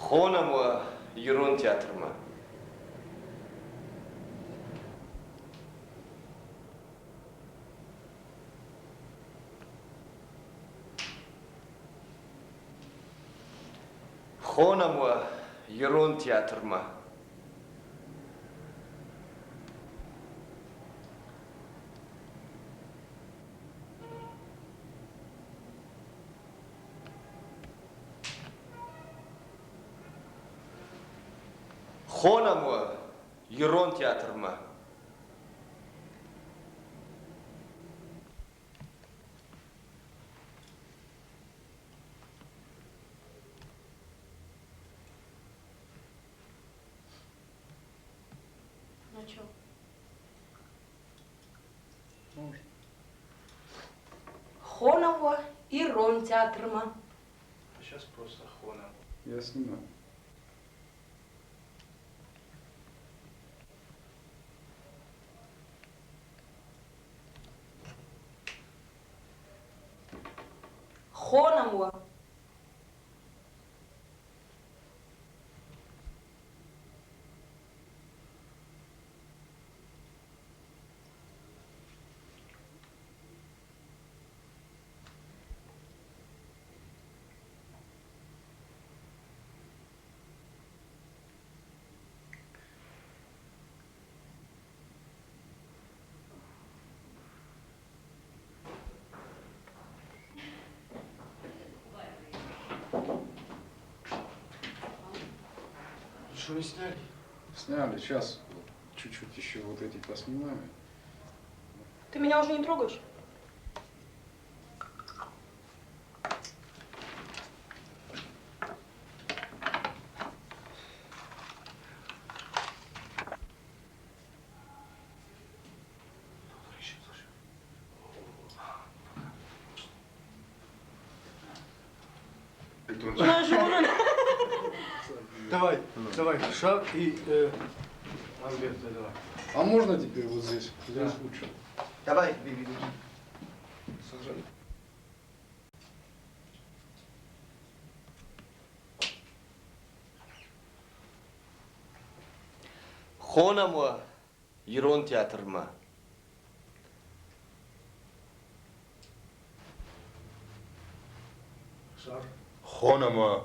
Хонӕм уӕ Ирон театрмӕ. Хонӕм уӕ Ирон театрмӕ. Хонӕм уӕ Ирон театрмӕ. Начал. Хонӕм уӕ Ирон театрмӕ. А сейчас просто хонӕм. Я снимаю. Хонӕм уӕ. Что, не сняли? Сняли. Сейчас чуть-чуть еще вот эти поснимаем. Ты меня уже не трогаешь? Давай, давай, шаг и Альберта, давай. А можно теперь вот здесь? Здесь лучше. Давай, беги. Хонӕм уӕ Ирон театрмӕ. Хонӕм уӕ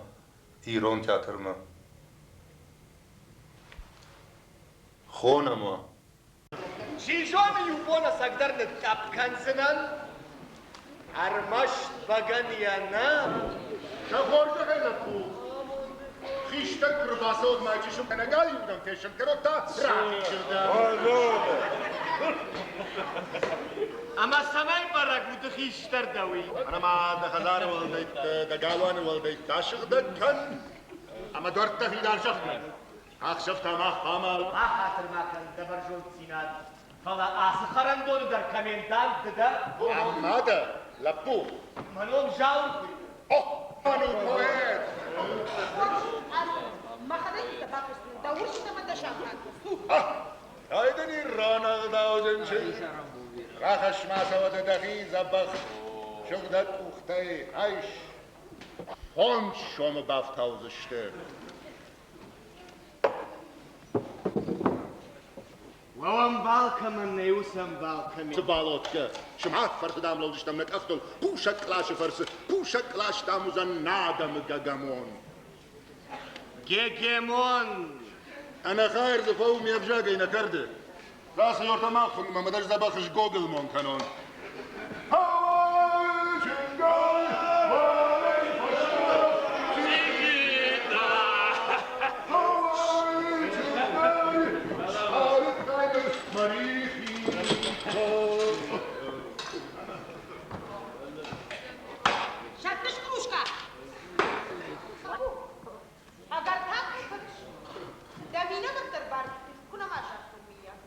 Ирон театрмӕ. Хонӕм уӕ. Чи зоны, иу бон ӕцӕгдӕр нытътъӕпп кӕндзынӕн, ӕрмӕст бӕгӕныйӕ нӕ. Сӕ хорзӕхӕй лӕппу, хистӕр куы рбацӕуӕд ма чысыл кӕнӕ галиуырдӕм фестын кӕнод та рахизырдӕм. Ӕмӕ цӕмӕй бӕрӕг у ды хистӕр дӕ, уый? Ӕмӕ ма дӕ хӕдзары уӕлдӕйттӕ, дӕ галуаны уӕлдӕйттӕ асыгъдӕг кӕн ӕмӕ дуӕрттӕ фидар сӕхгӕн. Ахсӕв та мах хъуамӕ Бахатыр ма кӕн дӕ бӕрзонддзинад, фӕлӕ ацы хӕрӕндоны дӕр комендант ды дӕ? Ам ма дӕ, лӕппу? Мӕ ном Зауыр хуыйны. О, мӕн у поэт! Мӕхӕдӕг дӕ бакуыстон, дӕ урсытӕ мӕ дӕ сахатыл. Ай дын ирон ӕгъдауджын чызг. Рахӕсс ма сӕ уӕдӕ дӕхи дзӕбӕх сыгъдӕг къухтӕй айс. Фондз сомы бафтаудзысты. Уӕ кӕмӕн нӕй, уыцы ӕмбал кӕм и? Цы балодкӕ, сымах фӕрцы дам лӕудзыстӕм нӕ къӕхтыл, кусӕг къласы фӕрцы, кусӕг кълас дам уыдзӕн нӕ адӕмы гӕгӕмон. Гегемон! Ӕнӕхайыр дзы фӕу ме взагӕй нӕ кӕрды. Рацӕйортӕ мах фынгмӕ мӕ дӕр дзӕбӕх сгогылмон кӕнон. Сӕттыс кружка? Ӕгӕр тагъд фыц. Дӕ минӕвӕрттӕ рбарвитын куы нӕма загътон, мыййаг.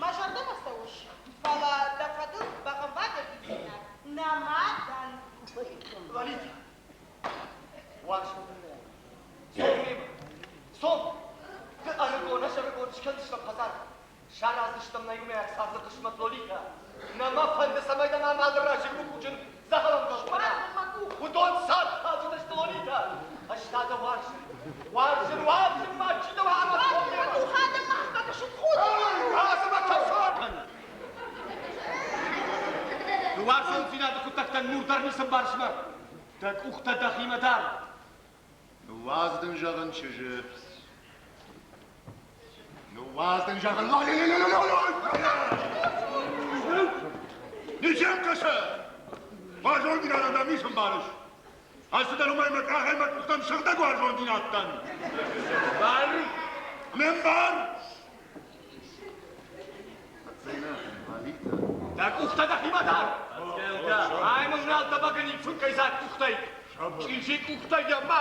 Мӕ зӕрдӕмӕ цӕуыс, фӕлӕ дӕ фӕдыл бӕгъӕмвадӕй хицинаг нӕма дӕн. Лолита, уарзон Цом мемӕ, цом! Ды ӕрыгон, ӕз ӕрыгон скӕндзыстӕм хӕдзар. Сараздзыстӕм нӕ иумӕйаг царды хъысмӕт Лолита. Нӕ мӕ фӕнды, цӕмӕй дӕ мӕ мады разы рукъуджын дзӕгъӕлӕмбӕлд кӕна. Уыдон цард халджытӕ сты, Лолита. Ӕз та дӕ уарзын. Уарзын, уарзын ма чидӕр ӕмӕ Уарзондзинады хъуыддӕгтӕн мур дӕр ницы ӕмбарыс мӕ. Дӕ къухтӕ дӕхимӕ дар. Ныууадз дын зӕгъын чызджы. Ныууадз дын зӕгъын. Ничем кӕсы! Уарзондзинадӕн дӕм ницы ӕмбарыс. Ацыдӕр уымӕй мӕ къахӕй мӕ къухтӕм сыгъдӕг уарзондзинад дӕн. Бар! Ме мбар! Дӕ къухтӕ дӕхимӕ дар! Ай мыл нал дӕ фынкӕй дзаг къухтӕй! Чъизи къухтӕй йӕ ма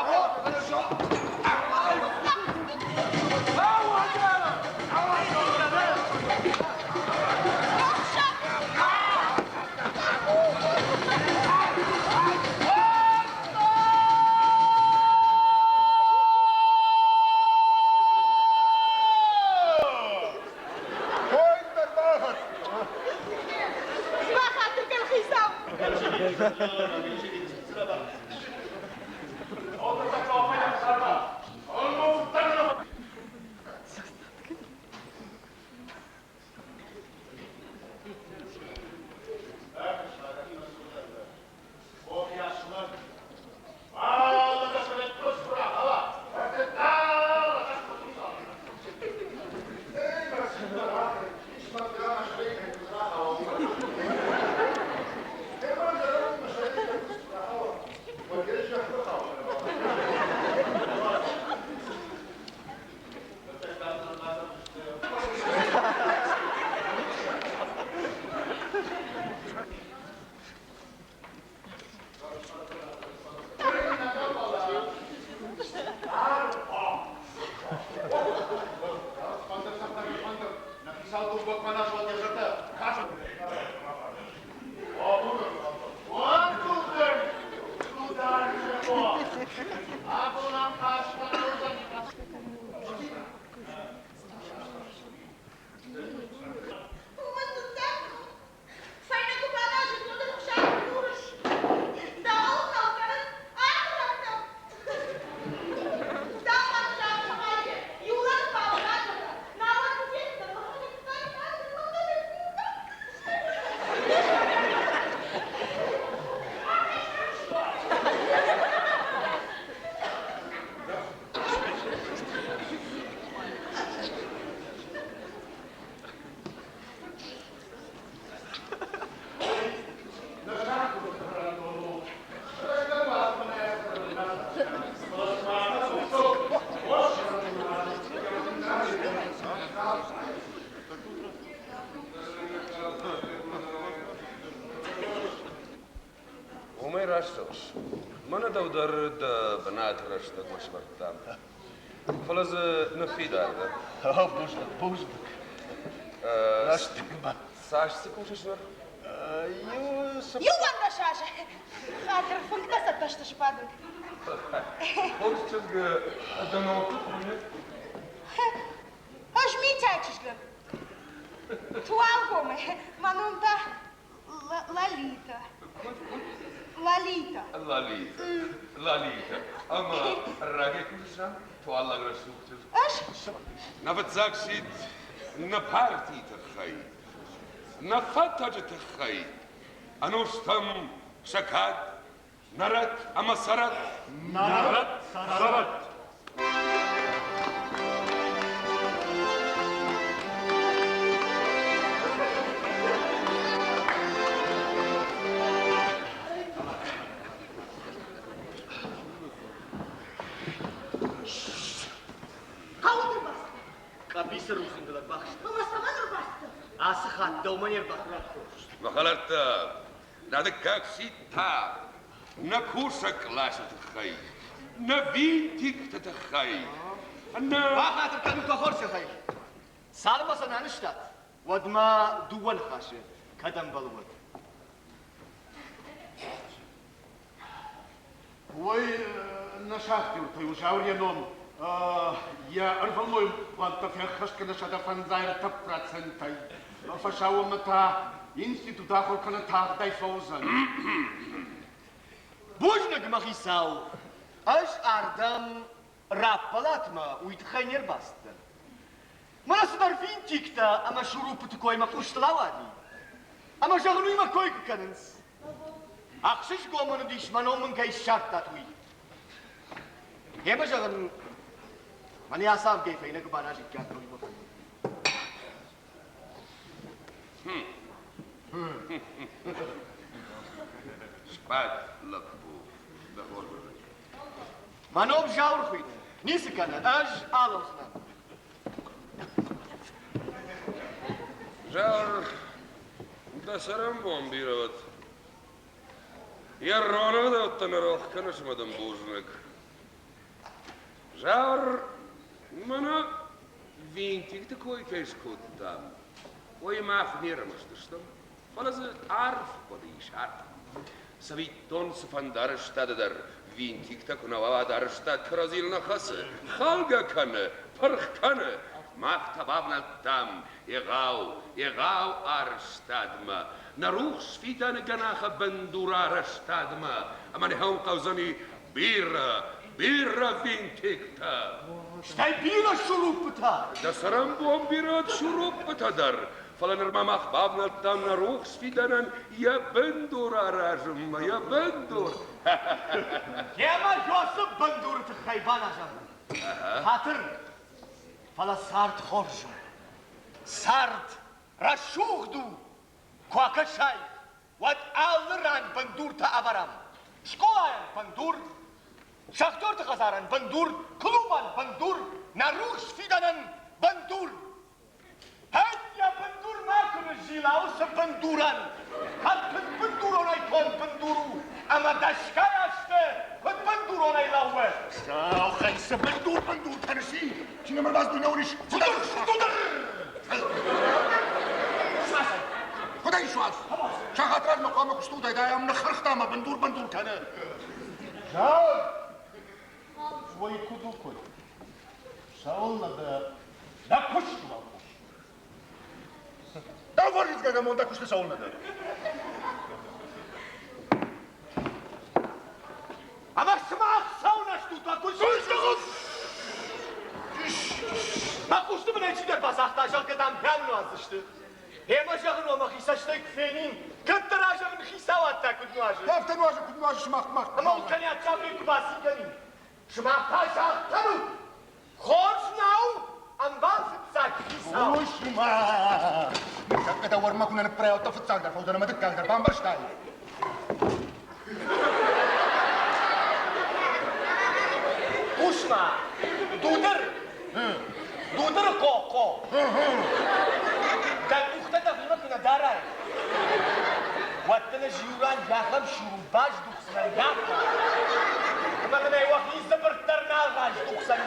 Уымӕй раст зӕгъыс. Мӕнӕ дӕу дӕр дӕ бынаты рӕстӕгмӕ сӕвӕрдтам. Фӕлӕ дзы ныффидар дӕ. Бузныг, бузныг. Рӕстӕгмӕ. Цас цы кусыс ныр? Иу ӕндӕс азы. Хатыр, фынгтӕ цӕттӕ сты сбадын. Хорз чызг, дӕ ном куыд хуыйны? Ӕз Митяйы чызг дӕн. Туалгомы. Мӕ ном та Лолита. Лолита. Лолита. Лолита. Ӕмӕ рагӕй кусыс ам? Туаллаг рӕсугъд чызг. Ӕз? Нӕ фыццаг сидт нӕ партийы тыххӕй, нӕ фӕтӕджы тыххӕй ӕнустӕм сӕ кад Нарӕд ӕмӕ цӕрӕд! Нарӕд, цӕрӕд! Хъӕуы ӕрбацыд. Къӕбицы рудзынгыл ӕрбахызт. Фӕлӕ цӕмӕн ӕрбацыдтӕ? Ацы хатт дӕумӕ не рбахызт. Мӕ хӕлӕрттӕ, нӕ дыккаг сидт та нӕ кусӕг къласы тыххӕй, нӕ винтикты тыххӕй, нӕ... Бахатыр кӕнут уӕ хорзӕхӕй. Цалынмӕ сӕ нӕ анызтат, уӕдмӕ дыууӕ ныхасы кӕд ӕмбӕлы, уӕд. Уый нӕ шахтертӕй у Зауыр йӕ ном. Йӕ ӕрвылмой плантӕ феххӕст кӕны 153 процентӕй. Фӕсаууонмӕ та институт ахуыр кӕны тагъдӕй фӕуыдзӕн. Бузныг, мӕ хицау! Ӕз ардӕм Раппӕлат мӕ, уый тыххӕй не рбацыдтӕн. Мӕнӕ цыдӕр винтиктӕ ӕмӕ шурупыты кой мӕ хъустыл ауади. Ӕмӕ зӕгъын, уый мӕ кой куы кӕнынц. Ӕхсызгон мын уыдис, мӕ ном мын кӕй ссардтат, уый. Гъемӕ зӕгъын, мӕнӕ ацы авгӕй фӕйнӕ куы баназиккат, уый мӕ фӕнды. Сбад, лӕппу, дӕ хорзӕхӕй. Мӕ ном Зауыр хуыйны. Ницы кӕны, ӕз алӕудзынӕн. Зауыр, дӕ цӕрӕнбон бирӕ уӕд. Йӕ роны ӕгъдӕуттӕ нӕ рох кӕныс ӕмӕ дын бузныг. Зауыр, мӕнӕ винтикты кой кӕй скодтам, уый мах не рымысдыстӕм, фӕлӕ дзы арф хъуыды ис, арф. Цӕвиттон, цыфӕнды арӕзтады дӕр винтиктӕ куы нӕ уа, арӕзтад кӕрӕдзийыл нӕ хӕцы, халгӕ кӕны, пырх кӕны. Мах та бавнӕлдтам егъау, егъау арӕзтадмӕ, нӕ рухс фидӕны гӕнахы бындур арӕзтадмӕ, ӕмӕ нӕ хъӕудзӕни бирӕ, бирӕ винтиктӕ. Стӕй бирӕ шуруппытӕ. Дӕ цӕрӕнбон бирӕ шуруппытӕ дӕр, фӕлӕ нырма мах бавнӕлдтам нӕ рухс фидӕнӕн йӕ бындур аразынмӕ, йӕ бындур. Гъемӕ Иосиф бындуры тыххӕй баназӕм. Хатыр, фӕлӕ цард хорз у. Цард рӕсугъд у. Куы акӕсай, уӕд алы ран бындуртӕ ӕвӕрӕм. Скъолайӕн бындур, шахтерты хӕдзарӕн бындур, клубӕн бындур, нӕ рухс фидӕнӕн бындур. Кӕд йӕ бындур макуы ныззила уыцы бындурӕн, кӕд куыд бындуронӕй конд бындур у ӕмӕ дӕсгай азты куыд бындуронӕй лӕууы. Саухӕй цы бындур бындур кӕныс, и? Чи нӕм ӕрбацыд, нӕ уыныс? Дудар! Дудар! Куыд ӕй суадз? Сахат размӕ хъуамӕ куысты уыдаид, ай ам ныххырхта ӕмӕ бындур бындур кӕны. Зауыр! Уый куыд у, куыд? Цӕуылнӕ дӕ дӕ куысты уӕлхъус? Дӕу фӕрсгӕ дӕ куысты цӕуылнӕ дӕ? Ӕмӕ сымах цӕуылнӕ стут мӕ куысты? Мӕ хъусты бынӕй чидӕр бацагъта, зӕгъгӕ, дам, хиан нуаздзысты. Гъемӕ зӕгъын, уӕ мӕхи цӕстӕй куы фенин, кӕддӕра зӕгъын хицауад та куыд нуазы. Афтӕ нуазы, куыд нуазы сымах, мах. Ӕмӕ уыл кӕнӕ цавӕр куы бацин кӕнин. Сымах та загътӕнут, хорз нӕу, ӕмбал фыццаг хицау. Хъус-ма! Ныртӕккӕ дӕ уӕрмӕ куы нӕ ныппырӕй, фыццаг дӕр фӕуыдзӕн ӕмӕ дыккаг дӕр, бамбӕрстай? Хъус-ма, Дудар! Дудыры хъо-хъо! Дӕ къухтӕ дӕхимӕ куы нӕ дарай, уӕд дын ӕз иу ран йӕхӕм шуру баздухдзынӕн, йӕхӕм. Ӕмӕ дын ӕй уӕхи дзыбыртт дӕр нал раздухдзӕн.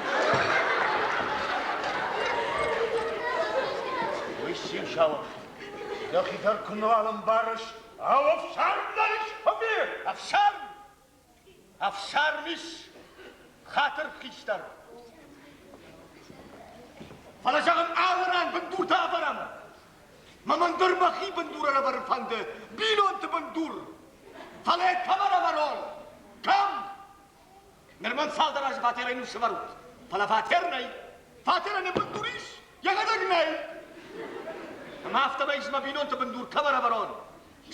Уый сиу Дӕхи дӕр куы нал ӕмбарыс, ау, ӕфсарм дӕр ис ӕви? Ӕфсарм! Ӕфсарм ис, хатыр хистӕр. Фӕлӕ зӕгъын, алы ран бындуртӕ ӕвӕрӕм. Мӕ мӕн дӕр мӕхи бындур ӕрӕвӕрын фӕнды, бинонты бындур. Фӕлӕ йӕ кӕм ӕрӕвӕрон? Кӕм? Ныр мӕн цалдӕр азы фатерӕй ныссӕвӕрут. Фӕлӕ фатер нӕй. Фатерӕн йӕ бындур ис, йӕхӕдӕг нӕй. Ӕмӕ афтӕмӕй ис мӕ бинонты бындур кӕм ӕрӕвӕрон?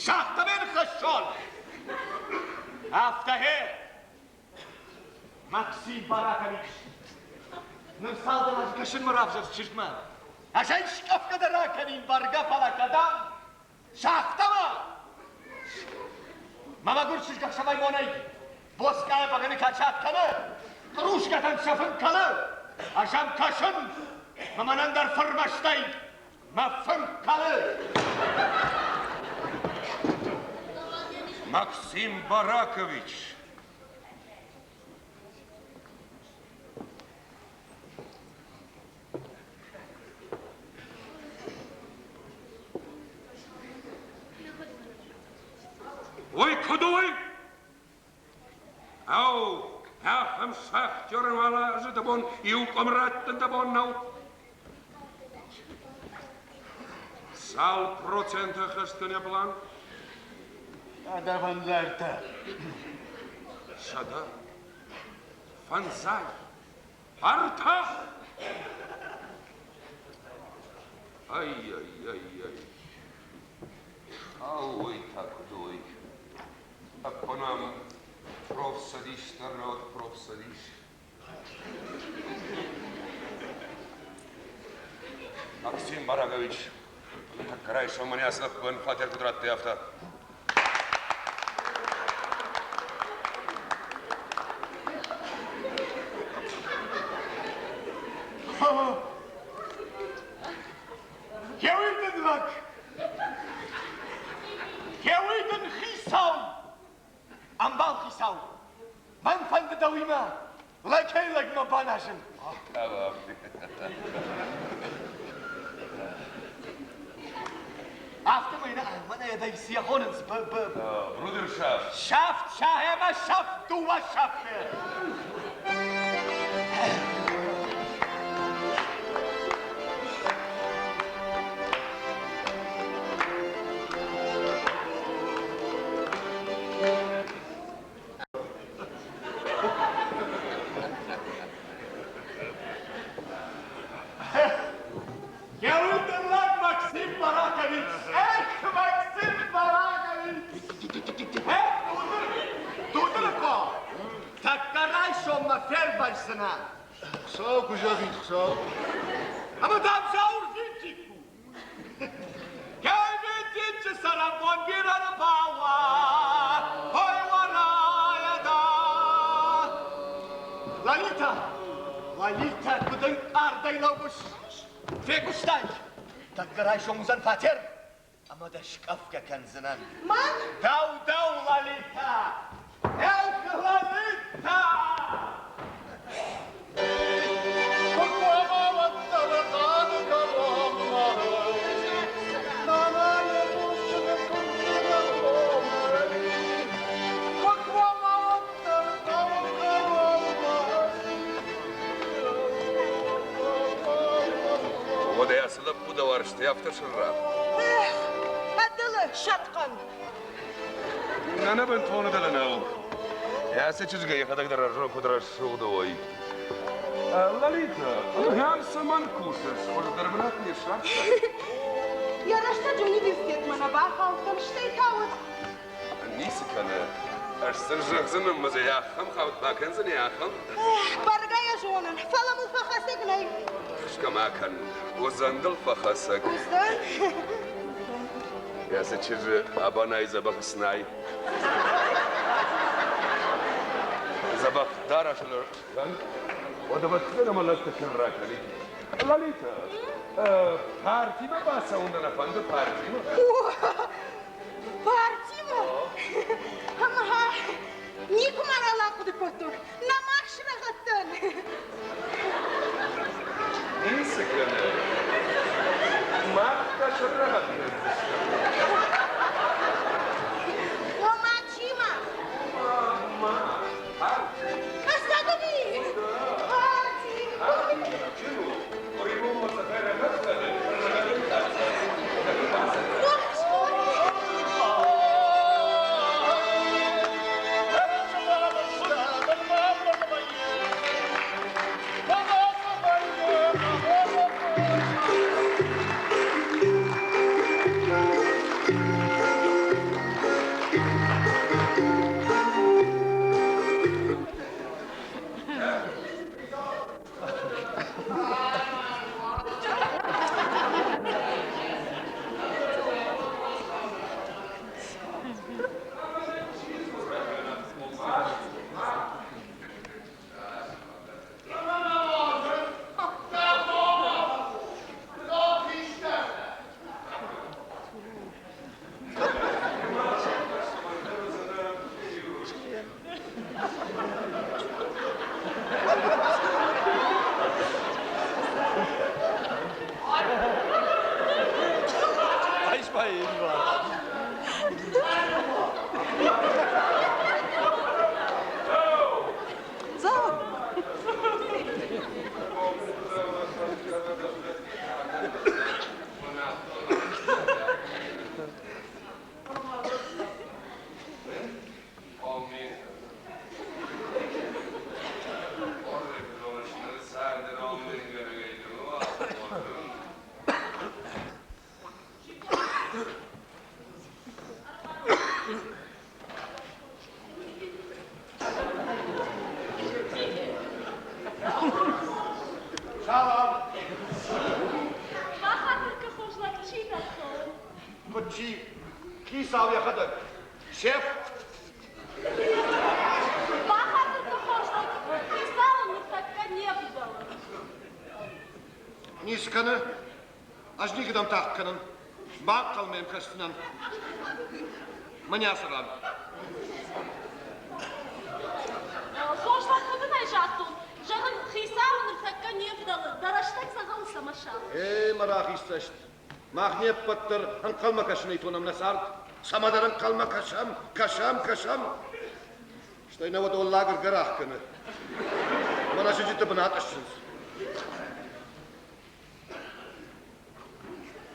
Загъта ме нхӕссон. Афтӕ гъе! Максим Баракович, ныр цалдӕр азы кӕсынмӕ равзӕрст чызгмӕ. Ӕз ӕй скъӕфгӕ дӕр акӕнин бӕргӕ, фӕлӕ кӕдӕм? Загъта ма! Мӕ мӕгуыр чызг ӕхсӕвӕй бонӕй боцкъайӕ бӕгӕны качат кӕны, кърускӕтӕн сӕ фынг кӕлы. Ӕз ӕм кӕсын, ӕмӕ мӕнӕн дӕр фырмӕстӕй Мӕ фынг кӕлы! Максим Баракович! Уый куыд у уый? Ау, ахӕм шахтеры уӕлазы дӕ бон иу къуым раттын дӕ бон нӕу? Цал проценты ӕххӕст кӕны план? 150. 150. Ӕртӕ! Ай-ай-ай-ай. Ау, уый та куыд уой? Ӕппынӕм профцӕдис дӕр нӕ уыд профцӕдис. Максим Барагович, тӕккӕ райсом мӕнӕ ацы лӕппуйӕн фатер куыд радтай, афтӕ. Геуый дын лӕг! Геуый дын хицау! Ӕмбал хицау! Мӕн фӕнды дӕуимӕ лӕгӕй-лӕгмӕ баназын. Афтӕмӕй нӕ мӕнӕ дӕ цы хонынц? Брудершафт. Шафт, ӕмӕ шафт, дыууӕ шафты. Лӕг Максим Баракович! Эх, Максим Баракович! Эх, Дудыр! Дудырыкъо! Тӕккӕ райсоммӕ фервӕздзынӕ! Хуыцау куы зӕгъид, Хуыцау. Ӕмӕ дӕм Зауыр винтик у! Кӕй винтичы цӕрӕнбон бирӕ нӕ бауа, ой, уӕрайӕда! Лолита! Лолита, куыд ӕнкъардӕй лӕууыс? Фехъуыстай? Тӕккӕ райсом уыдзӕн фатер, ӕмӕ дӕ скъӕфгӕ кӕндзынӕн. Мӕн? Дӕу, дӕу, Лолита! Эх, Лолита! Уӕдӕ ацы лӕппу дӕ уарзтӕй афтӕ сӕрра. Эх, ӕдылы сӕтхъӕн! Нана бынтон ӕдылы нӕу. Ацы чызгӕй йӕхӕдӕг дӕр ӕрзон куыд рӕсугъд уой. Лолита, ам цӕмӕн кусыс? Хуыздӕр бынат не ссардтай? Йӕ рӕстӕджы университетмӕ нӕ бахаудтӕн, стӕй та уыд. Ницы кӕны. Ӕз сын зӕгъдзынӕн ӕмӕ дзы ахӕм хауд бакӕндзынӕ, ахӕм. Бӕргӕ йӕ зонын, фӕлӕ мыл фӕхӕцӕг нӕй. Тыхсгӕ ма кӕн, уыдзӕн дыл фӕхӕцӕг. Уыдзӕн? Ацы чызджы абанайы дзӕбӕх снай. Дзӕбӕх дарӕс ыл скӕн. Уӕдӕ ӕвӕццӕгӕн ӕмӕ лӕгты сӕрра кӕнид. Лолита, партимӕ бацӕуын дӕ нӕ фӕнды, партимӕ? Партимӕ? Ӕмӕ никуы ма ралахъуыды кодтон. Нӕма срӕгъӕдтӕн. Ницы кӕны. Мах та срӕгъӕд кӕндзыстӕм. Ома чи ма? Ма, парти. Кӕсӕгуыди! Парти! Парти, чи у? Къуырибонмӕ цӕхӕй рӕгъӕд кӕны, рӕгъӕдӕй та. Хорз, хорз. Хицау йӕхӕдӕг. Шеф! Бахатырты хорз лӕг, хицауы ныртӕккӕ не вдӕлы. Ницы кӕны. Ӕз никӕдӕм тагъд кӕнын. Банхъӕлмӕ йӕм кӕсдзынӕн. Мӕнӕ ацы ран. Хорз лӕг, куыд ын ӕй загътон, зӕгъын, хицауы ныртӕккӕ не вдӕлы, дӕ рӕстӕг дзӕгъӕлы цӕмӕ сафыс? Эй, мӕ рахиз цӕст, мах не ппӕт дӕр ӕнхъӕлмӕ кӕсынӕй тонӕм нӕ цард. Цӕмӕдӕр ӕнхъӕлмӕ кӕсӕм, кӕсӕм, кӕсӕм. Стӕй нӕ уӕд лагер гӕрах кӕны. Мӕнӕ сыджыты бын атъыссынц.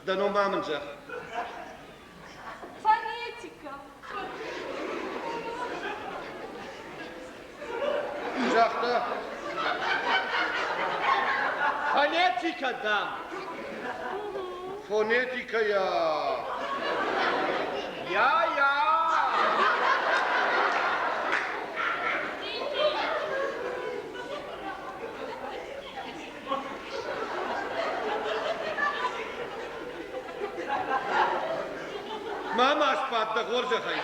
Дӕ ном ма мын зӕгъ. Фонетика. Загъта. Фонетика, дам. Фонетика я. Я-я. Ма ма сбад дӕ хорзӕхӕй.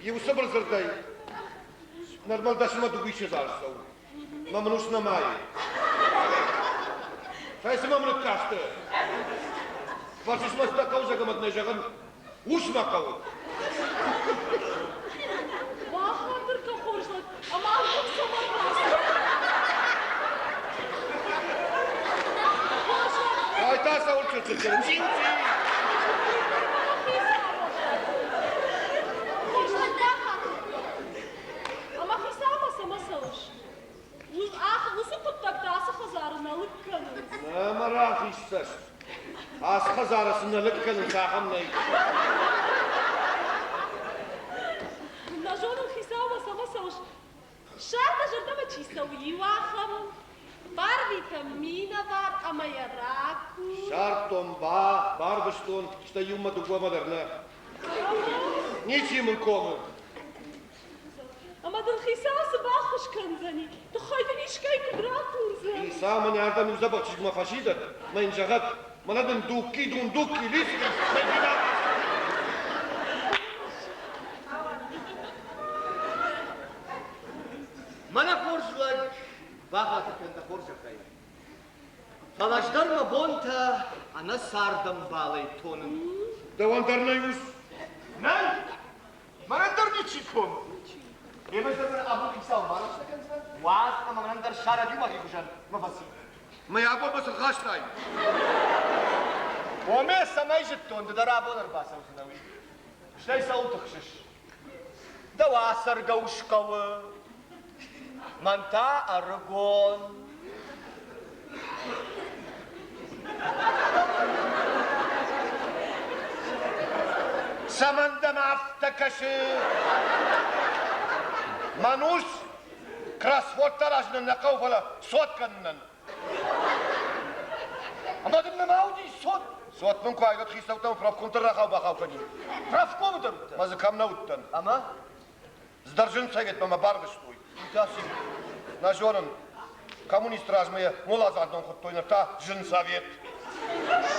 Иу цыбыр дзырдӕй, нырма дӕсмӕ дыууиссӕдз азы цӕуы. Мӕ мын ус нӕмайы. Фӕцы мӕм ныккасты. Фӕрсыс мӕ дӕ хъӕузӕг ӕмӕ дын ӕй зӕгъын, ус мӕ хъӕуы. Бахатыр хорз лӕг, ӕмӕ ардӕм цӕмӕн рацыд? Ай та цӕуыл чырчыр Цъиу-цъиу! Хорз лӕг, бахатыр кӕн. Ӕмӕ хицаумӕ цӕмӕ цӕуыс? Уыцы хъуыддӕгтӕ ацы хӕдзары нӕ лыг кӕнынц. Нӕ мӕ рахиз цӕст. Ацы хӕдзары цы нӕ лыг кӕнынц, ахӕм нӕй. Нӕ зонын, хицаумӕ цӕмӕ цӕуыс. Ссар дӕ зӕрдӕмӕ чи цӕуы, иу ахӕм. Барвитӕм минӕвар ӕмӕ йӕ ракур. Ссардтон ба, барвыстон, стӕй иумӕ дыууӕмӕ дӕр нӕ. Ничи мын комы. Ӕмӕ дын хицау цы баххуыс кӕндзӕни? Тыххӕй дын искӕй куыд ракурдзӕн? Хицау мын ардӕм иу дзӕбӕх чызгмӕ фӕсидӕд, мӕ йын зӕгъӕд, мӕнӕ дын дукки, дундукки, лиски, мӕ Мӕнӕ хорз лӕг, бахатыр кӕн дӕ хорзӕхӕй. Фӕлӕ ӕз дӕр мӕ бонтӕ ӕнӕ цардӕмбалӕй тонын. Дӕуӕн дӕр нӕй ус? Нӕй! Мӕнӕн дӕр ничи комы. Ӕмӕ дӕр абон хицау барастӕ кӕндзынӕн? Уадз ӕмӕ мӕнӕн дӕр ссарӕд иу мӕхи хуызӕн мӕ фӕци. Мӕ абон мӕ цы рхастай? Омӕ цӕмӕй зыдтон, ды дӕр абон ӕрбацӕудзынӕ, уый. Стӕй цӕуыл тыхсыс? Дӕу ацӕргӕ ус хъӕуы, мӕн та ӕрыгон. Цӕмӕн дӕм афтӕ кӕсы? Мӕн ус кроссвордтӕ аразынӕн нӕ хъӕуы, фӕлӕ цот кӕнынӕн. Ӕмӕ дын нӕма уыди цот? Цот мын куы айгӕд хицӕуттӕм профкомты рахау-бахау кӕнин. Профкомы дӕр уыдтӕ? Мӕ дзы кӕм нӕ уыдтӕн. Ӕмӕ? Сдӕржын советмӕ мӕ барвыстой. Уый та цы? Нӕ зонын, коммунисты размӕ йӕ моладзандон хуыдтой, ныр та зын совет.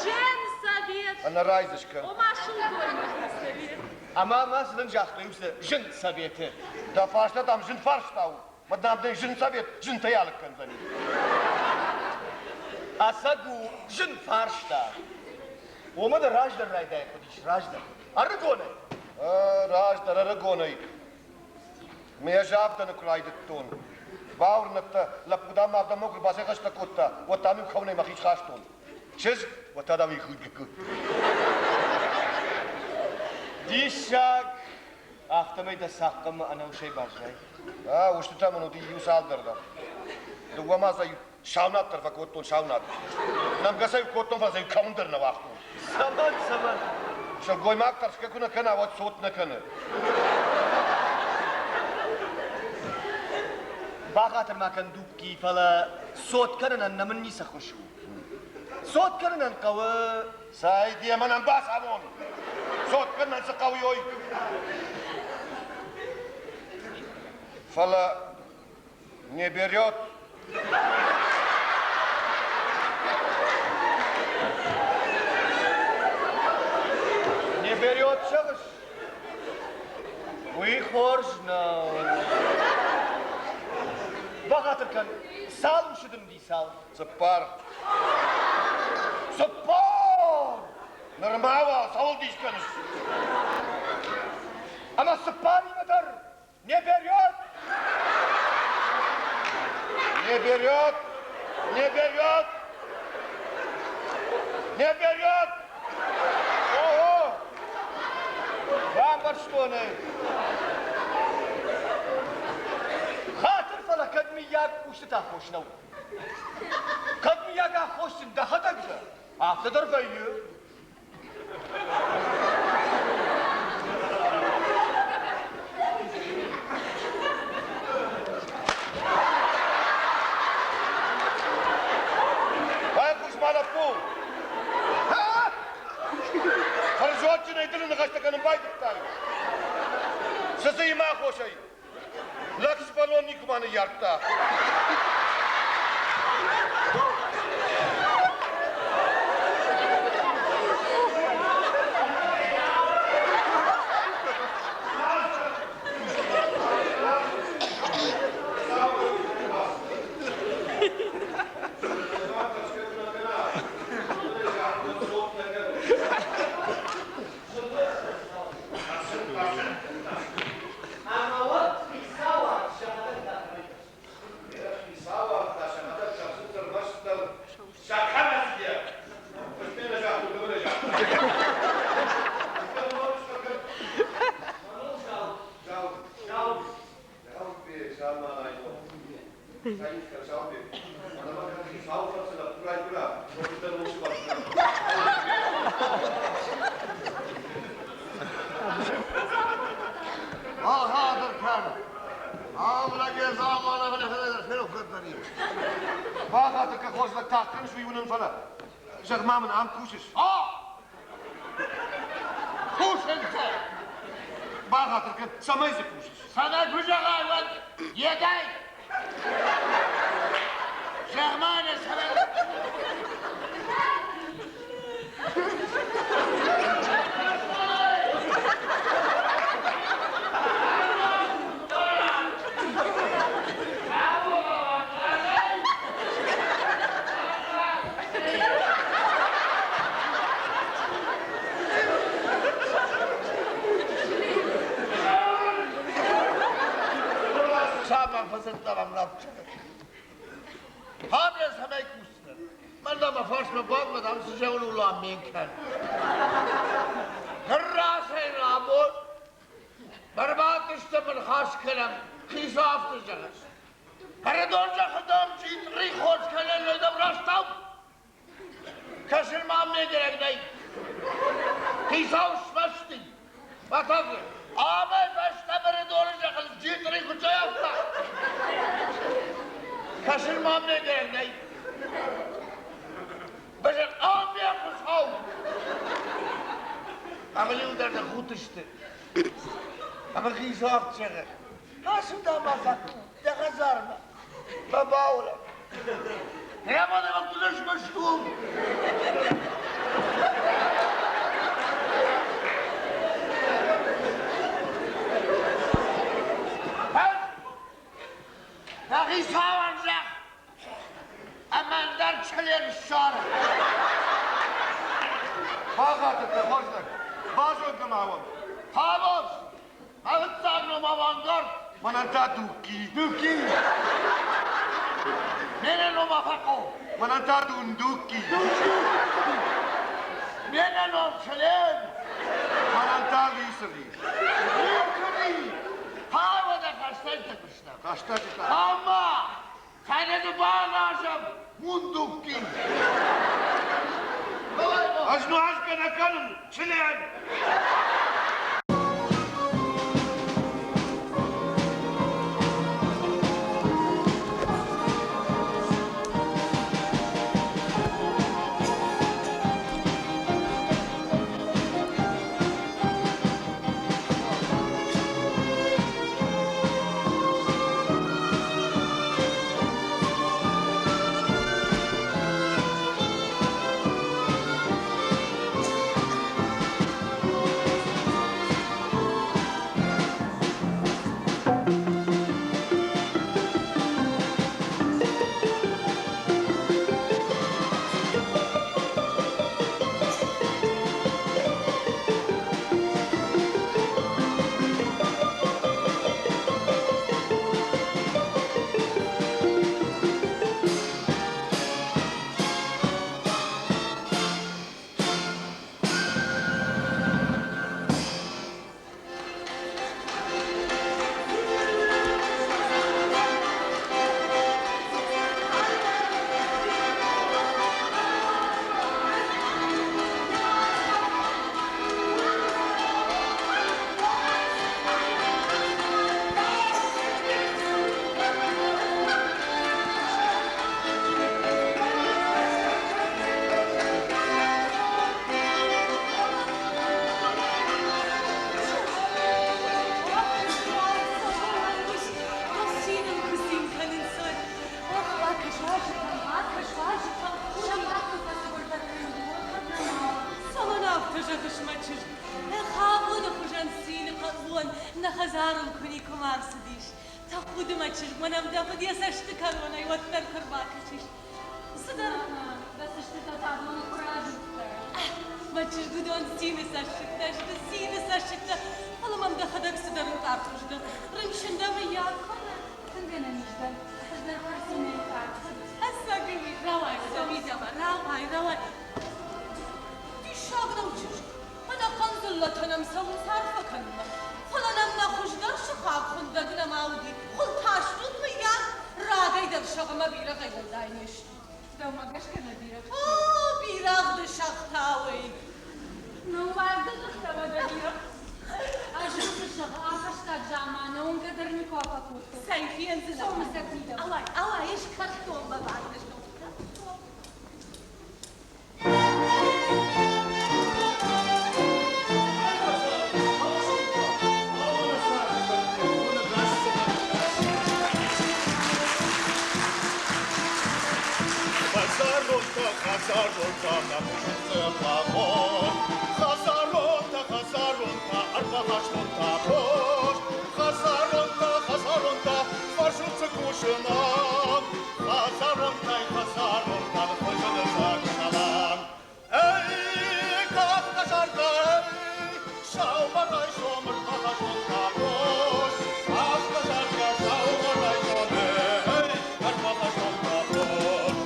Зын совет! Ӕнӕрайдзы скӕн. Ома сылгоймӕгты совет. Ӕмӕ ма цы дын загътой уыцы зын советы? Дӕ фарста дам зын фарста у. Мӕ дам дын зын совет зынтӕй алыг кӕндзӕни. Ӕцӕг у зын фарста. Уымӕ дӕр раздӕр райдайын хъуыдис, раздӕр. Ӕрыгонӕй. Раздӕр ӕрыгонӕй. Ме ӕз авдӕны куы райдыдтон. Бауырныдта, лӕппу дам авдӕнмӕ куы рбацӕйхӕстӕ кодта, уӕд дам-иу кӕуынӕй мӕхи схастон. Чызг, уӕд та дам-иу Диссаг! Афтӕмӕй дӕ цахъхъӕнмӕ ӕнӕусӕй баззай. А, устытӕ мын уыди иу цалдӕр дӕр. Дыууӕ ма дзы саунад дӕр фӕкодтон, саунад. Нӕмгӕ сӕ кодтон, фӕлӕ сӕ кӕуын дӕр нӕ уагътон. Цӕмӕн, цӕмӕн? Сылгоймаг тӕрсгӕ куы нӕ кӕна, уӕд цот нӕ кӕны. Бахатыр ма кӕн, Дубки, фӕлӕ цот кӕнынӕн нӕ мын ницы ххуыс у. Цот кӕнынӕн хъӕуы... Цӕй, демонӕн бацамон! Цот кӕнынӕн цы хъӕуы, ой! Фӕлӕ не берет. Не берет, зӕгъыс? Уый хорз нӕу. Бахатыр кӕн, цал усы дын уыди, цал? Цыппар. Цыппар! Нырма уал цӕуыл дис кӕныс? Ӕмӕ цыппаримӕ дӕр не берет! Не берет! Не берет! Не берет! Ого! Бамбӕрстон ӕй. Хатыр, фӕлӕ кӕд мыййаг устыты аххос нӕу? Кӕд мыййаг аххосджын дӕхӕдӕг дӕ, афтӕ дӕр вӕййы. Байхъус ма, лӕппу! Хӕрзуатджынӕй дын ныхӕстӕ кӕнын байдыдтай. Цы дзы и мӕ аххосӕй? Лӕг сывӕллон никуыма ныййардта. Ӕмӕ уӕд хицауад сӕхӕдӕг дӕр Хицауад та сӕхӕдӕг сӕхсынц ӕрмӕстдӕр сӕ кӕрӕдзийӕ. Фыстӕ нӕ загътой, дыууӕ нӕ загътой. Бахатыр хорз лӕг тагъд кӕныс, уый уынын, фӕлӕ зӕгъ-ма мын, ам кусыс? Кусынтӕ! Бахатыр кӕн, цӕмӕй дзы кусыс? Цӕмӕй куы зӕгъай, уӕд йедӕй! Зӕгъ-ма нӕ цӕмӕй... Цӕмӕн фӕдзырдта мӕм лӕппу? Хабар цӕмӕй кусдзынӕн? Мӕн дӕ мӕ фарсмӕ бадмӕ, дам, цы зӕгъын у ламмен кӕн. Ныррасӕй рабон Ӕрбадтыстӕм, ныхас кӕнӕм, хицау афтӕ зӕгъы. Ӕрыдон зӕххы дам джитъри хорз кӕнӕн лӕдӕм растау. Кӕсын мӕм не гӕрӕг нӕй. Хицау смӕсти. Батагъд. Амӕй фӕстӕмӕ Ӕрыдоны зӕххыл джитъри куы цӕйӕфта. Кӕсын мӕм не гӕрӕг нӕй. Базар ам йӕ хуыцау. Ӕмӕ-иу дӕр ныххудтысты. Ӕмӕ хицау афтӕ зӕгъы, ацу дам дӕ хӕдзармӕ, мӕ баулӕф. Рӕмон ӕмӕ куыд ысмӕстон. Дӕ хицауӕн зӕгъ, ӕмӕ ӕндӕр член ссар. Бӕгъатыртӕ, хорз лӕг, базонгӕ ма уӕм. Павел! Ӕвыццаг ном авангард! Мӕнӕн та Дукки. Дукки! Мене ном Афӕхъо! Мӕнӕн та Дундукки. Дундукки! Мене ном Член! Мӕнӕн та Лисыри. Лисыри! Павел хӕстӕджытӕ куыста. Хӕстӕджытӕ. Ӕмӕ Кӕнӕ баназӕм Мундукки. Ӕз нуазгӕ нӕ кӕнын, член! Цӕмӕн афтӕ зӕгъыс, мӕ чызг? Хӕбоны хуызӕн цины хъӕбон нӕ хӕдзарыл куы никуыма ӕрцыдис. Тӕхуды, мӕ чызг, мӕнӕ дӕ фыд йӕ цӕсты кӕронӕй уӕддӕр куы рбакӕсис. Цыдӕр Дӕ цӕстытӕ та абоны куы разындтӕ. Мӕ чызг, уыдон цины цӕссыгтӕ сты, цины цӕссыгтӕ, фӕлӕ мӕм дӕхӕдӕг цыдӕр ӕнкъардхуыз дӕ. Рынчын дӕ мыййаг куы нӕ. Тынг ӕнӕниз дӕн, ӕз дӕр фӕрцинӕй ӕнкъард. Ӕцӕг рауай, мидӕмӕ, рауай, рауай. Диссаг нӕу чызг, ӕнӕхъӕн дзыллӕтӕ нӕм цӕуынц арфӕ кӕнынмӕ. Фӕлӕ нӕм нӕ хуыздӕр сыхаг хуындӕг нӕма уыди. Хуынтастут, мыййаг, рагӕй дӕр сӕгъмӕ бирӕгъӕй уӕлдай не стут. Дӕумӕ гӕсгӕ нӕ бирӕгъ. О, бирӕгъ ды сӕгътауӕй. Ныууадз дӕ дзыхтӕ уӕдӕ бирӕгъ. Ӕз уыцы сӕгъ а фӕстаг заманы уынгӕ дӕр никуы фӕкодтон. Цӕй, фендзынӕ. Цом сӕ мидӕмӕ. Ауай, ауай, ӕз кӕртдонмӕ бацыдтон. Хӕдзаронтӕ, хӕдзаронтӕ, нӕ хъусынц фӕхон. Хӕдзаронтӕ, хӕдзаронтӕ, ӕрбахастон та пост. Хӕдзаронтӕ, хӕдзаронтӕ, фӕрсут цы кусын ам. Хӕдзаронтӕй, хӕдзаронтӕ, ныффысыны саг салам. Эй, кавказарка, эй, сӕумӕрайсом ӕрбахастон та пост. Кавказарка, сӕумӕрайсом, эй, ӕрбахастон та пост.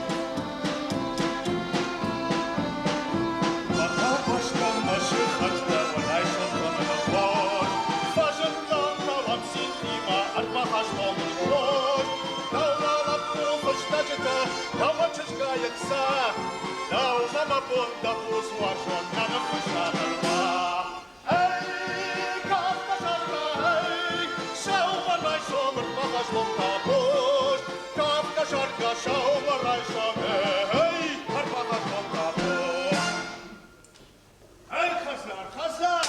Фӕтӕхуыстӕм нӕ сыхӕгтӕ, райсом кӕнын хорз. Фӕзындтам тауӕм цинтимӕ, ӕрбахастон ын пост. Дӕумӕ лӕппу фыстӕджытӕ, дӕумӕ чызгайы ца. Дӕумӕ мӕ бон дӕ буц уарзон нӕ ныффыста нырма. Эй, Кавказарка, эй, сӕумӕрайсом ӕрбахастон та пост. Кавказарка, сӕумӕрайсом, эй, ӕрбахастон та пост. Эй, хӕдзар, хӕдзар!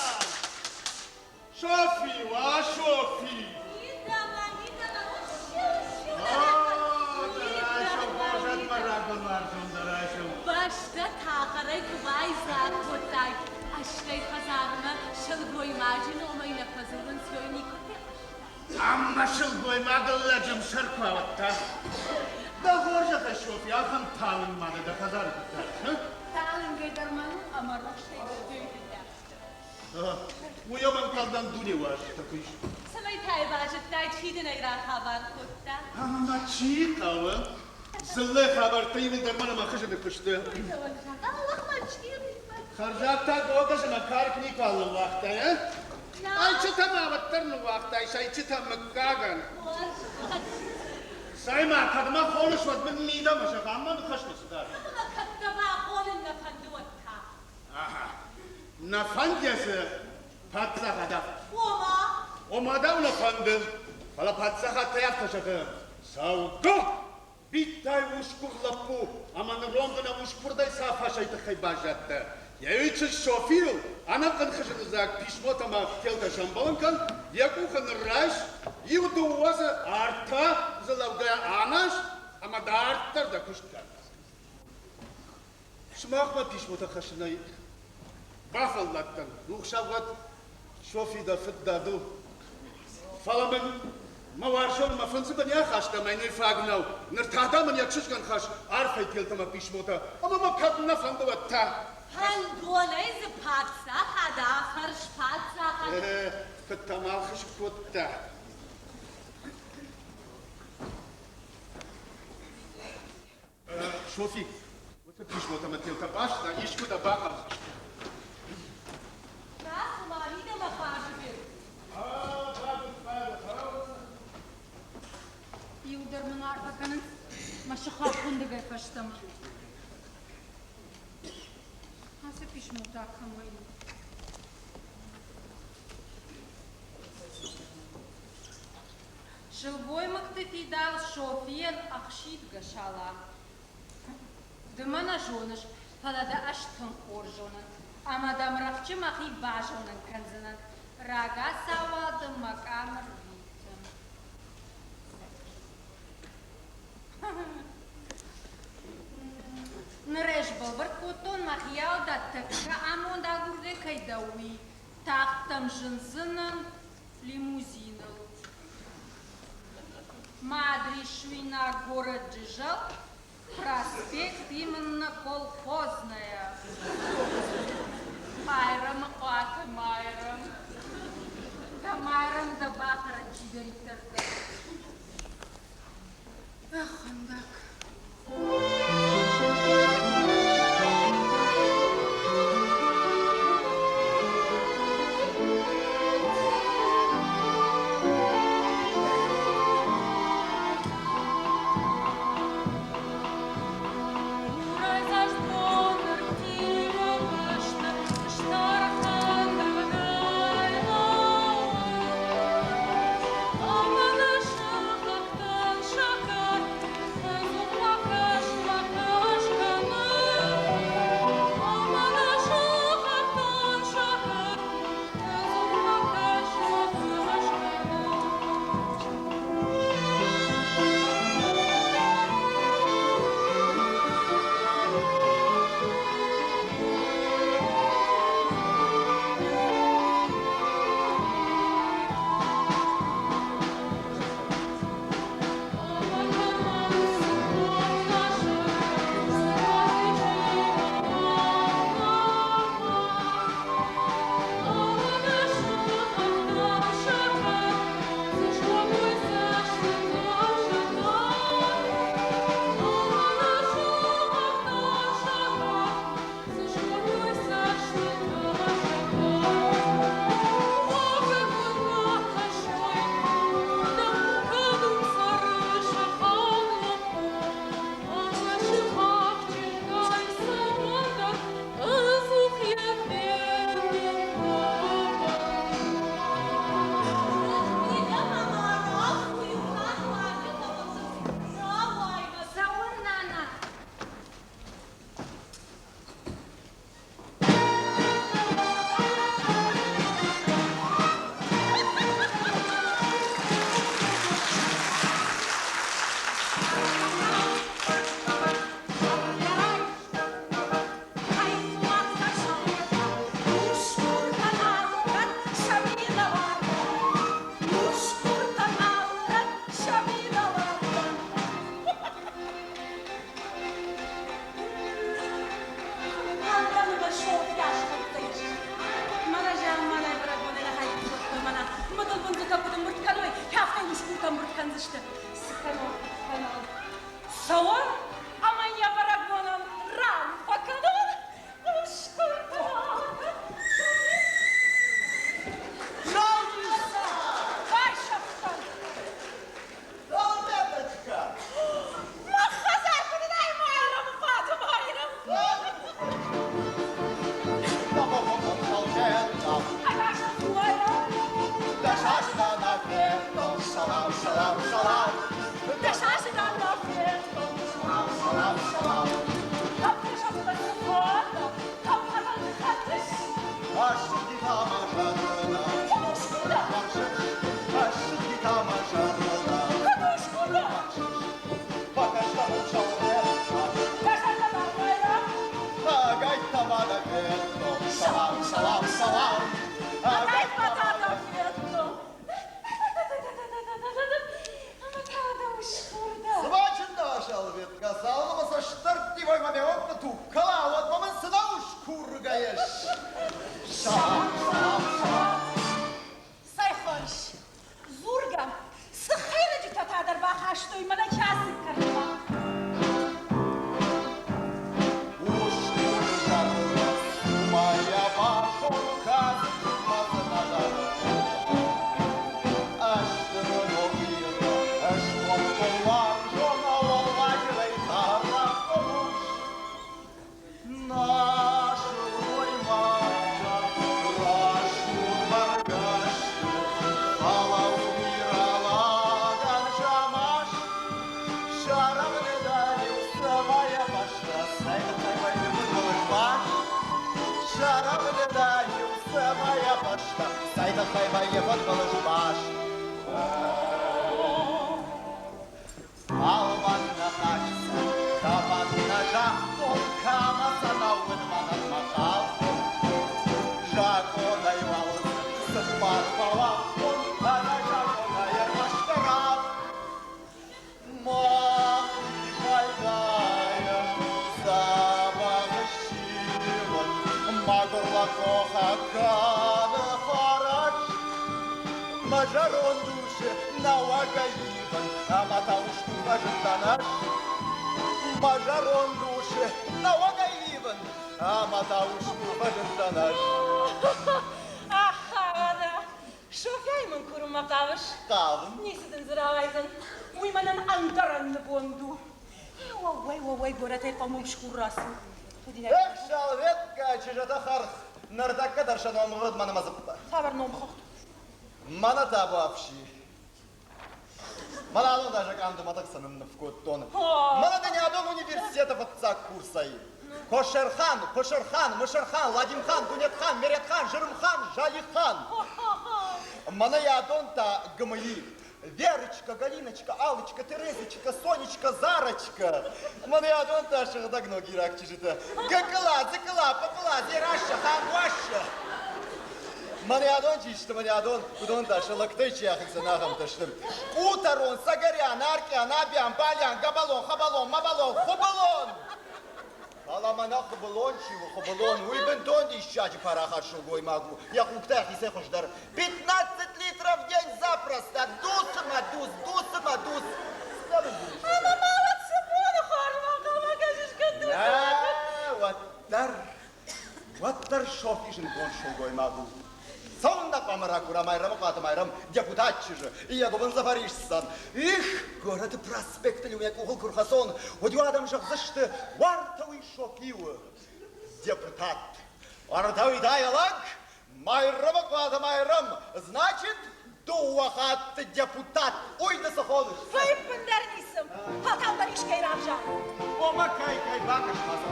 Софи, уа, Софи! Мидӕмӕ, мидӕмӕ, Бӕстӕ тахъӕрӕй куы байдзаг кодтай, ӕстӕй хӕдзармӕ сылгоймаджы номӕй нӕ фӕдзурынц, уый никуы фехъуыстай? Ӕмӕ сылгоймагыл лӕджы мсӕр куы ауыдта. Дӕ хорзӕхӕй, Софи, ахӕм талынг ма дӕ дӕ хӕдзары куыд дарыс, а? Талынгӕй дӕр мӕн у ӕмӕ рухсӕй дӕр дойны дӕ. Уый ӕмӕнхъӕлдӕн дуне уазджытӕ куы ис. Цӕмӕй та йӕ базыдтай, чи дын ӕй рахабар кодта? Ӕмӕ мӕ чи хъӕуы? Дзыллӕ хабӕрттӕ иуылдӕр мӕнӕ мӕ хызыны куы сты. Хӕрзад та гогыз ӕмӕ карк никуал ныууагътай, а? Ӕйчытӕ ма уӕддӕр ныууагътай, ӕйчытӕ мыггагӕн. Цӕй-ма, кӕд мӕ хоныс, уӕд мын мидӕмӕ зӕгъ, ам ма ныхӕстӕ цыдӕр. Ӕмӕ кӕд дӕ бахонын нӕ фӕнды, уӕд та? Аха, нӕ фӕнды дзы паддзахад афтӕ. Ома? Ома дӕу нӕ фӕнды, фӕлӕ паддзахад та афтӕ зӕгъы, цӕугӕ! Биттай усгур лӕппу ӕмӕ ныронг ӕнӕ усгурдӕй цӕфасӕй тыххӕй баззадтӕ. Йӕ чызг Софийыл ӕнӕхъӕн хызыныдзаг писмотӕ ӕмӕ телтӕ сӕмбӕлын кӕн, йӕ къухы ныррайс, иу-дыууӕ дзы, ӕртӕ дзы лӕугӕйӕ аназ ӕмӕ дарддӕр дӕ куыст кӕн. Сымахмӕ писмотӕ хӕссынӕй бафӕлладтӕн. Рухсаг уӕд Софи дӕ фыд Даду. Фӕлӕ мын мӕ уарзон мӕ фындзы бын ахаста, мӕ ныр фаг нӕу. Ныр та дӕм мын йӕ чызгӕн хӕс арфӕй телтӕ мӕ писмотӕ, ӕмӕ мӕ кӕд нӕ фӕнды, уӕд та. Фӕндонӕй дзы паддзахад афӕрс, паддзахад. Фыд та ма ӕлхыскъ кодта. Софи, уыцы писмотӕ мӕ телтӕ баста, искуы дӕ бахъӕудзысты. Рацу ма мидӕмӕ, Хъазыбег. Иу дӕр мын арфӕ кӕнынц мӕ сыхаг хуындыгӕй фӕстӕмӕ. Ацы писмо та кӕмӕй у? Сылгоймӕгты фидар Софийӕн ӕхсидгӕ салам. Ды мӕ нӕ зоныс, фӕлӕ дӕ ӕз тынг хорз зонын, ӕмӕ дӕм рӕхджы мӕхи базонын кӕндзынӕн. Рагацау уал дын мӕ къам ӕрвитын. Ныр ӕз бӕлвырд кодтон, мӕхиау дӕ тӕккӕ амонд агургӕ кӕй дӕ, уый. Тагъд дӕм зындзынӕн, лимузиныл. Мӕ адрис суинаг город Джызӕл, проспект именно Колхозная. Майрӕмы хъуаты Майрӕм. Дӕ Майрӕм дӕ бахӕрӕд чидӕриддӕр дӕ. Ӕххӕндӕг. тыххӕй вӕййы фыдбылыз баст. Фӕлмӕн ныхӕстӕ кӕмӕн нӕ загътон, кӕмӕ сӕ нӕ уыд мӕнӕн мӕ хъалон. Закъонӕй уал цыппар фӕуагътон, ӕнӕ закъонӕй ӕрмӕстдӕр авд. Мӕхи пайдайӕн дзӕбӕх ссиуын, мӕгуыр лӕг хохаг кӕны фӕрӕз. Мӕ зӕронд усы нӕуӕгӕй ивын, ӕмӕ та устур фӕзындтӕн ӕз. Мӕ зӕронд усы нӕуӕгӕй ивын, ӕмӕ та устур фӕзындтӕн ӕз. Ахӕра, Софяйы мын курынмӕ хъавыс? Хъавын. Ницы дын дзы рауайдзӕн. Уый мӕнӕн ӕндӕрӕн нывонд у. Уӕууӕй, уӕууӕй, горӕтӕй хъӕумӕ усгур рацу. Эх, салветка, чызджытӕ хӕрх, ныртӕккӕ дӕр сӕ номхыгъд мӕнмӕ дзыппы. Цавӕр номхыгъд? Мӕнӕ табуафси. Мӕнӕ адон даже къамдымӕтӕг сӕ нынныв кодтон. Мӕнӕ дын адон университеты фыццаг курсӕй. Кошерхан, Пышырхан, Мысырхан, Ладимхан, Дунетхан, Меретхан, Жырымхан, Жалихан. Мӕнӕ адон та ГМИ. Верочка, Галиночка, Аллочка, Терезочка, Сонечка, Зарочка. Мӕнӕ адон та сыгъдӕг ногираг чызджытӕ. Гыкъыла, Дзыкъыла, Пыпыла, Дзерасса, Хангуасса. Мӕнӕ адон чи сты, мӕнӕ адон, уыдон та сӕ лӕгтӕй чи ахицӕн, ахӕмтӕ сты. Къутӕрон, Цӕгӕриан, Аркъиан, Абиан, Балиан, Габалон, Хабалон, Мабалон, Хуыбылон! Фӕлӕ мӕнӕ Хуыбылон чи у, Хуыбылон, уый бынтон диссаджы парахат сылгоймаг у, йӕ хъугтӕ йӕхицӕй хуыздӕр. Пятнадцать литров в день запросто! Дус ӕмӕ дус, дус ӕмӕ дус! Ӕмӕ ма уӕд цы боны хорзмӕ хъуамӕ кӕсыс, кӕд дус Нӕ, уӕддӕр Уӕддӕр Софи зындгонд сылгоймаг у. Цӕуылнӕ хъуамӕ ракура Майрӕмыхъуаты Майрӕм депутат чызджы, йӕ гуыбын дзы фӕрисдзӕн. Их, горӕты проспектыл-иу йӕ къухыл куы рхӕцон, уӕд-иу адӕм зӕгъдзысты, уартӕ уый Софи у, депутат. Уартӕ уый та йӕ лӕг, Майрӕмыхъуаты Майрӕм, значит, дыууӕ хатты депутат. Уый ды цы хоныс? Фӕппындӕр ницы. Фӕлтау дӕр искӕй равзар. Ома кӕй кӕй бакӕс ма сӕ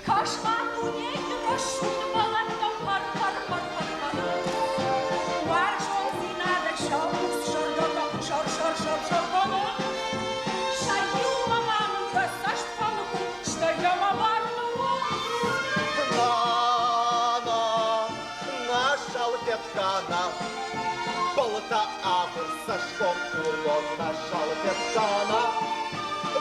Кӕс-ма дунейы рӕсугъд бӕлӕттӕм пӕр-пӕр-пӕр-пӕр-пӕр. Уарзондзинадӕй сау зӕрдӕтӕ сӕр-сӕр-сӕр-сӕр кӕны. Сӕ иумӕ ма мын дӕ цӕст фӕныкъул, стӕй йӕ мӕ бар На-на, на шалфеткана, Былта ахуыр цӕсгом хъулон на шалфеткана.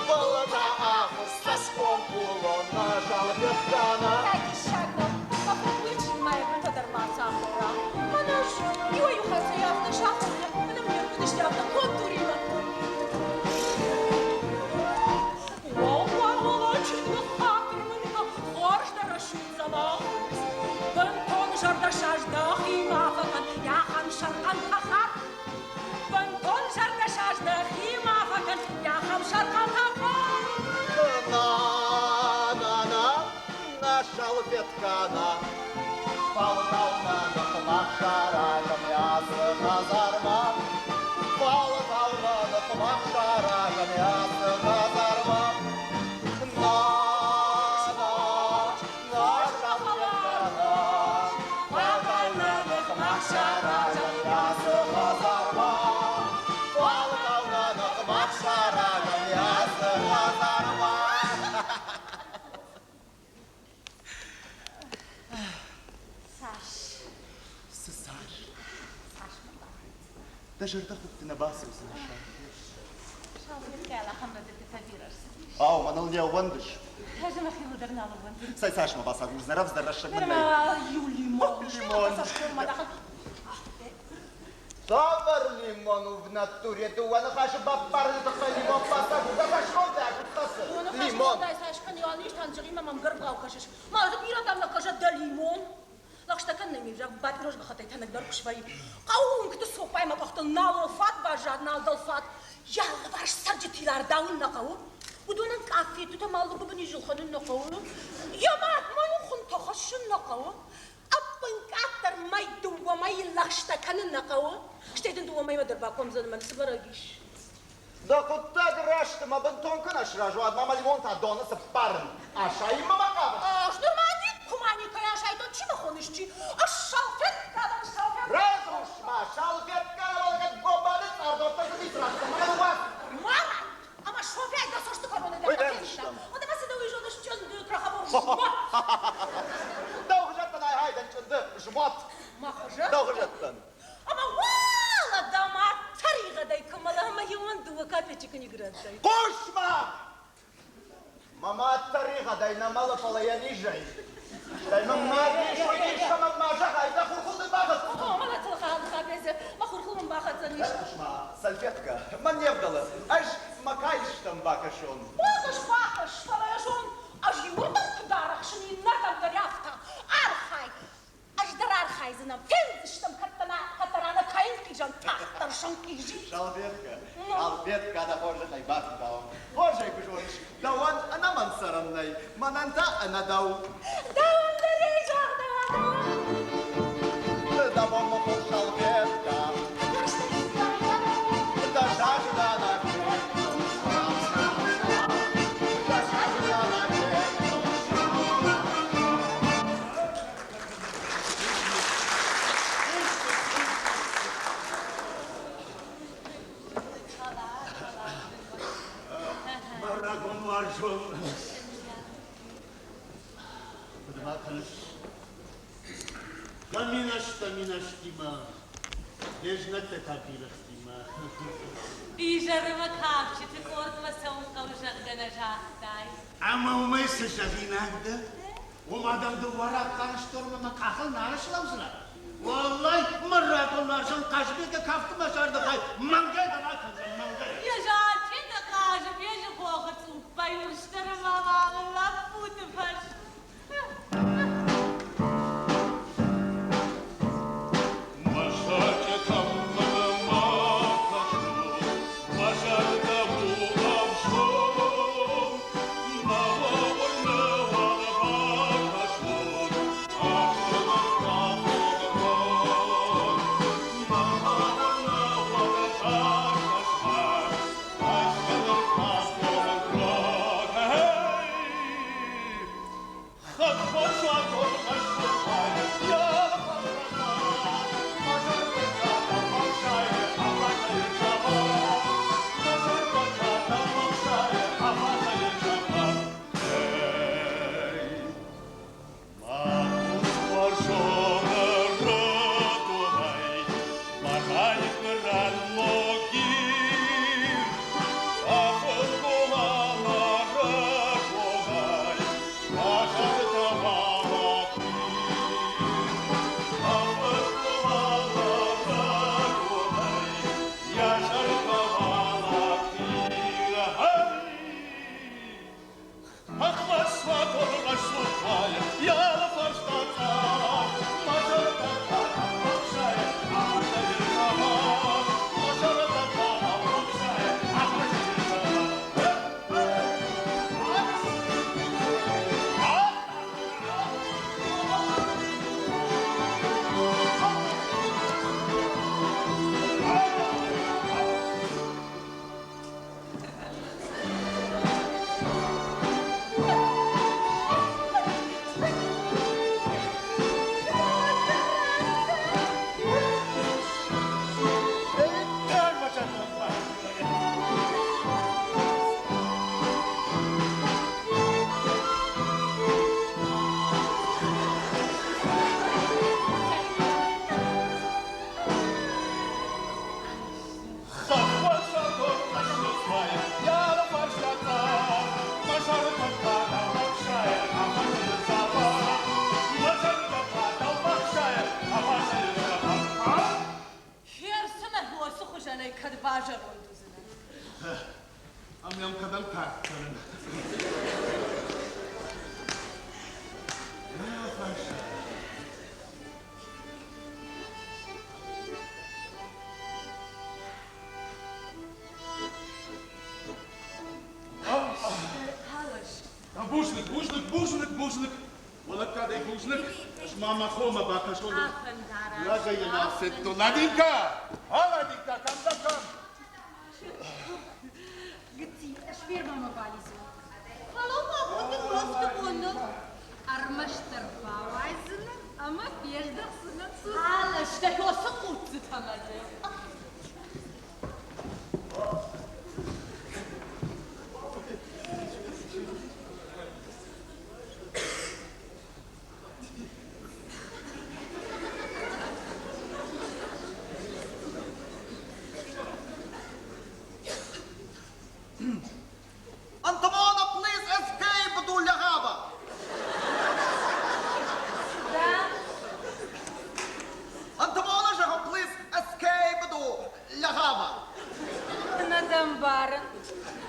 Былта ахуыр цӕсгом хъулон на шалфеткана. Диссаг нӕу, мӕ фыдгулджын ма йӕ бынтӕ дӕр ма ацахора. Мӕнӕ ӕз иуӕй-иу хатт сӕ афтӕ сахуыр дӕн, ӕмӕ мын ӕрхъуыдысты афтӕ контуримӕ. Бынтон зӕрдӕсаст дӕхимӕ фӕкӕн, йӕхӕн сӕрхъӕн тӕхӕр. Бынтон зӕрдӕсаст дӕхимӕ фӕкӕн, йӕхӕн сӕрхъӕн тӕхӕр. На, на, на, на шалфетка на, Фалдау на ныхмӕ саразӕм ацы хӕдзармӕ. Фалдау на ныхмӕ саразӕм ацы хӕдзармӕ. На, на, на шалфетка на, Фалдау на ныхмӕ саразӕм ацы хӕдзармӕ. Фалдау на ныхмӕ саразӕм ацы хӕдзармӕ. Цас? Цы цас? Дӕ зӕрдӕхудты нӕ бацӕудзынӕ, Шалфет. Шалфет ахӕм рӕдыдтытӕ бирӕ рцыдис. Ау, мӕныл не ууӕндыс? Ӕз мӕхиуыл дӕр нал ӕууӕндын. Цӕй цас мӕ бацагурдзынӕ, рӕвдздӕр рӕстӕг мын нӕй. Иу лимон. Лимон. Цавӕр лимон у в натуре? Дыууӕ ныхасы баппарыны тыххӕй лимон бацагур. Дӕ цӕсгом дӕ хӕцы. Лимон. Цас кӕн, иуал низтӕн мӕм гӕргъау кӕсыс. Ма дзы бирӕтӕм нӕ кӕсӕд дӕ лимон. Лӕгъстӕ кӕн нӕ ме взаг батъироз гӕххӕттӕй тӕнӕгдӕр куы свӕййы. Хъӕуы уынгты цоппай мӕ къӕхтыл нал фат баззад, нал дӕлфад. Йӕ алыварс цӕрджытыл ардауын нӕ хъӕуы. Уыдонӕн къаффеттытӕ ма лыгуыбыны зылхӕнын нӕ хъӕуы. Йӕ мадмӕ йын хуынтӕ хӕссын нӕ хъӕуы. Ӕппынкъаддӕр мӕй дыууӕ мӕйы лӕгъстӕ кӕнын нӕ хъӕуы. Стӕй дын дыууӕ мӕймӕ дӕр бакомдзӕн мӕн цы бӕрӕг ис. Дӕ хъуыддаг раст ӕмӕ бынтон куы нӕ сразы, уӕд ма мӕ лимон та доны цыппарын. Асайынмӕ мӕ хъавыс? Ӕз нырма никуы ма никӕй асайдтон, чи мӕ хоныс, чи? Ӕз салфеткӕ дӕн, салфеткӕ! Райхъус-ма, салфеткӕ нӕ гобаны цъардоттӕ дзы ницы раттӕм, ӕмӕ ныууадз! Ма ратт! Ӕмӕ Софяйы дӕ цӕсты кӕроны дӕр Уый нӕ фендзыстӕм. фендзыстӕм. Уӕдӕ ма цы дӕ уый зоныс, чъынды, краховой жмот! Дӕу хуызӕттӕн ай-гьай дӕн чъынды, жмот! Мӕ хуызӕн? Дӕу хуызӕттӕн. Ӕмӕ уӕлӕ дӕ ма тӕригъӕдӕй куы мӕла ӕмӕ иуӕн дыууӕ капеччы нигрӕдтӕй. Хъус-ма! Мӕ мад тӕригъӕдӕй нӕ мӕлы, фӕлӕ йӕ низӕй. Стӕй мын мад ис, уый ис ӕмӕ ма зӕгъай, дӕ хурхыл дын бахӕцдзӕн. О, мӕлӕт трапезе, мӕ хурхыл мын бахӕцдзӕнис. Ма, салфеткӕ, мӕн не вдӕлы, ӕз мӕ каистӕм бакӕсон. Бахӕс, бахӕс, фӕлӕ йӕ зон, ӕз иуырдӕм куыд арӕхсын, иннӕрдӕм дӕр афтӕ. Архай, Ӕз дӕр архайдзынӕн, фендзыстӕм, кӕддӕра нӕ кӕй ӕнхъизӕн, тагъддӕр сӕнхъизи. Салфеткӕ, салфеткӕ дӕ хорзӕхӕй бафидауӕм. Хорзӕй куы зоныс, дӕуӕн ӕнӕ мӕн цӕрӕн нӕй, мӕнӕн та ӕнӕ дӕу. Дӕуӕн дӕр ӕй загъдӕуа, дӕуӕн. Дӕ бон мӕ хорз салфеткӕ. Дӕ сажда на Дӕ сажда на Мӕ рагон уарзон. Куыд ма кӕныс? Дӕ минӕстӕ минӕстимӕ, де знӕгтӕ та бирӕгътимӕ. Изӕры мӕ кафджыты къордмӕ цӕуын хъӕуы, зӕгъгӕ, нӕ загътай. Ӕмӕ уымӕй цы зӕгъинаг дӕ? Уым адӕм дыууӕ рахъхъарстормӕ мӕ къахыл нал слӕудзынӕ. Уӕллӕй, мӕ рагон уарзон Хъазыбегы кафты мӕ зӕрдыхай мӕнгӕй дӕр акӕндзӕн, мӕнгӕй. Йӕ зачъетӕ Хъазыбеджы хохы цъуппӕй урсдӕр ӕмӕ мамы лӕппуты фӕрсты. Мӕ зачъетӕм ма кӕсон, мӕ зӕрдӕ у ӕфсон. Херсонӕ уоцы хуызӕнӕй кӕд базӕронд уыдзынӕ? Ам йӕм кӕдӕм тагъд кӕнын? Бузныг, бузныг, бузныг, бузныг. Уӕлӕггадӕй бузныг. Ӕз ма мӕ хомӕ бакӕсон. Лӕгӕй йын афедтон. Ладинка! А, Ладинка, кӕм дӕ, кӕм? фермӕмӕ балидзон. Фӕлӕуу-ма, абон дын улӕфты бон нӕу. Ӕрмӕстдӕр бауайдзынӕн ӕмӕ фездӕхдзынӕн. Алӕ, стӕй уыцы хъуццытӕ мӕ дзы. Антомона, please escape do Лягава! Да? Антомона, зӕгъын, please escape do Лягава! Нӕ дӕ мбарын.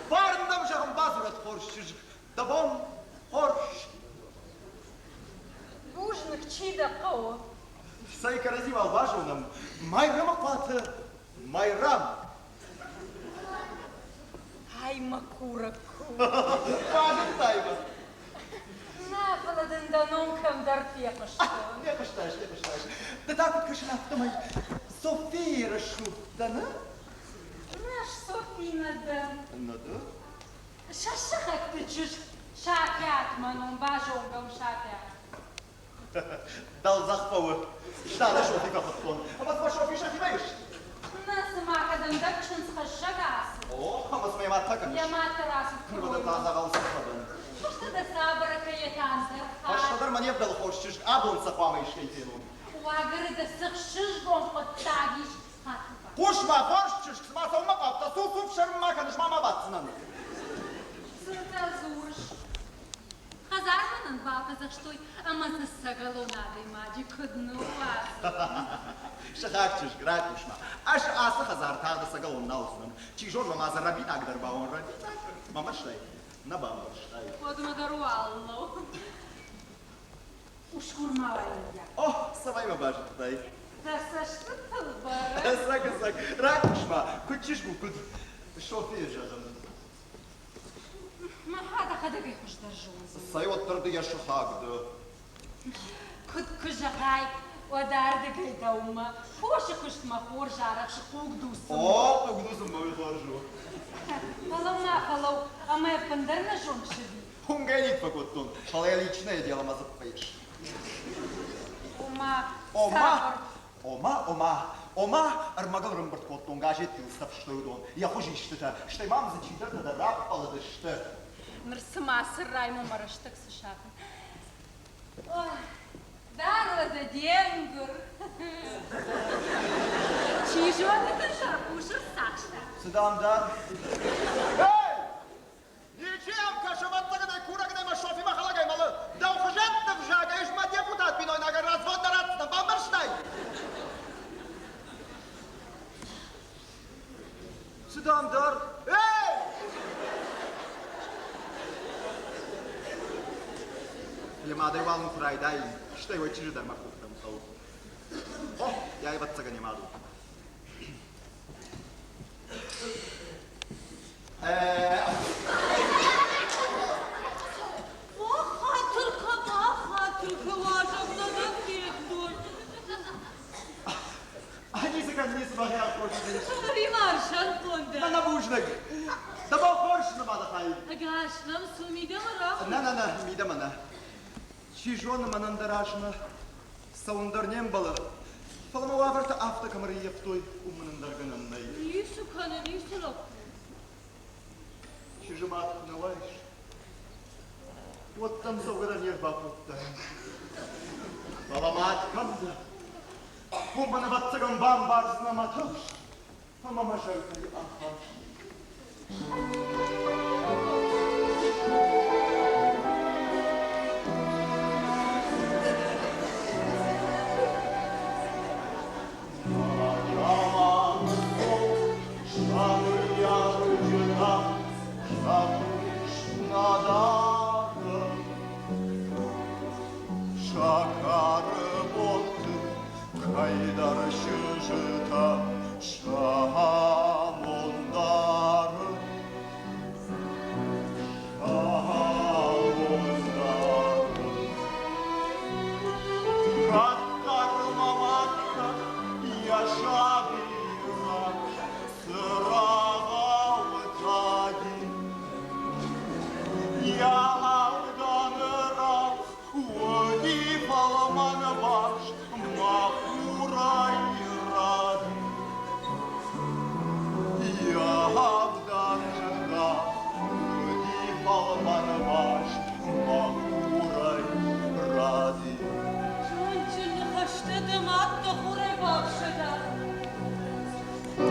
Фарн дӕм, зӕгъын, бадзурӕд хорз чызг. Дӕ бон хорз. Бузныг, чи дӕ хъӕуы? Цӕй кӕрӕдзи уал базонӕм. Майрӕмы хъуаты Майрӕм. Ай мӕ курӕг ку. Базыдтай мӕ. Нӕ, фӕлӕ дын дӕ ном кӕмдӕр фехъуыстон. Фехъуыстаис, фехъуыстаис. Ды та куыд кӕсын, афтӕмӕй Софийы рӕсугъд дӕ, нӕ? Нӕ, Софи нӕ дӕн. Нӕ дӕ? Сӕ сыхӕгты чызг Сафиат мӕ ном базонгӕ у Сафиат. Дӕлдзӕх фӕуы. Стӕлы Софи фӕхуыдтон. Ӕмӕ цыма Софи сӕхимӕ ис. Нӕ, цыма кӕдӕмдӕр чындзхӕссӕг ацыд. О, ӕмӕ цыма йӕ мад та кӕм ис? Йӕ мад дӕр ацыд Ныр та дзӕгъӕл цы фӕдӕн? Фӕстӕдӕр цавӕрӕкӕ йӕ та ӕндӕр хатт. Фӕстӕдӕр мӕ не вдӕлы хорз чызг, абон сӕ хъуамӕ искӕй фенон. Уагӕры дӕ цы хсызгон хъуыддаг ис, Хатуба? Хъус-ма, хорз чызг, цыма цӕуынмӕ хъавдтӕ, цу-цу, фсӕрм ма кӕныс, ма ма баддзынӕн. Цытӕ дзурыс? Хӕдзармӕ нын бафӕдзӕхстой ӕмӕ дзы ӕцӕгӕлон адӕймаджы куыд ныууадзын. Сыхаг чызг, райхъус-ма, ӕз ацы хӕдзар тагъд ӕцӕгӕлон нал уыдзынӕн. Чи зоны, ма дзы рӕбинаг дӕр бауон, рӕбинаг. Мӕ мӕстӕй нӕ бамбӕрстай. Уӕдмӕ дӕр уӕллау. Усгур ма уай, О, цӕмӕй мӕ базыдтай? Дӕ цӕстытыл бӕрӕг. Ӕцӕг, ӕцӕг. Райхъус-ма, куыд чызг у, куыд? Софийы зӕгъын. Мӕ дӕхӕдӕг ӕй хуыздӕр зондзӕн. Цӕй, уӕддӕр ды йӕ сыхаг дӕ. Куыд куы зӕгъай, уӕд ардыгӕй дӕумӕ фосы куыстмӕ хорз арӕхсы хъуг дуцынмӕ. О, хъуг дуцынмӕ уый хорз у. Фӕлӕуу-ма, фӕлӕуу, ӕмӕ ӕппындӕр нӕ зоныс ӕви? Уынгӕ никуы фӕкодтон, фӕлӕ йӕ личное дело мӕ дзыппы ис. Ома, Ома, Ома, ома, ома, ӕрмӕгыл ӕрӕмбырд кодтон газеттыл цӕфстой уыдон, йӕ хуызистытӕ, стӕй ма дзы чидӕртӕ дӕр раппӕлыдысты. Ныр цыма цы раймӕ мӕ рӕстӕг цы сафын. Дароза де нгуыр. Чи зоны дын сӕ хъус ӕрцахста. Цы дам дӕр? Эй! Ничи йӕм кӕсы, ӕвӕццӕгӕн ӕй курӕг нӕй мӕ Софимӕ хӕлӕгӕй мӕлы. Дӕу хуызӕтты взагӕй ис мӕ депутат бинойнагӕн развод нӕ ратдзынӕн, бамбӕрстай? Цы дам дӕр? Эй! Йӕ мадӕй уал ын куы райдаин, стӕй уӕ чызджы дӕр мӕ къухтӕм хъӕуы. О, йӕ ӕвӕццӕгӕн йӕ мад у. Нӕ, бузныг. Дӕ бон хорз, нымады хай. Ӕгас нӕм цу мидӕмӕ рахур. Нӕ, нӕ, нӕ, мидӕмӕ нӕ. Чи зоны, мӕнӕн дӕ размӕ цӕуын дӕр не мбӕлы. Фӕлӕ мӕ уавӕртӕ афтӕ кӕм ӕрыййӕфтой, уым мын ӕндӕр гӕнӕн нӕй. Ницы кӕны, ницы лӕппу. Чызджы мад куы нӕ уаис, уӕд дӕм цӕугӕ дӕр не рбакодтаин. Фӕлӕ мад кӕм дӕ, уым мын, ӕвӕццӕгӕн, бамбардзынӕ мӕ тыхст ӕмӕ мӕ зӕрдӕйы ахаст.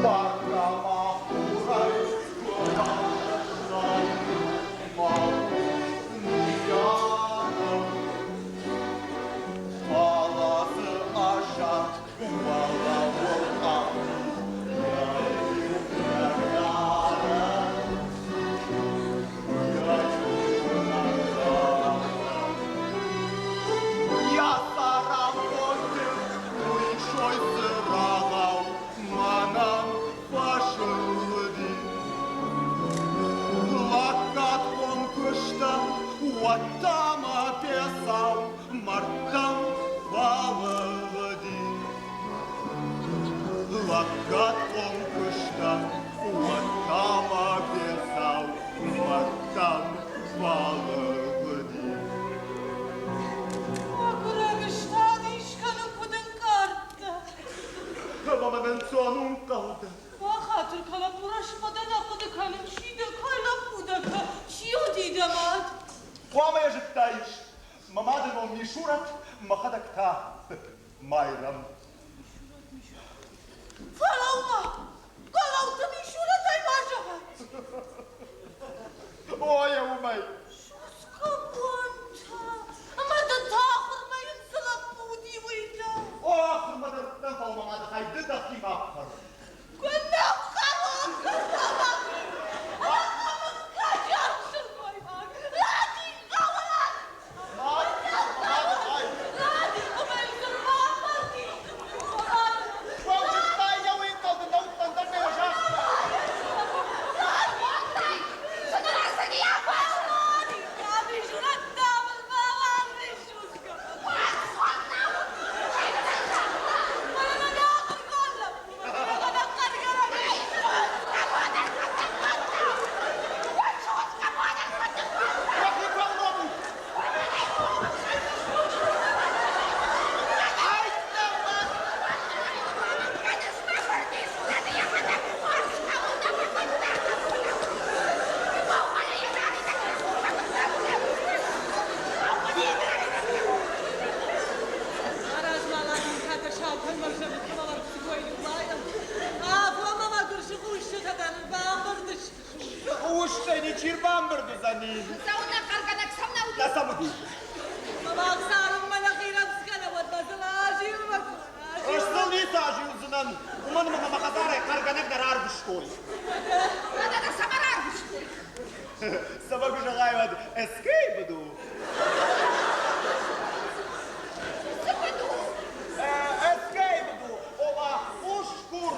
Бӕргӕ ма хурӕй куы бафсӕстай мӕ рухс ныййарӕг. Фӕлӕ дзы аззад уӕлӕуыл афтидӕй иунӕг йӕ иунӕг дарӕг. Йӕ цӕрӕнбонты уый сой цырагъау мӕнӕн фӕзылди. Лӕггадхъом куыстӕн уӕдта мӕ пецау мӕрдтӕм фӕлыгъди. Лӕггадхъом куыстӕн уӕдта мӕ пецау мӕрдтӕм фӕлыгъди. Мӕгуырӕг стад искӕнын куыд ӕнкъард дӕ? Ӕмӕ мӕнӕн цуан у ӕнхъӕл дӕ. Бахатыр кӕн, лӕппу, рӕстмӕ дӕ нӕ хъуыды кӕнын, чи дӕ, кӕй лӕппу дӕ, чи уыди дӕ мад? Хъуамӕ йӕ зыдтаис, мӕ мады ном Мисурӕт, мӕхӕдӕг та Майрӕм. Фӕлӕуу-ма, Гӕлӕуты Мисурӕтӕй ма зӕгъӕд. О, йӕ уымӕй. Сусгӕ бонтӕ, ӕмӕ дӕ тахуырмӕ йын цы лӕппу уыди, уый та? О, ахуырмӕ дӕр дӕн, фӕлӕ мӕ мады хай ды дӕхи ма фхӕр. Куыннӕ фхӕрон, куыннӕ мӕхи, ахӕм каджар сылгоймаг, Лади, хъӕуӕн! Мады хай! Лади, ӕмӕ йын нырма амарди. Уӕлдзыдтай йӕ уый ӕнхъӕлдын нӕ уыдтӕн дӕр ме загъта. Уӕхи фӕуромут! Устӕ ничи рбамбырд уыдзӕни. Нӕ сӕм уыди. Ӕз сыл ницы азилдзынӕн, уымӕн ӕмӕ мӕ хӕдзарӕй хъӕргӕнӕг дӕр арвыстой. Цӕмӕ куы зӕгъай, уӕд эскей буду. Эскей буду, ома усгур.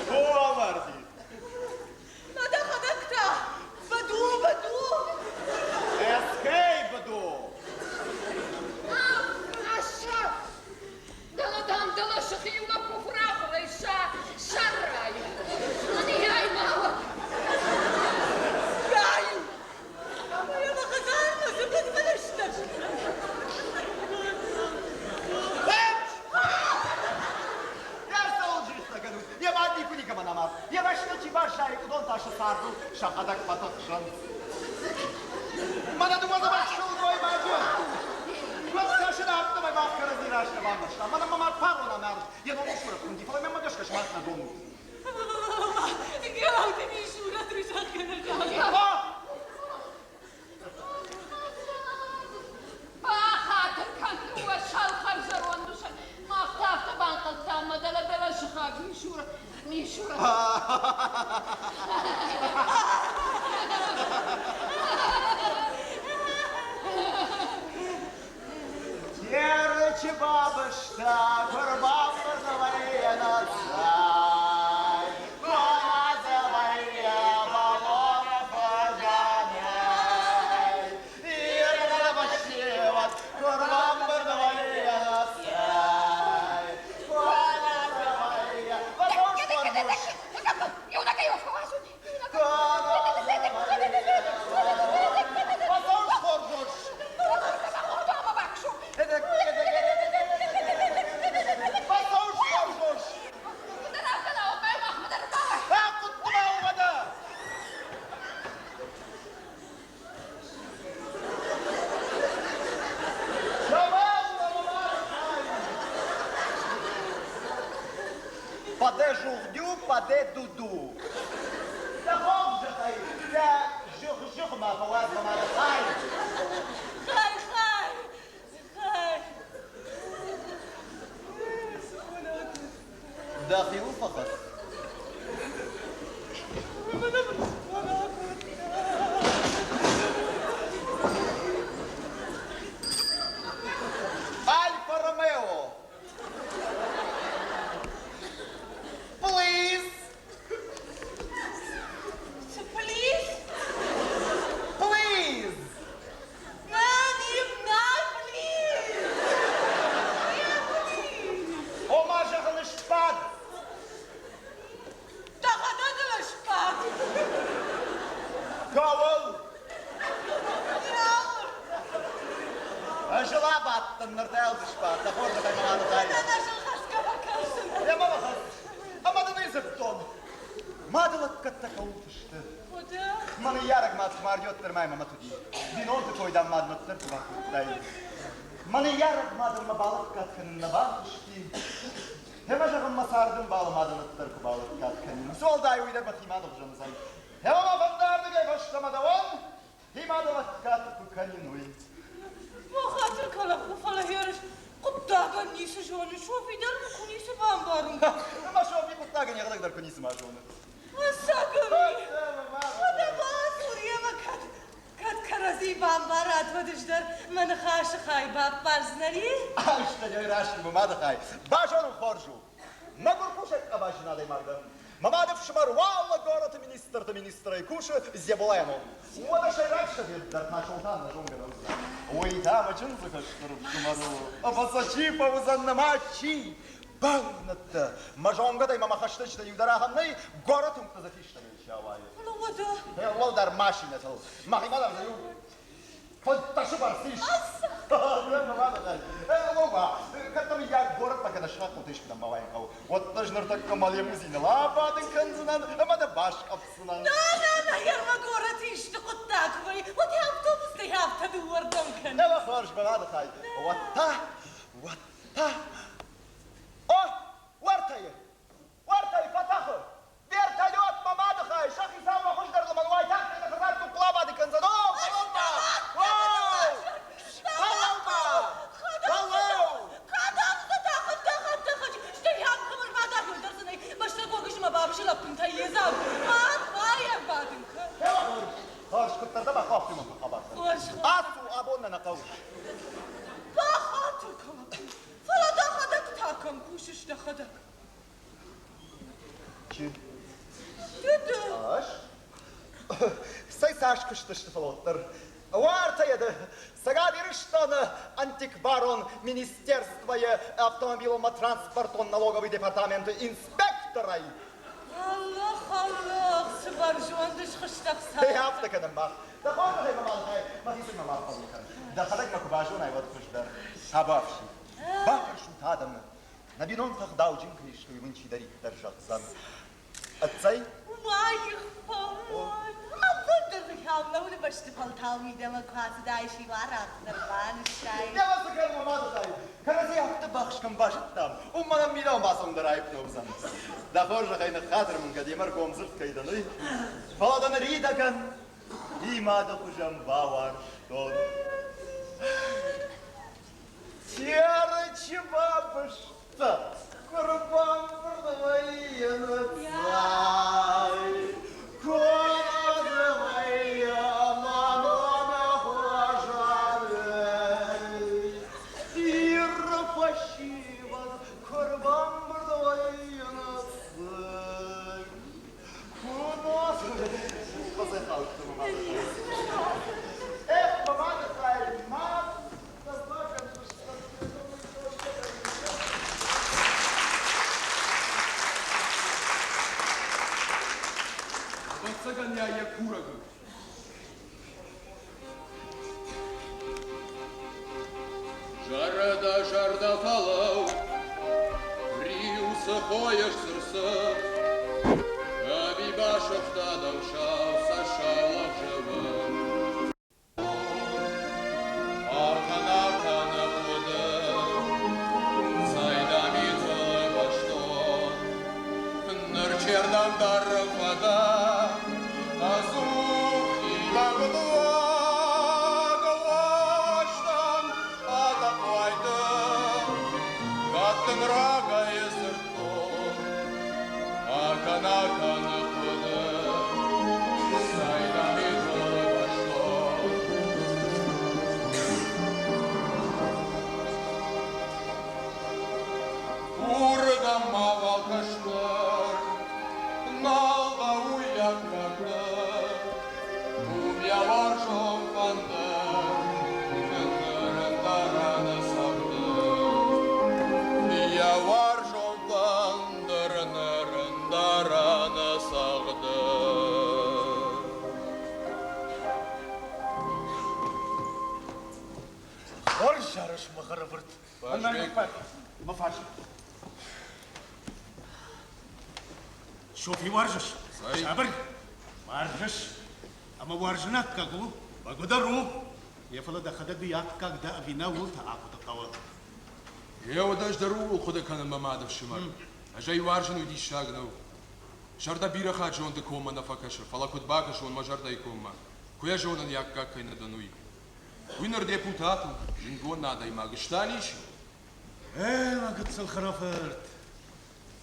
О, амарди. Эскей буду. Йӕ цӕуылджристӕ кӕнут, йӕ мад никуы никӕмӕн амард, йӕ бӕсты чи баззайы, уыдон та сӕ цардыл сӕхӕдӕг фӕтыхсынц. Мӕнӕ дыууӕ дзӕбӕх сылгоймаджы. Куыд кӕсын, афтӕмӕй мах кӕрӕдзи раз нӕ бамбӕрстам. Мӕнӕ мӕ мад фарон амард, йӕ ном Мисурӕт хуынди, фӕлӕ мӕнмӕ гӕсгӕ сымах нӕ зонут. Бахатыр кӕн дыууӕ сӕлхӕр зӕронд усӕн. Мах та афтӕ банхъӕлдтам, мӕ дӕлӕ дӕлӕ сыхаг Мисура, Мисура. Терчы бабызтӕ куы рбамбырд вӕййынц, цай, куы вӕййы бӕлоны хуызӕнӕй. Иры фӕсивӕд куы рбамбырд вӕййынц, цай, куы вӕййы бӕлон хорз. Бӕлон хорз. Aujourd'hui pas de doudou. Дӕ хорзӕхӕй, дӕ зыгъ-зыгъ ма фӕуадз мӕ мады хай. Хай, хай, хай. Дӕхиуыл фӕхӕц. Альфа Ромео. Please. Please? Please. Мӕн нал please. Ома зӕгъын сбад. Дӕхӕдӕг ыл сбад. Кӕуыл? Ӕз ыл абадтӕн, ныр та ӕз сбад. Дӕ хорзӕхӕй мӕ мады хай. Йӕ ма бахӕсс. Ӕмӕ дын ӕй дзырдтон. Мады лӕггӕдтӕ кӕуылты сты. Мӕ ныййарӕг мад куы марди, уӕддӕр ма йӕ мӕ мӕт уыди. Бинонты кой дам мад уӕддӕр куы бакодтай. Мӕ ныййарӕг мадӕн мӕ балӕггад кӕнын нӕ бантысти. Ӕмӕ зӕгъын, мӕ царды ӕмбалы мадӕн уӕддӕр куы балӕггад кӕнин. Цы уӕлдай уый дӕр мӕхи мады хуызӕн уыдзӕн. Ӕмӕ мӕ фӕндардыгӕй фӕстӕмӕ дӕуӕн хи мады лӕггад куы кӕнин, уый. Бахатыр кӕн, фӕлӕ хӕрыс хъуыддагӕн ницы зоны, Софи дӕр мын куы ницы бамбарын кодта. Ӕмӕ Софи хъуыддагӕн йӕхӕдӕг дӕр куы ницы ма зоны. Сагами! Уӕдӕ бадзур йемӕ, кӕд, кӕд кӕрӕдзи бамбарат, уӕд ӕз дӕр мӕ ныхасы хай баппардзынӕн, и? Ӕстӕгӕй раст у мӕ мады хай. Базонын хорз у. Мӕгуыр кусӕг къабазджын адӕймаг дӕн. Мӕ мады фсымӕр уаллӕ горӕты министрты министрӕй кусы Дзеболайы ном. Уӕдӕ сӕйраг совет дӕр та Солтан нӕ зонгӕ нӕ уыдзӕн. Уый та мӕ чындзы кӕстӕр ӕфсымӕр у. Ӕвӕдза, чи фӕуыдзӕн нӕ чи? Бӕлвырдтӕ! Мӕ зонгӕтӕй мӕ мӕ хӕстӕджытӕ иу дӕр ахӕм нӕй, горӕты уынгты дзы фистӕгӕй чи ауайы. Фӕлӕ уӕдӕ? Фӕллоу дӕр машинӕтыл. Мӕхимӕ дӕр дзы иу фынддӕсы бӕрц ис. Кӕд дӕ мыййаг горӕтмӕ кӕнӕ сыхӕгтыл искуыдӕм бауайын хъӕуы, уӕддӕр ӕз ныртӕккӕ мӕ лимузиныл абадын кӕндзынӕн ӕмӕ дӕ баскъӕфдзынӕн. На, на, на, мӕ горӕты исты хъуыддаг вӕййы, уӕд автобустӕй афтӕ дыууӕрдӕм кӕн. Ӕмӕ хорз, мӕ мады хай. Уӕд та, уӕд та. О, уӕртӕйы, уӕртӕйы фӕтӕхы! Вертолет мӕ мады хай, сӕхицау мӕ хуыздӕр лымӕн уайтагъд нӕ хӕдзар къуклабады кӕндзӕн. О, фӕлӕуу-ма! Оу! Фӕлӕуу-ма! Фӕлӕуу! Кӕдӕм дзы тӕхын, тӕхын, тӕхын, стӕй ам кӕм ӕрбадӕгон дӕрдзынӕй, бӕстӕ гогызмӕ бабызы лӕппынтӕй йедзаг. Мад ма йӕ бадын кӕн. Хорз, куыддӕр дӕ бахъуагътимӕ фӕхабар кӕн. Ацу, абон нӕ нӕ хъӕуы. Бахатыр кӕн, фӕлӕ дӕхӕдӕг та кӕм кусыс дӕхӕдӕг? Чи? Ды ды. Ӕз? Цӕй цас куыстысты, фӕлӕ уӕддӕр. Уартӕ йӕ ды Цӕгат Ирыстоны антикварон министерствойы автомобилон-транспортон налоговый департаменты инспекторӕй. Аллах, Аллах, цы бӕрзонд схызтӕ Эй, афтӕ кӕнӕм мах. Дӕ хорзӕхӕй мӕ мадхай, мӕхицӕй мӕ ма хъӕуы кӕн. Дӕхӕдӕг мӕ куы базонай, уӕд хуыздӕр. Табуафси. Бафӕрсут адӕмы. Нӕ бинонтӕ ӕгъдауджын кӕй сты, уый мын чидӕриддӕр зӕгъдзӕн. Ӕццӕй? Уаих фӕуон. Ӕппындӕр хӕллауны бӕсты фӕлтау мидӕмӕ куы ацыдаис иу арахъдӕр банызтай. Йӕ цы кӕн, мӕ мады хай, кӕрӕдзи афтӕ бахс кӕм базыдтам, уым мӕнӕн мидӕмӕ бацӕуын дӕр аипп нӕ уыдзӕн. Дӕ хорзӕхӕй ныххатыр мын кӕд йемӕ ргомдзырд кӕй дӕн, уый. Фӕлӕ дӕ ныридӕгӕн хи мады хуызӕн бауарзтон. Терчы бабызтӕ куы рбамбырд вӕййынц, куы вӕййы мӕнон хуызӕнӕй. Иры фӕсивӕд куы рбамбырд вӕййынц, куы Эх, мӕ мады хай, мад Ӕвӕццӕгӕн йӕ йӕ курӕг у. Зӕрдӕ, зӕрдӕ фӕлӕу, риу цы хойыс сыр-сыр, Ӕви басыгъта дӕу сау цӕссау ӕхсӕвы? Артӕн-артӕны хъуыды, цайда митыл бӕстон. Хорз зарыс, мӕ хӕрӕфырт. Мӕ фарс. Софи уарзыс? Сабыр. Уарзыс. Ӕмӕ уарзын аккаг у, бӕгуыдӕр у. Йӕ фӕлӕ дӕхӕдӕг уый аккаг дӕ ӕви нӕ, ууыл та ахъуыды хъӕуы. Гъе уӕд ӕз дӕр ууыл хъуыды кӕнын, мӕ мадыфсымӕр. Ӕз ӕй уарзын, уый диссаг нӕу. Зӕрдӕ бирӕ хатт зонды коммӕ нӕ фӕкӕсы, фӕлӕ куыд бакӕсон мӕ зӕрдӕйы коммӕ, куы йӕ зонын, йӕ аккаг кӕй нӕ дӕн, уый. Уый ныр депутат у, зындгонд адӕймаг, стӕн ис? Эй, мӕ гыццыл хӕрӕфырт,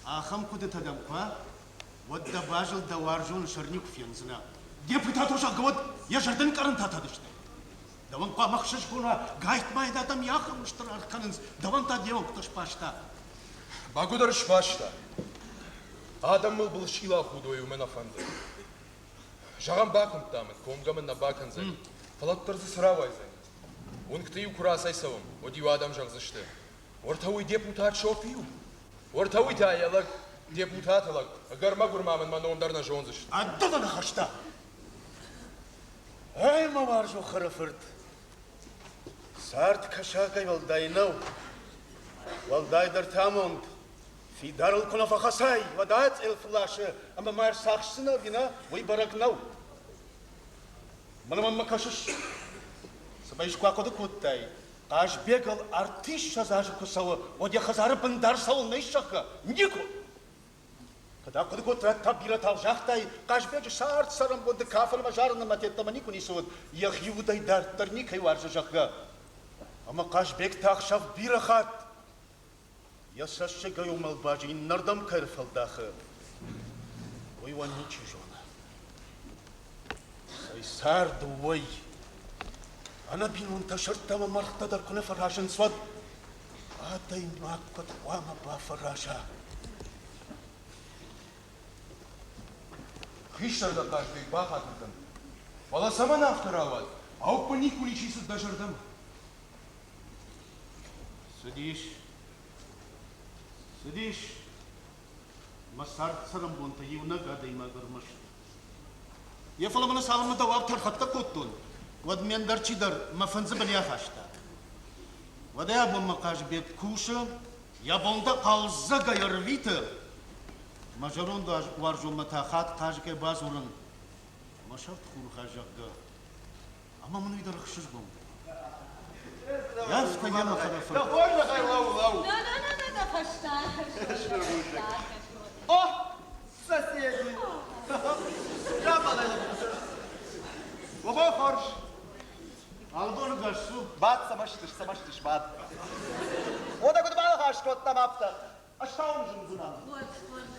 ахӕм хъуыдытӕ дӕм куы уа, уӕд дӕ базыл дӕ уарзоны сӕр никуы фендзынӕ. Депутат у, зӕгъгӕ, уӕд йӕ зӕрдӕ нкъарӕнтӕ тадысты. Дӕуӕн хъуамӕ ӕхсызгон уа, гайтма йын адӕм ахӕм стыр аргъ кӕнынц, дӕуӕн та де уӕнгтӕ сбаста. Бӕгуыдӕр сбаста. Адӕм мыл былысчъил ахудой, уымӕ нӕ фӕнды. Зӕгъӕм, бакуымдта мын, комгӕ мын нӕ бакӕндзӕни, фӕлӕ уӕддӕр дзы цы рауайдзӕни? Уынгты-иу куы рацӕйцӕуӕм, уӕд-иу адӕм зӕгъдзысты, уӕртӕ уый депутат Софи у, уӕртӕ уый та йӕ лӕг, депутаты лӕг, ӕгӕр-мӕгуыр ма мын мӕ ном дӕр нӕ зондзысты. Ӕддӕмӕ ныхӕстӕ! Ӕй, мӕ уарзон хӕрӕфырт, цард кӕсагӕй уӕлдай нӕу, уӕлдайдӕр та амонд. Фидарыл куы нӕ фӕхӕцай, уӕд ацъӕл фӕласы ӕмӕ ма ӕрцахсдзынӕ ӕви нӕ, уый бӕрӕг нӕу. Мӕнӕ мӕнмӕ кӕсыс, цӕмӕй искуы ахъуыды кодтай, Хъазбегыл ӕртиссӕдз азы куы цӕуы, уӕд йӕ хӕдзары бындар цӕуылнӕ ис, зӕгъгӕ? Никуы! Кӕд ахъуыды кодтай, та бирӕтау загътай, Хъазбеджы цард цӕрӕнбонты кафын ӕмӕ зарыны мӕтеттӕмӕ никуы ницы уыд, йӕхи удӕй дарддӕр никӕй уарзы, зӕгъгӕ. Ӕмӕ Хъазбег та ӕхсӕв бирӕ хатт йӕ цӕссыгӕй уымӕл базы иннӕрдӕм кӕй ӕрфӕлдахы, уый уӕ ничи зоны. Цӕй цард у уый? Ӕнӕ бинонтӕ сырдтӕ ӕмӕ мӕргътӕ дӕр куы нӕ фӕразынц, уӕд адӕймаг куыд хъуамӕ бафӕраза? Хистӕр дӕ Хъазбег бахатыр кӕн, фӕлӕ цӕмӕн афтӕ рауад? Ауппы никуы ничи цыд дӕ зӕрдӕмӕ. Цыдис, цыдис, мӕ цард-цӕрӕнбонтӕ иунӕг адӕймаг ӕрмӕст. Йӕ фӕлӕ мын цалынмӕ дӕуау тӕрхӕттӕ кодтон, уӕд ме ндӕр чидӕр мӕ фындзы бын ахаста. Уӕдӕй абонмӕ Хъазбег кусы, йӕ бонтӕ хъӕлдзӕгӕй ӕрвиты. Мӕ зӕронд уарзонмӕ та хатт хъазгӕ бадзурын, мӕ сӕрт хурхӕ, зӕгъгӕ. Ӕмӕ мын уый дӕр ӕхсызгон. Афтӕ йӕ мӕ фӕлӕ Хорзӕхӕй лӕуу, лӕуу. На-на-на-на, фӕстаг. О, соседи! Уого хорз. Албоны гӕс цу. Бад, цӕмӕстыс, цӕмӕстыс, бад. Уӕдӕ куыд баныхас кодтам, афтӕ. Ӕз та уым зындзынӕн. Хорз, хорз.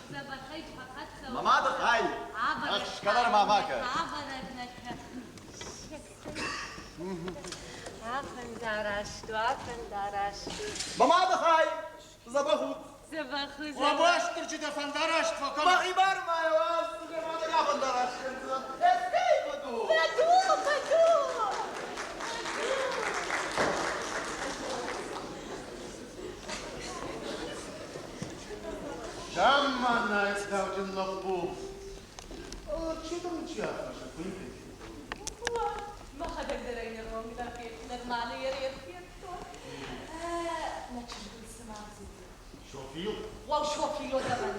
Дзӕбӕхӕй фӕхӕццӕ. Мӕ мады хай! Ӕхсгӕ ма макӕ. Афӕндараст у, афӕндараст у. Мӕ мады хай! Дзӕбӕх ут! Дзӕбӕх у, О, Уастырджи дӕ фӕндараст фӕкӕн! Мӕхи бар ма уастырджи ма дӕ афӕндараст кӕндзынӕн. Эскей фӕду! Фӕду, фӕду! Замманайы сауджын лӕппу. Чи дын чи ахӕссы, куы Мӕхӕдӕг дӕр ӕй ныронг нӕ нормалы федтон. Мӕ чызгыл цыма дзуры. Софил? Уау, Софило дӕмӕн.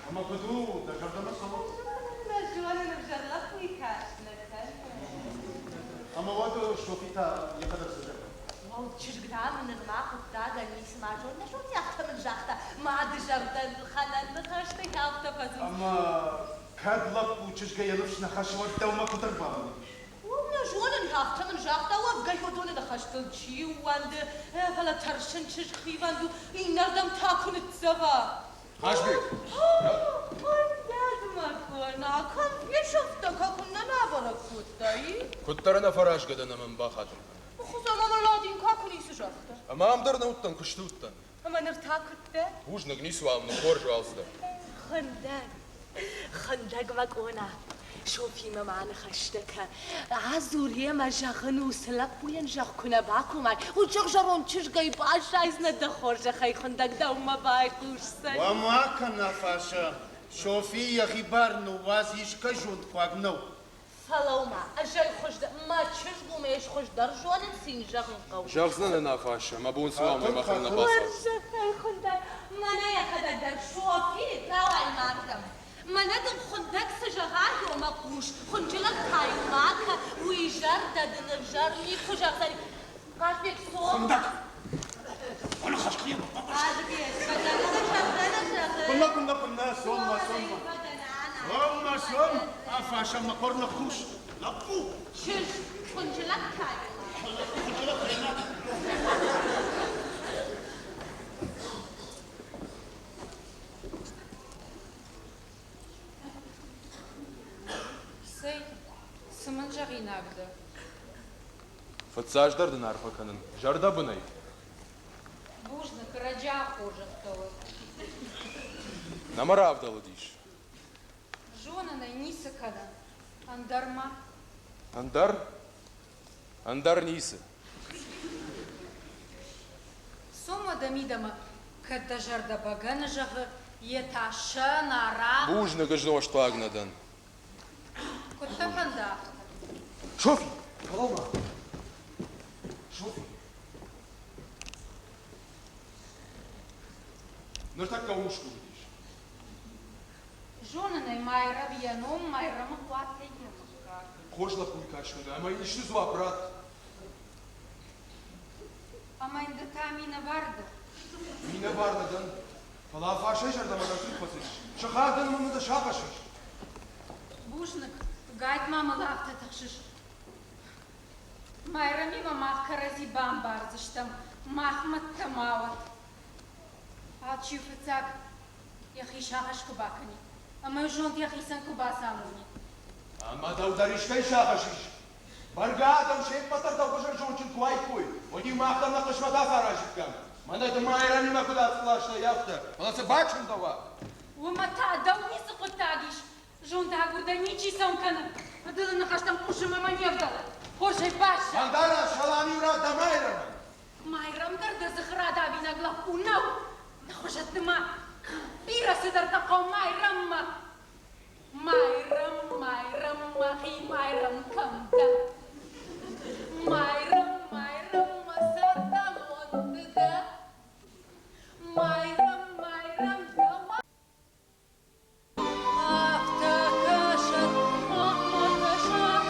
Ӕмӕ куыд у, дӕ зӕрдӕмӕ цӕуы? Мӕ зонын, ӕвзӕр лӕппуйы каст нӕ кӕны. Ӕмӕ уӕд Софи та йӕхӕдӕг цы зӕгъы? Уау, чызг дам нырма хъуыддагӕн ницыма зоны. Нӕ зоны, афтӕ мын загъта. Мады зӕрдӕ хӕлӕн ныхӕстӕй афтӕ фӕдзуры. Ӕмӕ кӕд лӕппу чызгӕй йӕ ныфс нӕ хӕссы, уӕд дӕумӕ куыд ӕрбамӕлдис? Уым нӕ зонын, афтӕ мын загъта, уӕвгӕ уыдоны ныхӕстыл чи ууӕнды, фӕлӕ тӕрсын чызг хивӕнд у, иннӕрдӕм та куы ныццӕва. Хазбег! Ӕндӕр мӕ кӕна, кӕм фесӕфтӕ, куыннӕ нӕ абӕрӕг кодтай? Куыддӕр ӕнӕфӕразгӕ дӕн ӕмӕ мын бахатыр кӕн. Хуыцау мӕ Ладинка куы ницы загъта. Ӕмӕ ам дӕр нӕ уыдтӕн, куысты уыдтӕн. Ӕмӕ ныр та куыд дӕ? Бузныг, ницыуал мын хорз уалдзӕг. Хӕндӕг, хӕндӕг мӕ къона, Софимӕ ма ныхӕстӕ кӕ. Адзур йемӕ, зӕгъын, уыцы лӕппуйӕн зӕгъ, куы нӕ бакомай, уый зӕгъ зӕронд чызгӕй баззайдзынӕ дӕ хорзӕхӕй хуындӕг дӕумӕ байхъусдзӕн. Уӕ ма кӕна, Фаша, Софи йӕхи бар ныууадз, искӕй зондхъуаг нӕу. Фӕлӕуу-ма, ӕз ӕй хуыздӕр, мӕ чызг у мӕ ӕз хуыздӕр зонын, цы йын зӕгъын хъӕуы. Зӕгъдзынӕн ын Афассӕ, мӕ бон цы уа, уымӕй махӕн нӕ бацауд. Хорзӕхӕй хуындӕг, мӕнӕ йӕхӕдӕг дӕр Софи, рауай ма ардӕм. Мӕнӕ дын хуындӕг цы зӕгъа, ёмӕ хъус, хынджылӕг та-иу ма кӕ, уый зӕрдӕ дын ӕвзӕр никуы зӕгъдзӕни. Хъазбег, цом. Хуындӕг! Аныхас кӕнӕм. Хъазбег, фӕдӕны зӕрдӕ нӕ зӕгъы. Куыннӕ, куыннӕ, куыннӕ, цом ма, цом ма. Цом ма, цом, Афассӕ, мӕ хъуыр ныхъхъус. Лӕппу! Чызг, хынджылӕг та-иу ма. Лӕппу, хынджылӕг та-иу ма. Цӕй, цы мын зӕгъинаг дӕ? Фыццаджыдӕр дын арфӕ кӕнын зӕрдӕбынӕй. Бузныг, рӕджы хорзӕхтӕ уӕд. Нӕ мӕ равдӕлыдис. Зонын ӕй, ницы кӕнын. Ӕндӕр ма? Ӕндӕр? Ӕндӕр ницы. Цом уӕдӕ мидӕмӕ, кӕд дӕ зӕрдӕ бӕгӕны зӕгъы, йе та сӕн, арахъ. Бузныг, ӕз нозтхъуаг нӕ дӕн. Куыд дӕ фӕнды афтӕ? Софи, фӕлӕуу-ма. Софи. Ныртӕккӕ усгур уыдис. Зонын ӕй, Майрӕм йӕ ном Майрӕмы хъуатӕй йӕ мыггаг. Хорз лӕппуйы каст уыд ӕмӕ исты дзуапп ратт. Ӕмӕ йын ды та минӕвар дӕ? Минӕвар нӕ дӕн, фӕлӕ фарсӕй зӕрдӕмӕ дӕр тынг фӕцыдис. Сыхаг дӕн ӕмӕ мын дӕ сагъӕс ис. Бузныг, гайтма мыл афтӕ тыхсыс. Майрӕмимӕ мах кӕрӕдзи бамбардзыстӕм, мах мӕдтӕ ма уӕд. Алчи фыццаг йӕхи сагъӕс куы бакӕнид ӕмӕ зонд йӕхицӕн куы бацамонид. Ӕмӕ дӕу дӕр искӕй сагъӕс ис? Бӕргӕ адӕм се ппӕт дӕр дӕу хуызӕн зондджын куы уаиккой, уӕд-иу мах дӕр нӕ хъысмӕт ацаразиккам. Мӕнӕ ды Майрӕмимӕ куыд ацъыластай, афтӕ, фӕлӕ цы бачындӕуа? Уымӕ та дӕу ницы хъуыддаг ис. Зондагур дӕ ничи цӕуын кӕны. Ӕдылы ныхӕстӕм хъусынмӕ мӕ не вдӕлы. Хорзӕй баззад. Ӕлдарӕн салам-иу ратт дӕ Майрӕмӕн. Майрӕм дӕр дӕ дзыхы радавинаг лӕппу нӕу. Нӕ хуызӕтты ма бирӕ цыдӕртӕ хъӕуы Майрӕммӕ. Майрӕм, Майрӕм, мӕхи Майрӕм кӕм дӕ? Майрӕм, Майрӕм, мӕ цардамонд дӕ. Майрӕм, Майрӕм, дӕуӕн Афтӕ кӕсӕд, махмӕ кӕсӕг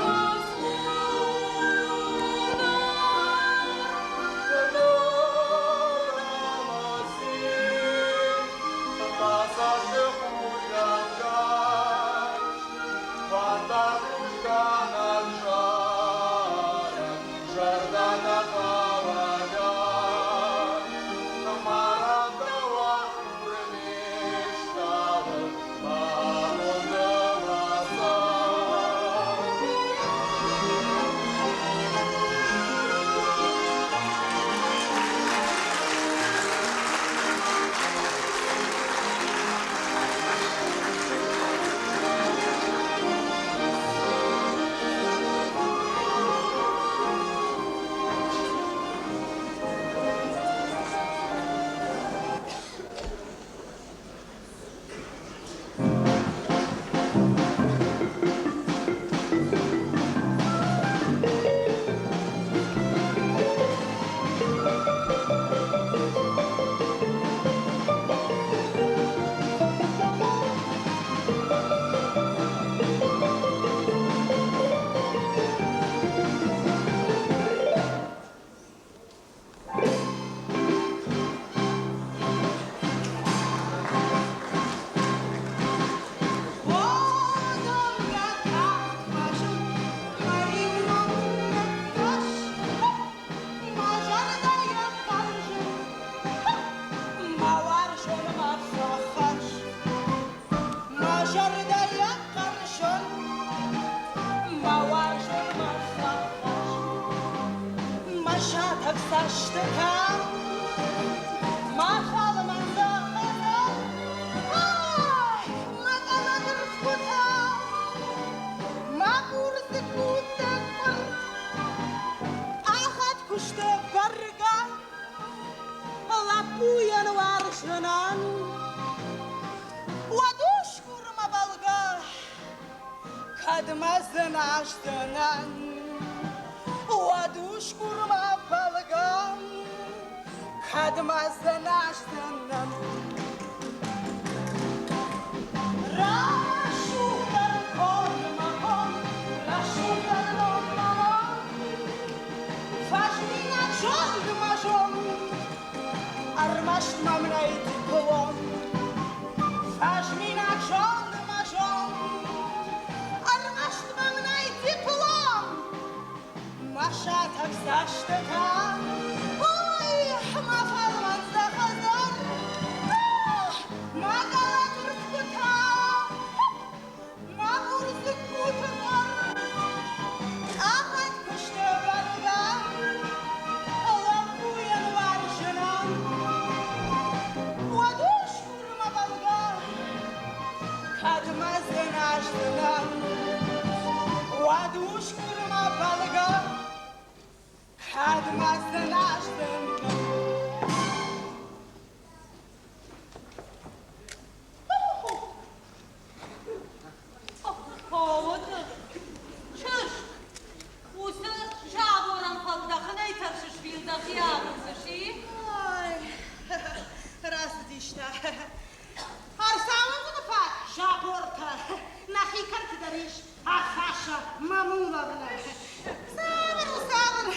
Лӕппуйӕн уарзынӕн уӕд усгурмӕ бӕлгӕ. Кӕдмӕ дзыназдзынӕн, уӕд усгурмӕ бӕлгӕ, кӕдмӕ дзыназдзынӕн. Рӕсугъддӕр коммӕ ком, рӕсугъддӕр номмӕ ном, фӕзминаг зондмӕ зонд, ӕрмӕст мӕм нӕй диплом. Фӕзминаг зондмӕ зонд, ӕрмӕст мӕм нӕй диплом. Мӕ сатӕг цӕстытӕ, ой, мӕ фӕлмӕн хӕдзар, мӕ къӕлӕт ӕрфгуытӕ, мӕ бур дзыккуты хъӕр. Ӕппӕт куысты бӕргӕ лӕппуйӕн уарзынӕн, уӕд усгурмӕ бӕлгӕ, кӕдмӕ дзыназдзынӕн, уӕд усгурмӕ бӕлгӕ, кӕдмӕ дзыназдзынӕн. Ходы чызг, уыцы заборӕн фӕлдахынӕй тӕрсыс дӕхи ауындзыс, и? Ой, рацыдис та. Ӕрцауындзыны фаг забортӕ нӕхи кӕрты дӕр ис, Афаша Мамуловна. Цавӕр у, цавӕр?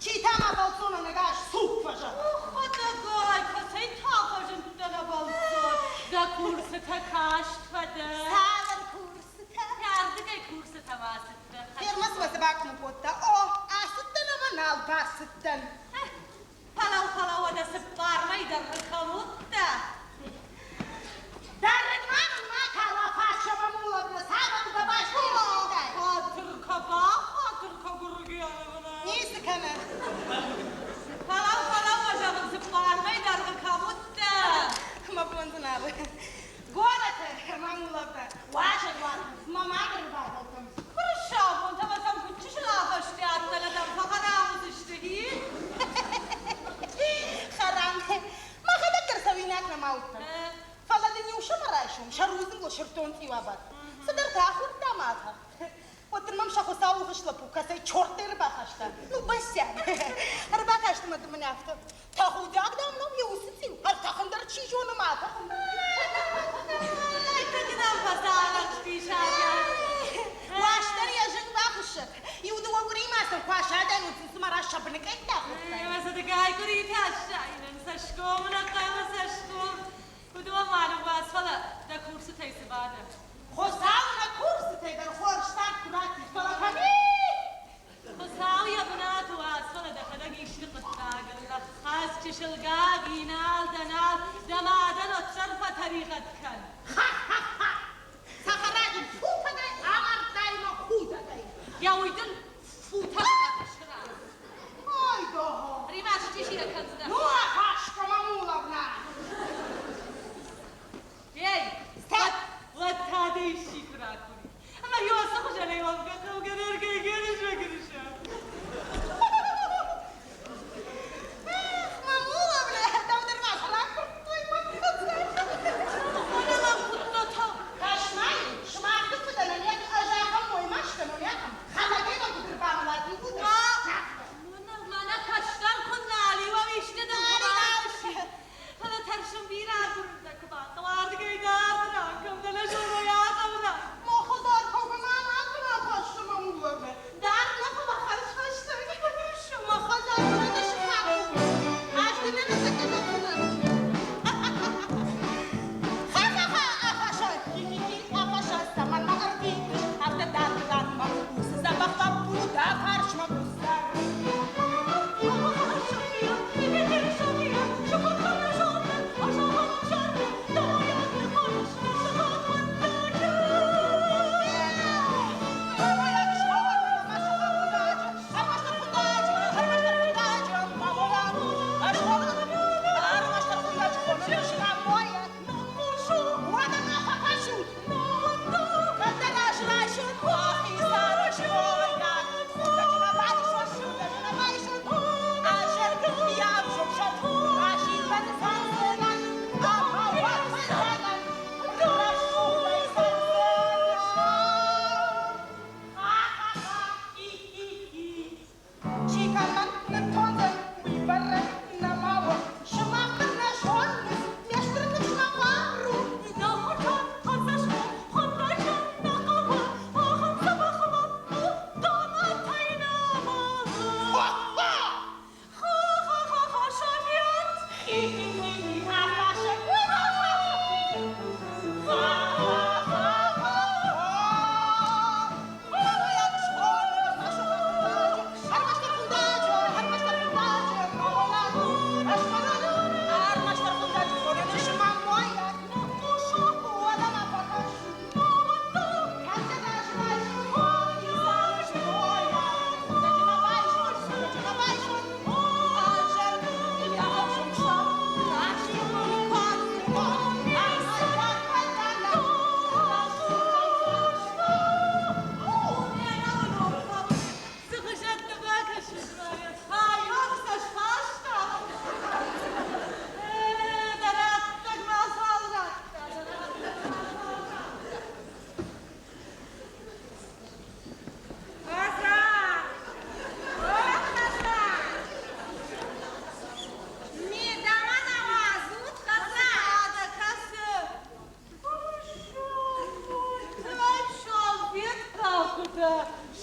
Чи та ма бӕлццонӕн ӕгас суг фӕзӕгъы? Хӕдӕгай, кӕцӕй та фӕзындтӕ нӕ бӕлццон? Дӕ курсытӕ каст фӕдӕ? Цавӕр курсытӕ? Ардыгӕй курсытӕм ацыдтӕ. Фермӕ цы бакуым кодта? О, ацыдтӕн ӕмӕ нал бацыдтӕн. Фӕлӕу, фӕлӕу, уӕдӕ цыппар мӕй дӕргъы кӕм уыдтӕ? Дӕрын ма мын ма кала, Фаша Мамуловна, цавӕр дӕ баст Хатырка, бахатырка, Гургеновна. Ницы кӕны. Фӕлӕу, фӕлӕу, ма зӕгъын, цыппар мӕй дӕргъы кӕм уыдтӕ? Мӕ бон дзы нал. Горӕты, Мамуловна, уазӕгуат, мӕ мады рвадӕлтӕм. Хуырсабонтӕ ма сӕм куыд чысыл афӕстиат, фӕлӕ дӕм фӕхӕрам уыдзысты, и? Хӕрам. Мӕхӕдӕг дӕр цӕуинаг нӕма уыдтӕн. Фӕлӕ дын иу сӕмӕрайсом сӕ рудзынгыл сырддон цъиу абадт. Цыдӕртӕ ахуырдта ма атахт. Уӕд дын мӕм сӕ хуыцауы лгъыст лӕппу кӕцӕй чорттӕй ӕрбахаста. Ну, Басян. Ӕрбакаст ӕмӕ дын мын афтӕ. Тӕхудиаг, дам, нӕу йӕ уыцы цъиу. Ӕртӕхын дӕр чи зоны ма атӕхын. Тынг нӕм фӕцарӕхстис адӕм. Уастӕр йӕ зынг бахуыссӕд. Иу-дыууӕ къуыримӕ сын куы асадӕн, уыд сын цыма раст сӕ быныкъӕйттӕ ахордтай. Ӕмӕ сӕдӕгай къуыритӕ ссайынӕн цӕсгом нӕ хъӕуы, цӕсгом. Уыдон ма ныууадз, фӕлӕ дӕ курсытӕй цы бады? Хуыцау нӕ курсытӕй дӕр хорз цард куы раттид, фӕлӕ кӕм и? Хуыцау йӕ бынаты уадз, фӕлӕ дӕхӕдӕг исты хъуыддагыл ныххӕц, чысыл гаги, нал дӕ, нал, дӕ мадӕн уӕддӕр фӕтӕригъӕд кӕн. Ха-ха-ха! Цӕхӕраджы футӕгӕй амардтай мӕ худӕгӕй. Йа уый дын футӕг сразы. Ой, дого! Римӕ, чичи кӕндзынӕ. Ну, Афашка Мамуловна! Ей, уӕд та дӕ исчи куы ракурид. Ӕмӕ Йосы хуызӕнӕй уӕвгӕ хъӕугӕ дӕр кӕй кӕныс, Грыша? Эх, Мамуловна, дӕу дӕр ма куы ракуырдтой, мӕ Фӕлӕ мӕм куыдта та? Кӕс-ма, сымах фыдӕнӕн ӕз ахӕм мой ма скӕнон, ахӕм. Хӕлӕгӕй мӕм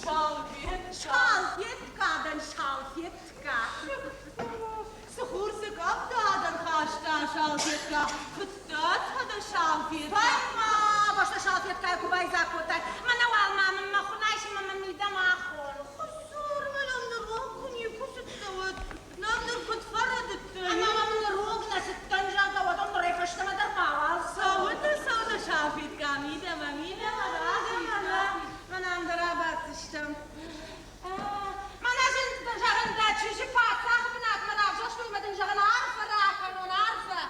Салфетка. Салфетка дӕн, салфетка. Цы хур, цы къӕвда дӕр хаста Салфетка, фыддӕртӕ дӕ Салфетка. Фӕй-ма, бӕстӕ салфеткӕйы куы байдзаг кодтай. Мӕнӕ уал ма мын мӕ хуын айс ӕмӕ мӕ мидӕмӕ ахон. Хуыссор, мӕнӕ ныррог куы никуы цыдтӕ, уӕд нӕм ныр куыд фӕрӕдыдтӕ? Ӕмӕ мӕм ныррог нӕ цыдтӕн, зӕгъгӕ, уӕд ӕм нырӕй фӕстӕмӕ дӕр мауал цӕуы. Цӕуы, цӕуы, Салфетка, мидӕмӕ, мидӕмӕ, рагӕй, Мӕнӕ ам дӕр абаддзыстӕм. Мӕнӕ зын зӕгъын дӕ чызджы паддзахы бынатмӕ равзӕрстой ӕмӕ дын зӕгъын арфӕ ракӕнон, арфӕ.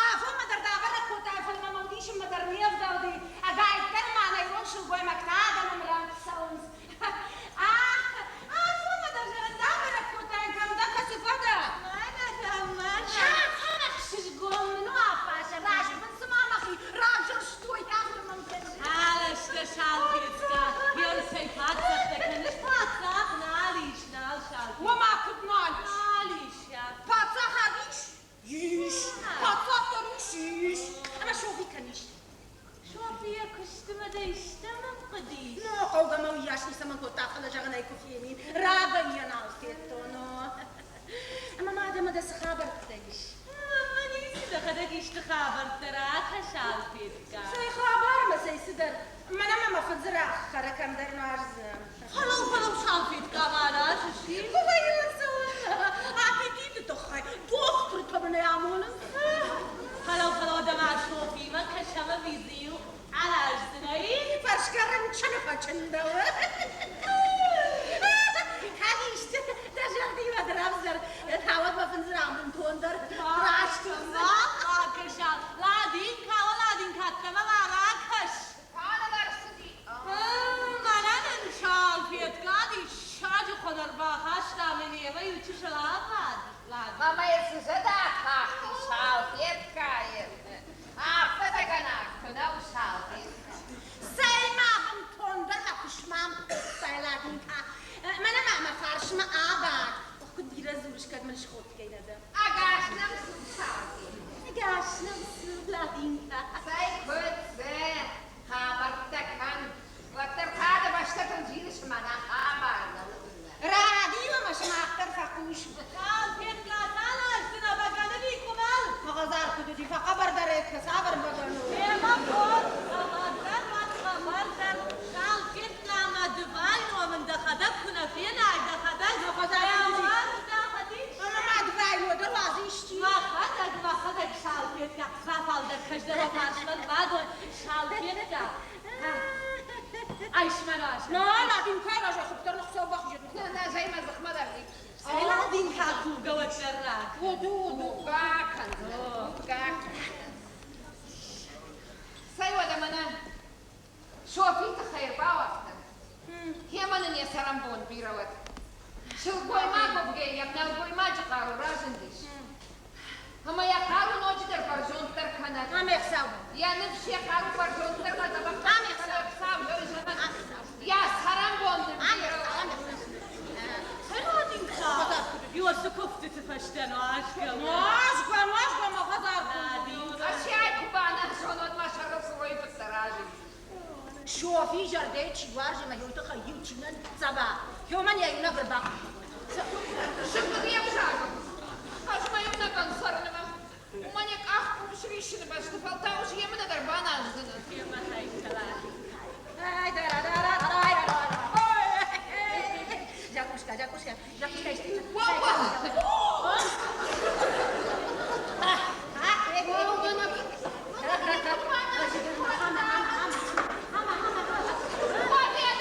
Афонмӕ дӕр дӕ абӕрӕг кодтай, фӕлӕ мӕм ӕвдисынмӕ дӕр не вдӕлди. Ӕгайтдӕр ма нӕ ирон сылгоймӕгтӕ адӕмы мрӕнхъ цӕуынц. Ах, афонмӕ дӕр зӕгъын дӕ абӕрӕг кодтай, кӕм дӕ, кӕцы фӕдӕ? Мӕнӕ дӕ, мӕнӕ. Цахӕм ӕхсызгон мын у, Афаша, разы мын цыма мӕхи равзӕрстой, афтӕ мӕм кӕсы. Алӕстӕ, Салфетка, ерысӕй паддзӕхтӕ кӕныс, паддзах нал ис, нал, Салфетка. Уӕ куыд нал ис? Нал ис, Паддзахад ис? Ис. Паддзах дӕр ис? Ис. Ӕмӕ Софи кӕм ис? София куыстмӕ дӕ истӕмӕн хъуыдис? Ну, хъӕугӕ мӕ уыйас ницӕмӕн кодта, фӕлӕ зӕгъын ӕй куы фенин, рагӕй йӕ нал федтон. Ӕмӕ ма дӕ цы хабӕрттӕ ис? Мӕнмӕ ницы, дӕхӕдӕг исты хабӕрттӕ ракӕс, Алфетка. Цӕй хабар ӕмӕ цӕй цыдӕр. Мӕнӕ ма мӕ фыдзырагъ хӕры кӕмдӕр нуаздзынӕн. Фӕлӕу, фӕлӕу, Салфетка, ма разыс и? Куы вӕййын цӕуылнӕ? Аппетиты тыххӕй дохтыртӕ мын ӕй амонынц. Фӕлӕу, фӕлӕу, дӕ ма Софимӕ кӕсӕм ӕви дзы-иу араздзынӕ, и? Фӕрсгӕ рынчыны фӕчындӕуы. Кӕд исты дӕ зӕрдимӕ равзӕр, тауӕд мӕ фындзырагъ бынтондӕр раст уыдзӕн. Ма Ладинка, о Ладинка, ӕддӕмӕ ма ракӕс. Мӕнӕ нын Салфетка диссаджы хуын ӕрбахаста мӕнемӕ иу чысыл абад. Мамӕ цы зӕдӕ атахти Салфеткайы? Афтӕ гӕнаг куы нӕу Салфетка. Цӕй ма бынтондӕр мӕ куы смам кодтай, Ладинка. Мӕнӕ ма мӕ фарсмӕ абад. Ох, куыд бирӕ дзурыс, кӕд мын сходгӕй нӕ дӕ. Ӕгас нӕм цы Салфетка. Ӕгас нӕм цы, Ладинка. Цӕй куыд, цы, хабӕрттӕ кӕн. Уӕддӕр кады бӕстӕтыл зилыс мӕнӕ хабар нӕ уыдзынӕ. Радио мӕ сымах дӕр фӕхъусут. Салфетка, талаздзынӕ бӕгӕны къуымӕл. Мӕ куыд уыди, фӕхъӕбӕрдӕр ӕй цавӕр бӕгӕны у? Ӕмӕ код, хъӕбӕрдӕр уӕд хъӕбӕрдӕр. Салфетка ӕмӕ дывайно мын дӕхӕдӕг куы нӕ фенай, дӕхӕдӕг. Ӕмӕ ма дывайно дӕр уадзы исчи? Мӕхӕдӕг, мӕхӕдӕг, Салфетка, рафалдӕр кӕсдӕр фарсмӕ бадон, Салфетка. Айс мӕ разӕй. На, Ладинка, разӕй хуыпдӕр ныхсау бахизӕд. Нӕ, зӕй мӕ дзыхмӕ дӕр никуы. Цӕй Ладинка кувгӕ уӕддӕр рак. Уду, кувгӕ кӕндзынӕн, кувгӕ кӕндзынӕн. Цӕй уӕдӕ мӕнӕ Софи тыххӕй ӕрбауагътан. Гъемӕ нын йӕ цӕрӕнбон бирӕ уӕд. Сылгоймаг уӕвгӕйӕ йӕм нӕлгоймаджы хъару разындис. Ӕмӕ йӕ хъару ноджыдӕр бӕрзонддӕр кӕнӕд. Ӕмӕхсӕв. Йӕ ныфс йӕ хъару бӕрзонддӕр ма дзӕбӕх кӕнӕд. Йӕ цӕрӕнбон нын бирӕ уӕд. Ладинка, иосы куывдтыты фӕстӕ нуазгӕ. Нуазгӕ, нуазгӕ, мӕ хӕдзар. Асиай куы баназон, уӕд мӕ сӕрыл цуройы фыддӕр разындис. Софи зӕрдӕйы чи уарзы мӕ йой тыххӕй иу чи нӕ ныццӕва, уымӕн йӕ иунӕг ӕрбахъуыды. Сыгъдӕг йе взагыл. Ӕз мӕ иунӕгӕн цӕрынмӕ. Уымӕн йӕ къах къус риссыны бӕсты фӕлтау ӕз емынӕ дӕр баназдзынӕн. Закуска, закуска, закуска. Уӕдӕ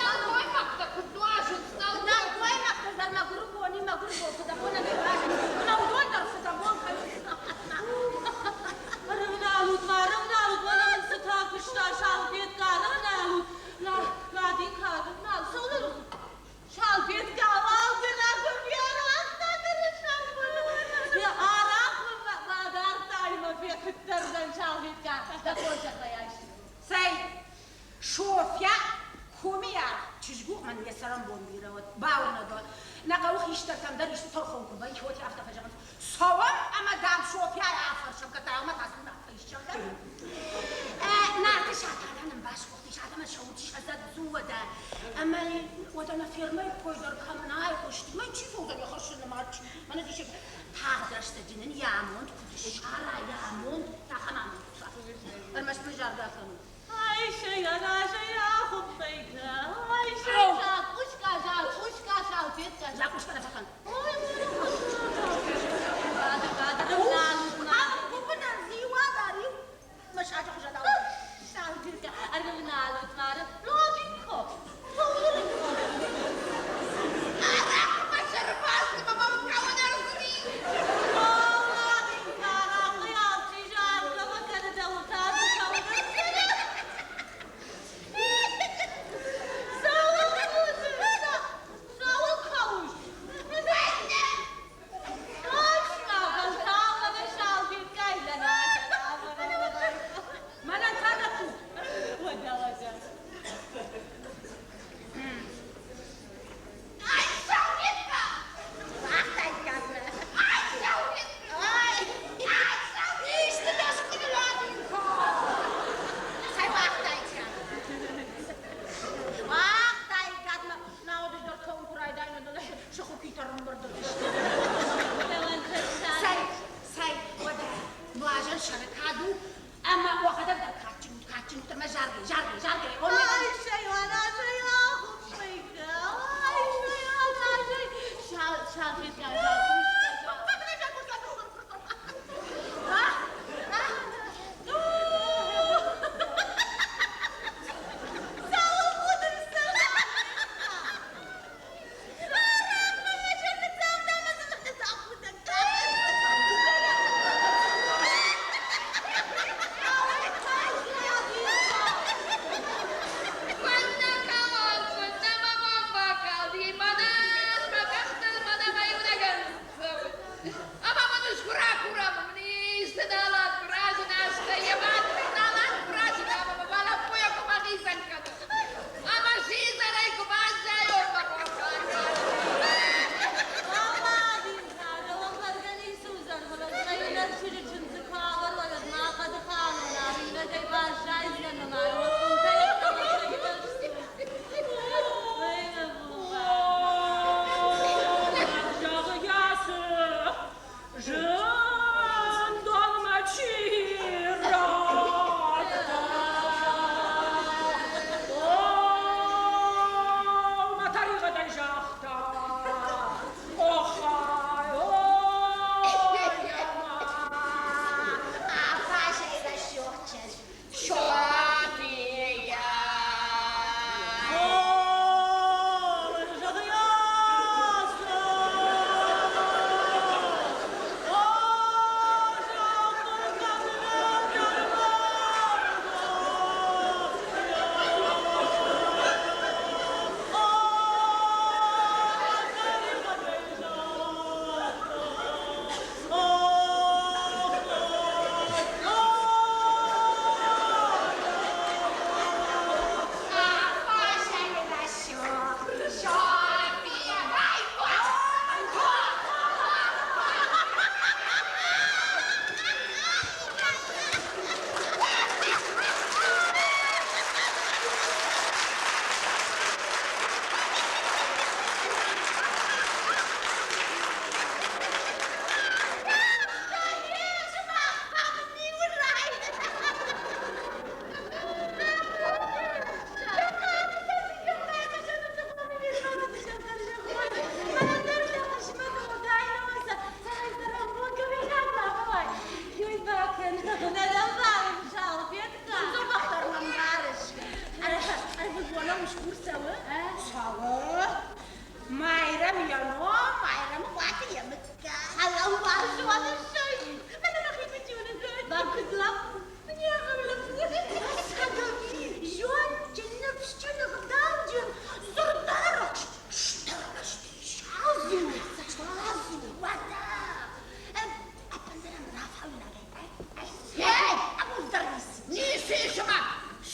нӕлгоймӕгтӕ куыд нуазынц, Нӕлгоймӕгтӕ дӕр мӕгуыры бони мӕгуыр бон фыдӕбон ӕмӕ ӕмӕ уыдон дӕр фыдӕбон кӕнынц. Рывналут ма, рывналут, мӕнӕ мын цытӕ куыста Салфетка, рывналут. Ладинка. бирӕ уӕд. Бауырнӕд уӕ, нӕ хъӕуы хистӕртӕм дӕр исты тӕрхон куы вӕййы, уӕд афтӕ фӕзӕгъынц, цӕуӕм ӕмӕ, дам, Софьяйы афӕрсӕм, кӕд ӕмӕ та дзы уынаффӕ ис, зӕгъгӕ. Нарты Сатана нын басгуыхтис, адӕмӕн сӕ уд сӕдзӕдзу уӕдӕ. Ӕмӕ уӕдӕ нӕ фермӕйы кой дӕр кӕм нӕ айхъуысти, мӕн чи фӕуыдзӕн йӕ хӕссыны мад чи? Мӕнӕ диссаг, тагъд рӕстӕджы нын йӕ амонд куыд ссара, йӕ амонд, ахӕм амонд куы Ӕрмӕст мын заргӕ кӕнут. Закъуска нӕ фӕкӕн. Мӕнӕн та дӕттут. Ӕмӕ уӕхӕдӕг дӕр кадджын ут, кадджын ут ӕмӕ заргӕ, заргӕ, заргӕ.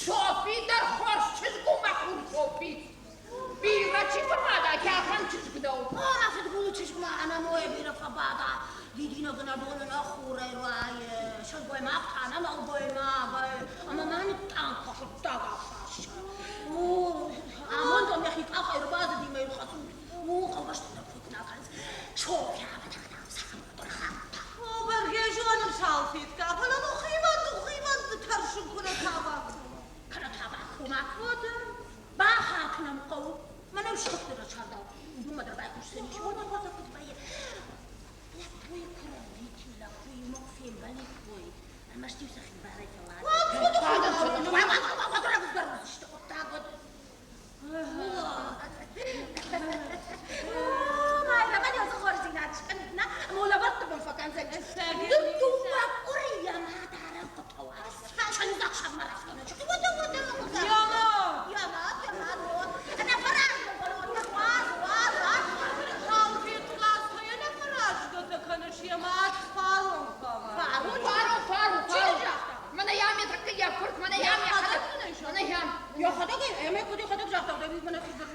Софи дӕр хорз чызг у, мӕ хур Софи. Бирӕ чи фӕбада. Бада, дидинӕг нӕ доны нӕ хурӕй райы, сылгоймаг та нӕ нӕлгоймагӕй, ӕмӕ ма нытътъанг хъуыддаг афарста. О, амондон йӕхи къахӕй ӕрбацыди мӕ йыл хӕцут. О, хъӕубӕсты дӕр куыд нӕ кӕнынц. Софья О, бӕргӕ зонын салфеткӕ, фӕлӕ ну хивӕнд у, хивӕнд тӕрсын куы нӕ табак. Кӕнӕ табак уымӕ куы бахатынӕн хъӕуы. Мӕнӕ схуыдты дӕ сӕрдау. Уымӕ дӕр байхъусдзӕнис. Уӕдӕ уӕдӕ куыд вӕййы? Лӕппуйы куы рӕвдити, лӕппуйы ног фембӕликкой. Ӕрмӕст-иу сӕ хибарӕй фӕллад. Уӕд рӕвдздӕр уыдзысты хъуыддаг уӕд. Майрӕмӕн хорздзинад скӕнид, нӕ? Ӕмӕ лӕвӕртты бын фӕкӕндзӕн. Дыууӕ къуырийӕ ма дарӕн хъуыдтӕуа. Чындзӕхсӕвмӕ рафтӕнӕ. Уӕдӕ, уӕдӕ, уӕдӕ. Яма! Яма, яма, ӕнӕ фӕразгӕ уаз, уаз, уаз. Салфеткӕ нӕ фӕразгӕтӕ кӕныс, йӕ мад фарон фӕмард. Фарон, фарон, фарон, фарон. Мӕнӕ йӕм йӕ тӕккӕ йӕ фырт, мӕнӕ йӕм йӕхӕдӕг, мӕнӕ йӕм. Йӕхӕдӕг ӕмӕ куыд йӕхӕдӕг загъта, Давид мӕнӕ хистӕр.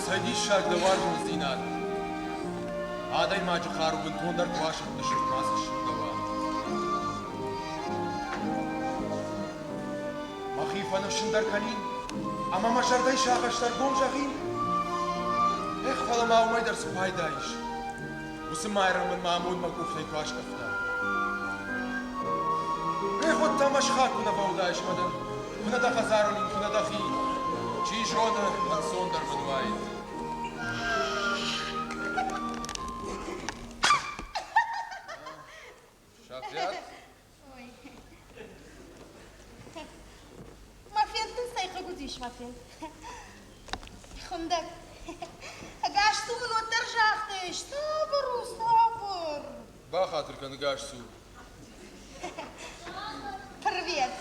Цӕй диссаг дӕ уарзондзинад! Адӕймаджы хъару бынтондӕр куы асӕтты сырдмӕ цы ссындӕуа. Мӕхи фӕныфсындӕр кӕнин ӕмӕ мӕ зӕрдӕйы сагъӕстӕ ӕргом зӕгъин? Эх, фӕлӕ ма уымӕй дӕр цы пайда ис? Уыцы Майрӕм мын мӕ амонд мӕ къухтӕй куы аскъӕфта. Эх, уӕд та мӕ сыхаг куы нӕ фӕуыдаис мӕ дын, куы нӕ дӕ хӕдзар уынин, куы нӕ дӕхи. Чи зоны, ӕнцондӕр мын уаид. Сафиат? Мӕ фенд дын цӕй хъыг уыдис, мӕ фенд. Хуындӕг. Ӕгас цу мын уӕддӕр загътай, сабыр у, сабыр. Бахатыр кӕн, ӕгас цу. Привет.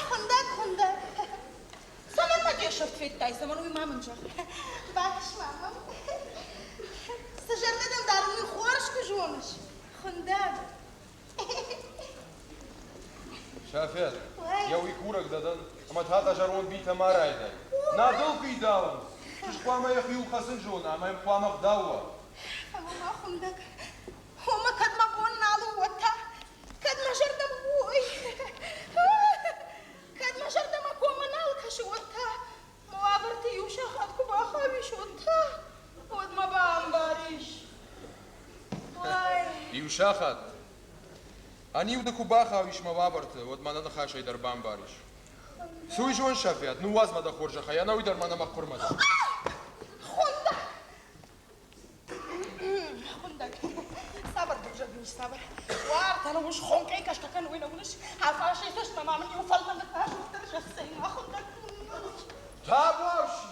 Хуындӕг, хуындӕг. Цӕмӕн мӕ де сӕфт федтай, цӕмӕн уый ма мын зӕгъ. Бакӕс-ма мӕм. Цы зӕрдӕ дӕм дарын, уый хорз куы зоныс. Хуындӕг. Сафиат, йӕ уый курӕг дӕ дӕн, ӕмӕ та дӕ зӕронд митӕ ма райдай. Нӕ дыл фидауынц. Чызг хъуамӕ йӕхиуыл хӕцын зона ӕмӕ йӕм хъуамӕ ӕгъдау уа. Ӕмӕ ма хуындӕг, омӕ кӕд мӕ бон нал у, уӕд та кӕд мӕ зӕрдӕмӕ ой, кӕд мӕ зӕрдӕмӕ коммӕ нал кӕсы, уӕд та мӕ уавӕрты иу сахат куы бахауис, уӕд та уӕд мӕ бамбарис. Иу сахат. Ӕниу ды куы бахауис мӕ уавӕрты, уӕд мӕ нӕ ныхасӕй дӕр бамбарис. Цы уый зоныс, Сафиат, ныууадз мӕ дӕ хорзӕхӕй, ӕнӕуый дӕр мӕ нӕ хъуырмӕ дӕр. Хуындӕг! Хуындӕг! Цавӕр дывзаг ис, цавӕр? Уартӕ ус хонкъӕй кӕсгӕ кӕн, уый нӕ уыныс? Афасӕй цӕстмӕ ма мын иу фӕлмӕн ныхас уӕддӕр зӕгъдзӕй, ма хуындӕг. Табуафси!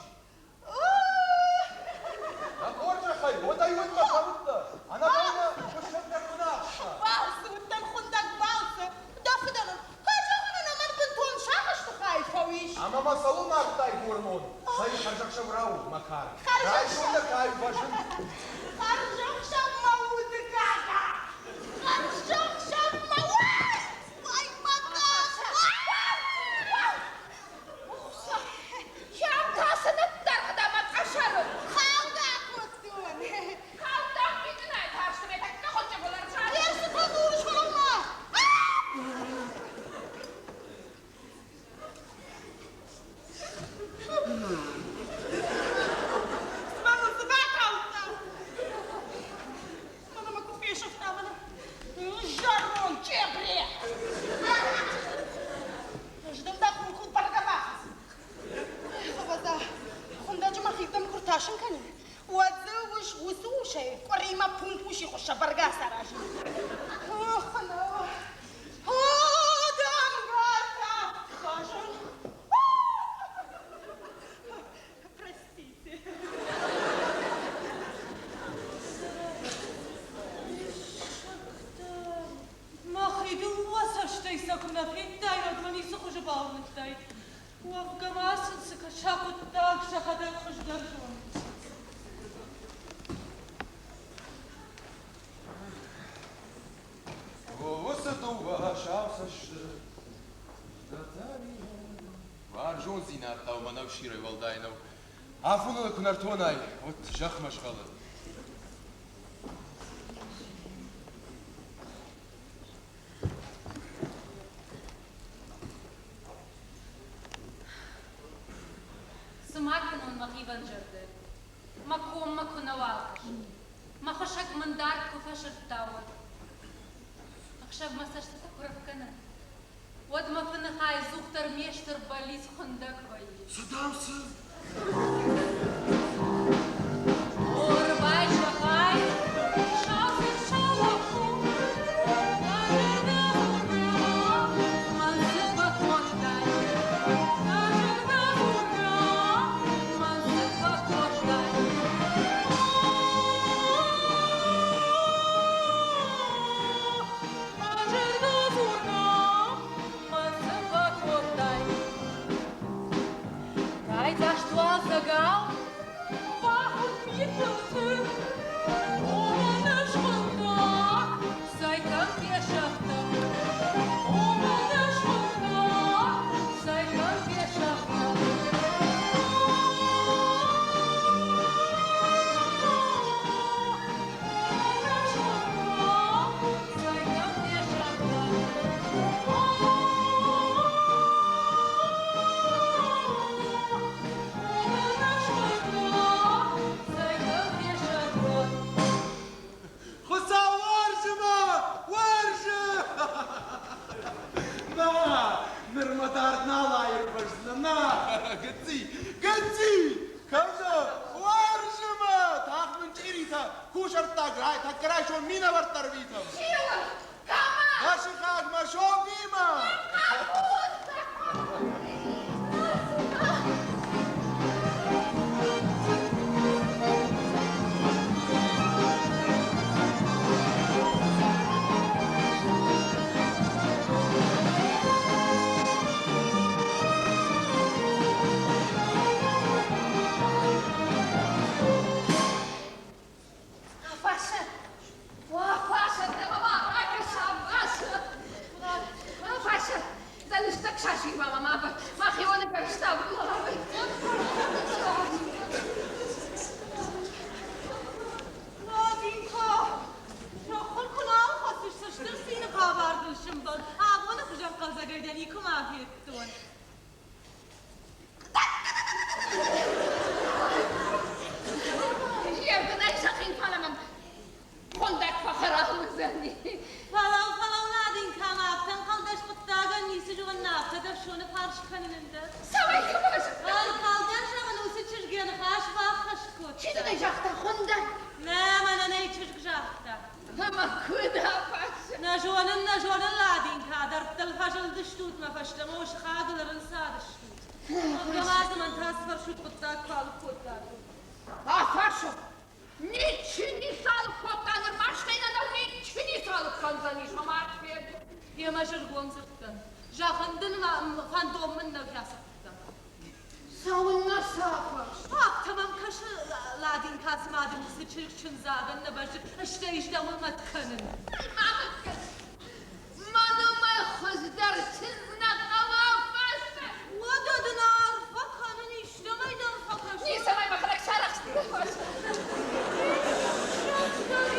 Нӕ хорзӕхӕй, уӕд ӕй уӕдмӕ фӕуыдтӕ, ӕнӕбӕлмӕ хуыссӕг дӕр куы нӕ ахста. Балцы уыдтӕн хуындӕг балцы, дӕ фыдӕнӕн. Кӕд зӕгъын, ӕмӕ бынтон сагъӕсты хай фӕуис. Ӕмӕ мӕ цӕуыл мардтай, гормон? Цӕй, хӕрзӕхсӕв рау, мӕ кар. Райсом дӕ кай фӕзынд. Хӕрзӕхсӕв мӕ уды гага! Хӕрзӕхсӕв мӕ уд! Ай, мӕ Зӕронд чъебре! Ӕз дын дӕ хурхыл бӕргӕ бахӕцин. Ӕвӕдза, хуындӕджы мӕхирдӕм куы ртасын кӕнин, уӕд дзы ус уыцы усӕй къуыримӕ пумпуси хуыссӕ бӕргӕ ацаразин. Ох, нӕ! О, дӕмгӕртӕ! Хазын! Простите. Мӕхи дыууӕ цӕстӕй сӕ куы нӕ федтай, уӕд мӕ ницы хуызы бауырныдтаид. Уӕвгӕ ма сын цы сӕ хъуыддаг сӕхӕдӕг хуыздӕр зонынц. Уыцы дыууӕ сау цӕсты Уарзондзинад дӕумӕ нӕу уӕлдай нӕу. Афоныл куы нӕртонай, уӕд зӕхмӕ згъӕлы. Цы ма кӕнон мӕ хивӕнзӕрдӕ? Мӕ коммӕ куы нӕуал кӕсын. Мӕ хуыссӕг мын дард куы фӕсырдта, уӕд. Ӕхсӕв мӕ цӕстытӕ куы рӕхгӕнын, уӕд мӕ фыны хай ӕдзухдӕр ме стыр бӕллиц хуындӕг вӕййы. Цы дам, цы? Орбай зӕгъай, сау сау лӕппу, мӕн цы фӕкодтай? Мӕ зӕрдӕ дзургӕ, мӕн цы фӕкодтай? Мӕ зӕрдӕ дзургӕ, мӕн цы фӕкодтай? Райдзаст уалдзӕгау Мӕ фӕстӕмӕ уӕ сыхагыл ӕрӕнцадыстут. Ӕвгӕ адӕмӕн та сфӕрсут хъуыддаг куы алыг кодтат. Афӕрсут! Ничи ницы алыг кодта, нырма стӕй нӕ нӕу ничи ницы алыг кӕндзӕнис, мӕ мад фен. Йемӕ зӕргом дзырдтӕн. Зӕгъын дын, фӕндон мын нӕу йӕ цыхтытӕ. Цӕуылнӕ сӕфыс? Афтӕ мӕм кӕсы, Ладинка, цыма дын уыцы чызг чындзагӕн нӕ бӕззы, стӕй истӕуыл мӕт кӕнын. Ма мӕт кӕн. Мӕнӕ хуыздӕр чындз нӕ хъӕуы фӕстӕ. Уӕдӕ дын арфӕ кӕнын истӕмӕй дӕм фӕкӕсын. Ницӕмӕй мӕхӕдӕг сарӕхстин.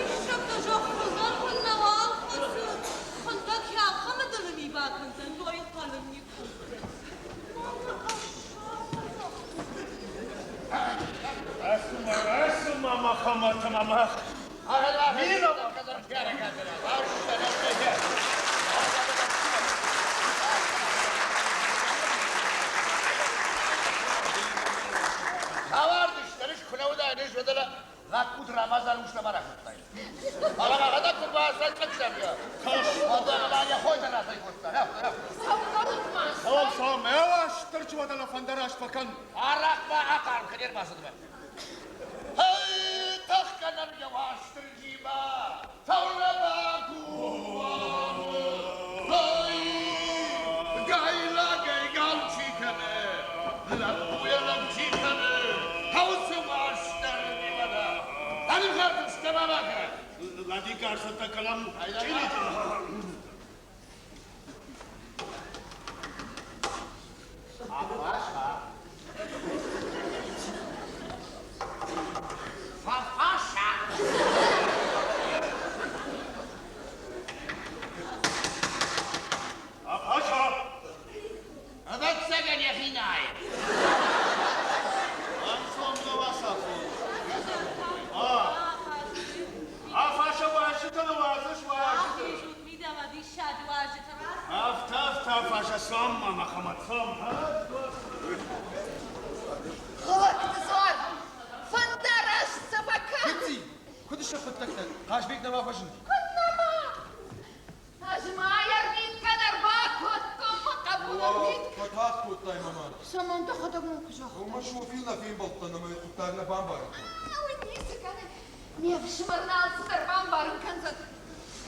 Диссӕгтӕ, зӕгъ, хуыздӕр куыннӕ уал хӕцы. Хуындӕг йӕхӕмӕ дын ми бакӕндзӕн, дойы хъӕлын никуы. Рацу-ма, Мӕхӕмӕт ӕмӕ мах. Цавӕрдыстӕрыс куы нӕ уыдаид, ӕз уӕдӕ лӕппуты Рамазан ус нӕма ракодтай. Фӕлӕ мӕхӕдӕг куы бацӕй Уӕдӕ мӕ йӕ хой дӕр рацӕйкодта. Цом, цом, ӕ стыр чуадала фӕндараст фӕкӕн. Арахъмӕ ахъарм кӕн ӕрбацыдмӕ. Хей, тӕхгӕнӕн йӕ Уастырджимӕ, цӕуылнӕ бакувӕм? Хей, гайлагӕй гал чи кӕны, лӕппуйӕ лӕг чи кӕны, хъӕусы Уастырджимӕ дӕ. Ӕнхъӕлдыстӕм ӕмӕ Ладика ӕрцӕттӕ кӕнӕм. Папаша. Папаша. Папаша! Ӕвӕццӕгӕн йӕхи найы. Ӕнцон дӕ уацафон. Афаша уазджытӕ уадзыс уазджытӕ. Ахизут мидӕмӕ диссаджы уазджытӕ. Афтӕ, афтӕ, Афаша, цом ма, Мӕхӕмӕт, цом. Хъуыдты дзуар, фӕндараст сӕ фӕкӕн. Гыцци, куыд сты хъуыддӕгтӕ? Хъазбег нӕма фӕзынди? Куыд нӕма? Ӕз ма йӕ рвитгӕ дӕр бакодтон, мӕ хъӕбул ӕрвитгӕ. Фӕтагъд кодтай, мӕ мад. Цӕмӕн дӕхӕдӕг мын куы загътай? Уымӕ Софийыл нӕ фембӕлдтӕн ӕмӕ хъуыддаг нӕ бамбарын кодтон. Уый ницы кӕны. Ме фсымӕр нӕ алцыдӕр бамбарын кӕндзӕн.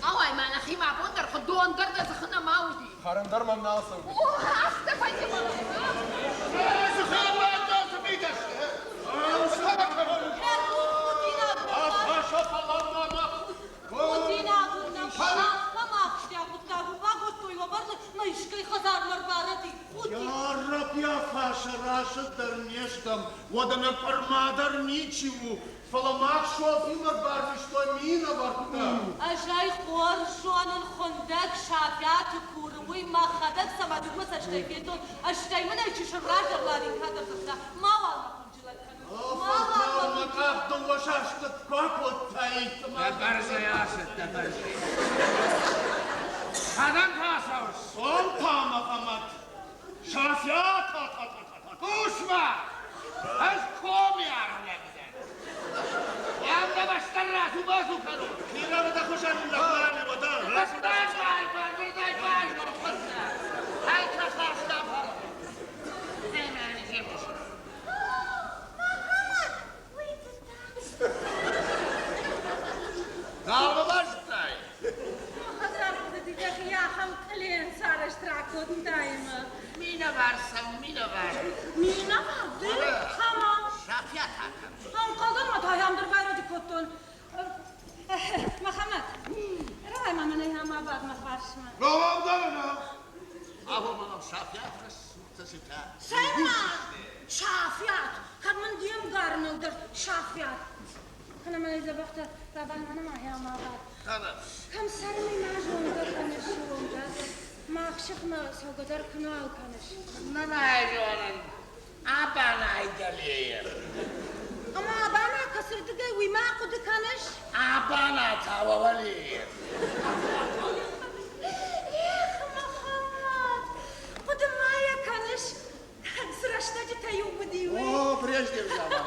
Ауай ма нӕхимӕ абон дӕр дон дӕр дӕ дзыхы нӕма уыди. Хӕрын дӕр мӕм нал цӕуы. О, афтӕ вӕййы мӕ. Ярӕби, Афаша, дӕр не стӕм, уӕдӕ нӕ къуырма дӕр ничи у, фӕлӕ мах Софимӕ барвыстой минӕвӕрттӕ. Ӕз ӕй хорз зонын, хуындӕг Сафиаты куры, уый мӕхӕдӕг цӕмӕ дыууӕ цӕстӕй федтон, стӕй мын ӕй чысыл раздӕр Ларинка дӕр дзырдта, мауал мӕ хынджылӕг кӕнут. Фӕлтау мӕ къах дыууӕ састы куы акодтаид. Дӕ бӕрзӕй ацыд, дӕ бӕрзӕй. Кӕдӕм та цӕуыс? Цом та, Мӕхӕмӕт. Сафиат! Хъус-ма! Ӕз комы аргъ дӕн. Хъуамӕ мӕстӕн рацу-бацу кӕнон. Бирӕ дӕ хуызӕн лӕгмарӕн уӕдӕ. Бӕстӕй бай, бай, бай, бай, хаста Нал мӕ базыдтай? Ахӕм кълен сарӕзт ракодтай мӕ. Минӕвар цӕуы, минӕвар. Минӕвар ды? Кӕмӕ? Сафиат ахӕм. Ӕнхъӕлдӕн ма та ам дӕр байрӕджы кодтон. Мӕхӕмӕт, рауай ма мӕнӕй ам абад мӕ фарсмӕ. Абон мӕм Сафиат рӕсугъдтӕ цытӕ. Цӕй-ма, Сафиат, кӕд мын де мгар нӕу дӕр Сафиат. Кӕнӕ мӕнӕй дзӕбӕхтӕ рабад мӕнӕ ма ам абад. Кӕм цӕрынӕй ма зонгӕ кӕныс, зонгӕ. Мах сыхмӕ цӕугӕ дӕр куы нал кӕныс. Нӕ мӕ зонын, абанай дӕлейы. Ӕмӕ абана кӕцырдыгӕй, уый ма хъуыды кӕныс? Абана та уӕлейы. Эх, Мӕхӕмӕт, хъуыды ма йӕ кӕныс, цы рӕстӕджытӕ-иу уыди, уый? О, Брежнев заман.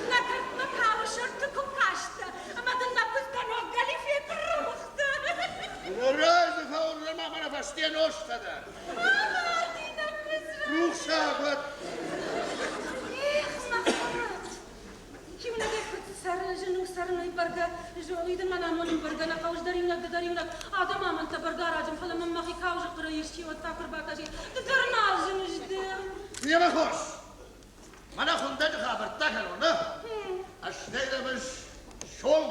Нӕ кӕртмӕ кауы сӕрты куы кастӕ, ӕмӕ дын нӕ куыдзтӕ ног галифе куы ррымыгъта. Разы фӕуын ма мӕ Сты йӕ нозтӕ дӕр. Рухсаг уӕд. Эх, Мӕхӕмӕт, иунӕгӕй куыд цӕрын зын у цӕрынӕй бӕргӕ, зоны дын мӕн амонын бӕргӕ нӕ хъӕуыс дӕр иунӕг, ды дӕр иунӕг. Адӕм амӕндтӕ бӕргӕ аразын, фӕлӕ мӕм мӕхи кауы зыхъхъырӕй исчи уӕд та куы рбакӕсид. Ды дӕр нал зыныс ды. Йемӕ хорз. Мӕнӕ хуындӕджы хабӕрттӕ кӕнон, нӕ? Стӕй дӕм ӕз сом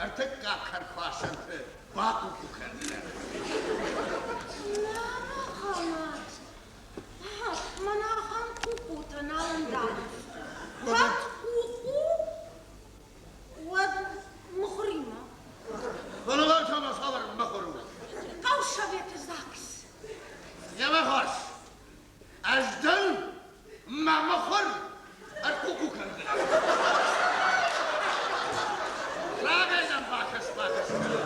ӕртыккаг кӕркуасӕнты бакъукъу кӕндзынӕн. Нӕ, Мӕхӕмӕт, мӕнӕ ахӕм къукъутӕ нал ӕндавынц. Кӕд къукъу, уӕд мыхуыримӕ. Фӕлӕ та ма цавӕр мыхуыр у? Хъӕусоветы ЗАГС. Йемӕ хорз. Ӕз дӕн мӕ мыхуыр ӕркъукъу кӕндзынӕн. Рагӕй нӕм бакӕс-бакӕс кӕны.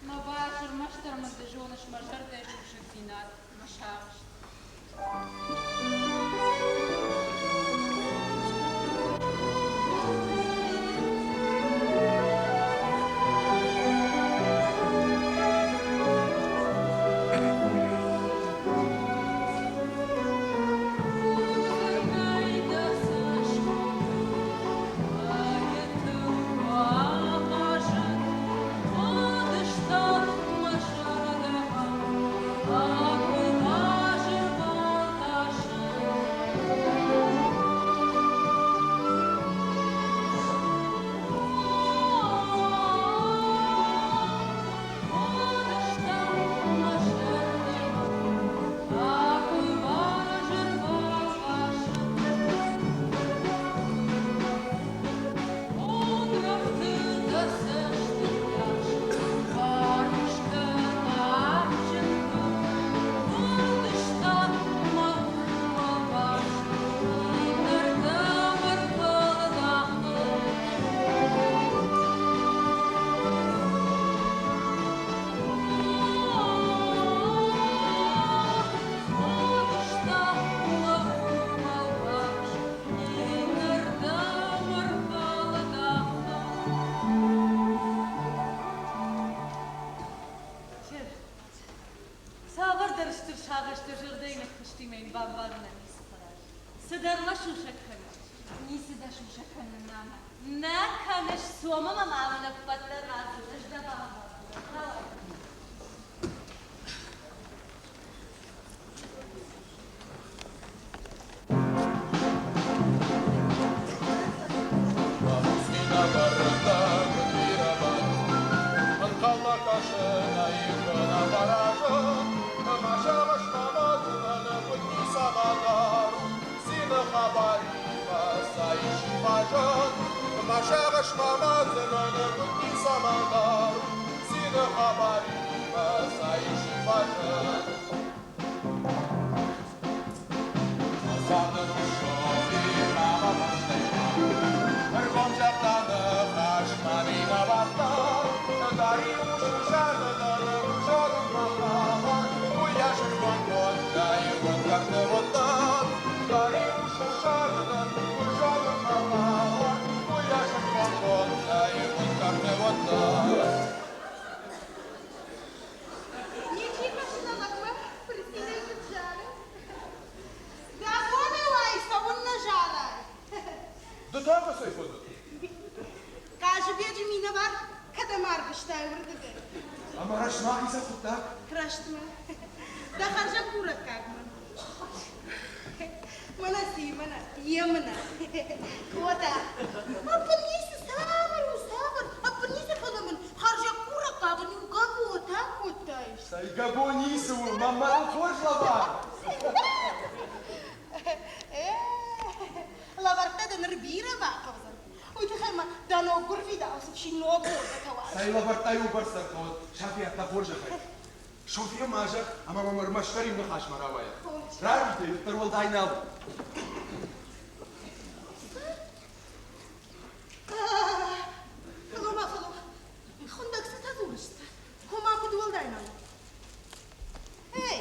Мӕ базыр мӕстӕр мын ды зоныс мӕ зӕрдӕйы сусӕгдзинад, мӕ сагъӕс. Цавӕрдӕр стыр сагъӕстӕ зӕрдӕйы ныххызти мӕ йын бамбарынӕн ницы фӕрӕз. Цыдӕр мӕ сусӕг кӕныс. Ницы дӕ сусӕг кӕнын, нана. Нӕ кӕныс, цом ӕмӕ ма мын ӕппӕт дӕр радзур, ӕз дӕ бамбардзынӕн. Рауай. Ӕнхъӕлмӕ кӕсынӕй куы нӕ фӕразын, мӕ сагъӕс мӕ мӕдзынӕн куыд ницӕмӕ дарун, цины хабаримӕ сӕ ис ивазын. Мӕ сагъӕс мӕ мӕдзынӕн куыд ницӕмӕ дарун, цины хабаримӕ сӕ ис ивазын. Ӕргом загъта ныхас мӕ минӕвӕрттӕ, Дари ус зӕрдӕ хабар, уыйас ӕргом кодта ирон кӕрты уыдтӕн. Дари ус зӕрдӕ хабар, уыйас ӕргом кодта ирон кӕрты уыдтӕн. Ничи хӕссына лӕгмӕ фырцинӕй куыд зары. Дӕ бонӕй уай, цӕуыннӕ зарай? Ды та кӕцӕй фӕдӕ? Хъазыбеджы минӕвар кӕдӕм арвыста? ӕрбарвыстай уырдыгӕй. Ӕмӕ рӕстмӕ ахицӕн хъуыддаг? Рӕстмӕ. Дӕ хӕрзӕггурӕггаг мын. Мӕнӕ ци, мӕнӕ, емынӕ. Кода. Ӕппын ницы, цавӕр у, цавӕр? Ӕппын ницы, фӕлӕ мын хӕрзӕггурӕггаг ын иу гӕботӕ кодтаис. Цӕй гӕбо ницы у, мӕнмӕ дын хорз лӕвар. Лӕвӕрттӕ дын ныр бирӕ бахъӕудзӕн. Уый тыххӕй ма дӕ ног гуырвидауц ӕфсин ног модӕтӕ уарзы. Цӕй лӕвӕрттӕ иу бӕрц дӕр хъӕуӕд, Сафиат, дӕ хорзӕхӕй. Софья ма зӕгъ, ӕмӕ мӕм ӕрмӕстдӕр иу ныхасмӕ рауайӕд. Рарвитӕй уӕддӕр уӕлдай нал у. Фӕлӕуу ма, фӕлӕуу. Хуындӕг цытӕ дзурыс? Ома куыд уӕлдай нал у? Эй,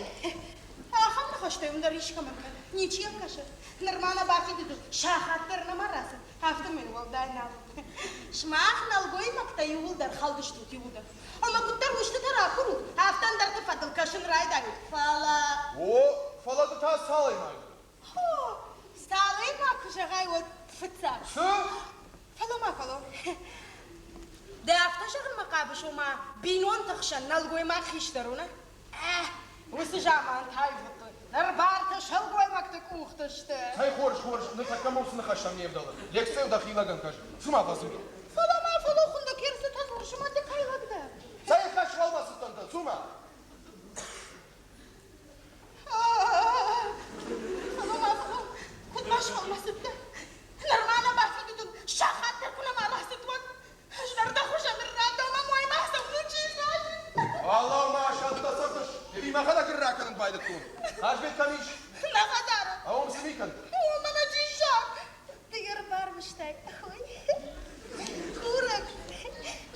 ахӕм ныхӕстӕй уым дӕр искӕмӕн кӕн. Ничи йӕм кӕсы. Нырма нӕ бафидыдыл сахат дӕр нӕма рацыд, афтӕмӕй уӕлдай нал у. Сымах нӕлгоймӕгтӕ иууылдӕр хӕлдыстут иууылдӕр. Ӕмӕ куыддӕр устытӕ ракурут, афтӕ ӕндӕрты фӕдыл кӕсын райдайут. Фӕлӕ... О, фӕлӕ ды та цалӕймаг? Хо, цалӕймаг куы зӕгъай, уӕд фыццаг. Цы? Фӕлӕ ма фӕлӕ. Ды афтӕ зӕгъынмӕ хъавыс, ома бинонты хсӕн нӕлгоймаг хистӕр у, нӕ? Уыцы заман аивгъуыдтой. Ныр бартӕ сылгоймӕгты къухты сты. Цӕй хорз, хорз, ныртӕккӕ мӕ уыцы ныхӕстӕм не вдӕлы. Лекцийыл дӕхи лӕгӕн кӕс. Цума фӕдзуры. Фӕлӕ ма фӕлӕ хуындӕ керцытӕ дзурыс ӕмӕ ды кӕй лӕг дӕ? Цӕй хӕс фӕлмӕцыдтӕн дӕ, цума. Фӕлӕ ма фӕлӕ, куыд ма сфӕлмӕцыдтӕ? Нырма нӕ бафидыдыл сахат дӕр куы нӕма рацыд, уӕд ӕз дӕр дӕ хуызӕн ррадӕу мӕ моймӕ ацӕуын чи зоны. Алау ма сӕнттӕ цӕрдыс, ӕви мӕхӕдӕг ракӕнын байдыдтон. Хазбет кӕм ис? Нӕ хӕдзары. А уым цы ми кӕны? О, мӕнӕ диссаг! Ды йӕ рбарвыстай. Ой, курӕг,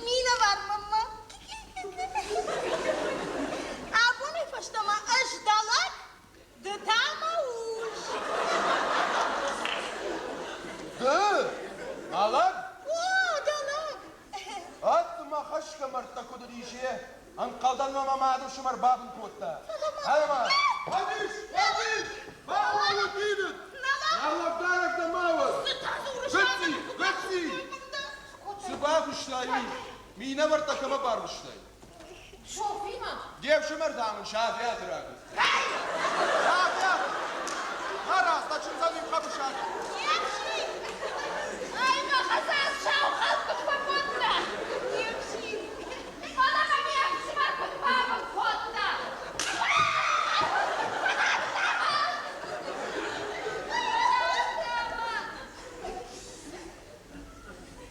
минӕвар мӕнмӕ. Абонӕй фӕстӕмӕ ӕз дӕ лӕг, ды та мӕ ус. Ды? Мӕ лӕг? О, дӕ лӕг. Ӕтт, мӕ хӕсгӕ мӕрдтӕ куыд уыдис, е? Ӕнхъӕлдӕн мӕ мӕ мады фсымӕр бабын кодта. Ӕмӕ Фӕдис! Фӕдис! Бауӕлы фидыд! Нӕ лӕгдарӕг дӕ ма уӕд! Гыцци! Гыцци! Цы бакуыстай уый? Минӕвӕрттӕ кӕмӕ барвыстай? Софимӕ? Де фсымӕр, дам, ын Сафиаты ракур. Сафиат! Марадз, дӕ чындзӕн иу хъӕбысад! Не фсин! Ай мӕ хӕдзар сау хӕлд куыд фӕкодта! Не фсин! Фӕлӕ мӕ ме фсымӕр куыд бабын кодта!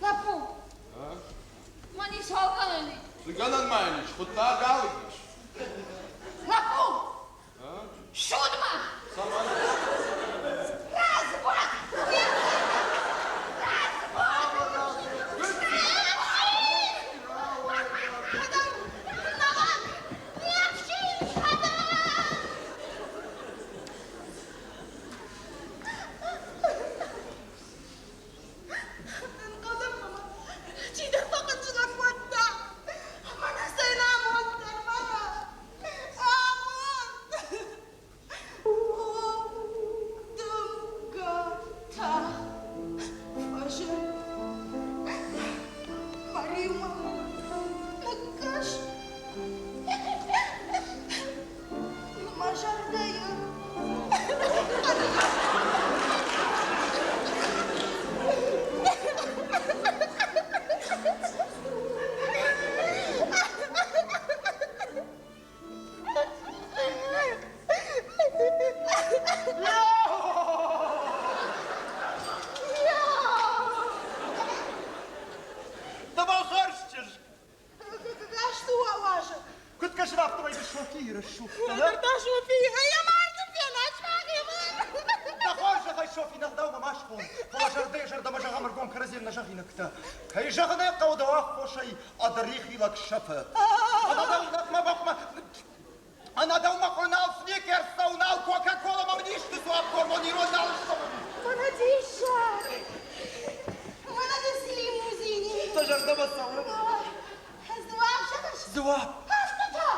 Лӕппу, мӕн ис алкӕнӕн. Цы гӕнӕн ма йын ис, хъуыддаг алыг ис. Лӕппу, ссуд-ма! Цӕмӕн? Развод! Чидӕр фӕхъынджылӕг кодта. Мӕнӕ цӕй амонд дӕр, мӕнӕ! Амонд! О, дымгӕтӕ фӕзын мӕ риумӕ ныккӕс. Мӕ зӕрдӕйы Дӕ хорз чызг! Гӕсты уазӕг. Куыд кӕсын, афтӕмӕй ды Софийы рӕсугъдтӕ. Ныр та Софи, йӕ марды фенӕ, Дӕ хорзӕхӕй, Софи, нӕ гъдаумӕ ма схон, фӕлӕ зӕрдӕйы зӕрдӕмӕ зӕгъӕм ӕргом кӕрӕдзийӕн нӕ зӕгъинӕгтӕ. Кӕй зӕгъын ӕй хъӕуы, дӕу аххосӕй ӕдӕрихи лӕг сӕфы. Ӕнӕ дӕу мӕ Ӕнӕ дӕу мӕ хъуыр нал Сникерс цӕуы, нал Кока-Кола мӕм низты дзуапп гормон ирон нал ссӕуы. Мӕнӕ диссаг! Мӕнӕ дын лимузини! Дӕ зӕрдӕмӕ цӕуы? Дзуапп зӕгъыс? Дзуапп. Афтӕ та!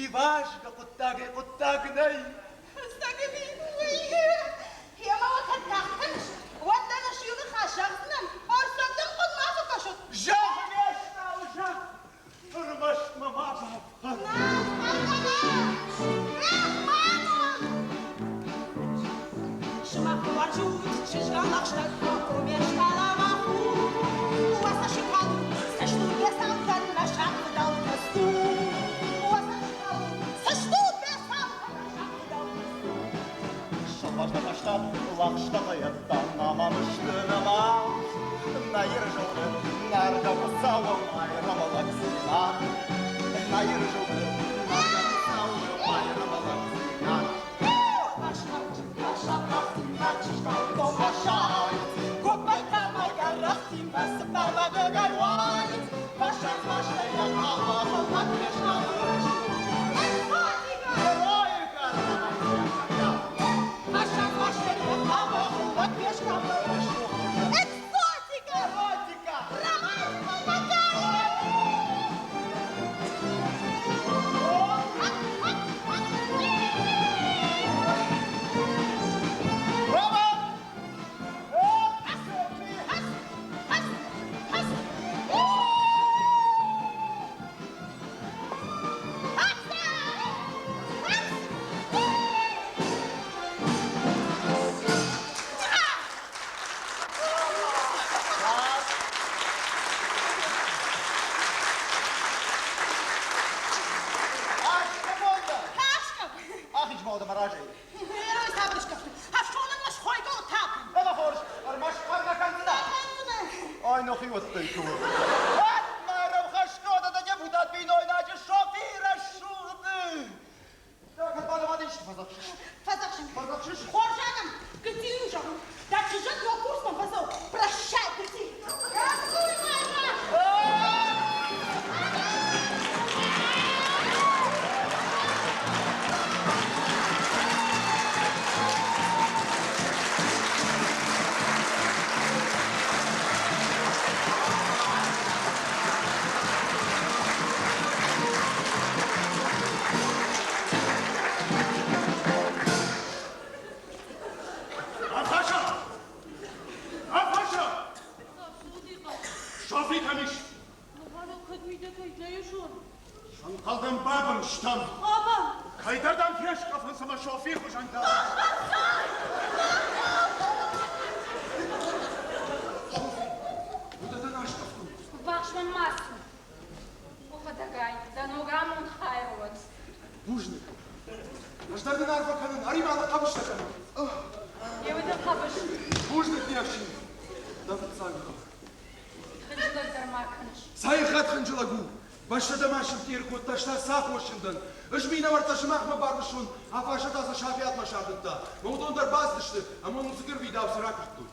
Ивазгӕ хъуыддагӕй хъуыддаг нӕй. Ӕмӕ уӕ кӕд тагъд кӕныс, уӕд дӕ ӕз иу ныхас зӕгъдзынӕн, ӕрцӕг дӕм хъуыд ма фӕкӕсӕд. Зӕгъ, не стъалы, зӕгъ! Сауы Майрӕмы лӕгдзинад. Нӕ Иры зылды нӕргӕ Сауы Майрӕмы лӕгдзинад. Экзотика! Романтика! Ахиз ма мӕ разӕй. Ӕмӕ хорз, ӕрмӕст хъӕр нӕ кӕндзынӕ. Ай, нӕхиуӕттӕй куы у. Ӕдмарӕм хӕсгода дӕ депутат бинойнаджы Софи рӕсугъды. Дӕ кӕд бадӕмад исты фӕдзӕхсыс? Фӕдзӕхсын. Фӕдзӕхсыс? Хорз адӕм, гыцци у зӕгъын. Дӕ чызджы ног курсмӕ фӕцӕуы. Прощай, гыцци. Рацуй, мама! Афаша! Афаша! Софи кӕм ис? Ӕнхъӕлдӕн бабын стӕм. Кӕйдӕр дӕм фескъӕфынц ӕмӕ Софи хуызӕн дӕ. Уыдӕттӕ аскъӕфтой. Ввахс мӕм ма цу. О, хӕдӕгай, дӕ ног амонд хайыр уӕд. Бузныг. Ӕз дӕр дын арфӕ кӕнын, ӕри-ма дӕ хъӕбыстӕ кӕнын. Йе уды хъӕбыс. Бузныг, не фсин. Дӕ фыццаг бӕх. Хынджылӕг дӕр ма кӕныс. Цӕй хатт хынджылӕг у? Бӕстӕ дӕ ма сыфтъер кодта, стӕ цы аххосджын дӕн? Ӕз минӕвӕрттӕ сымахмӕ барвыстон, Афаша та сӕ Сафиатмӕ сардыдта. Мӕ уыдон дӕр бацыдысты ӕмӕ мын уыцы гырвидауцы ракуырдтой.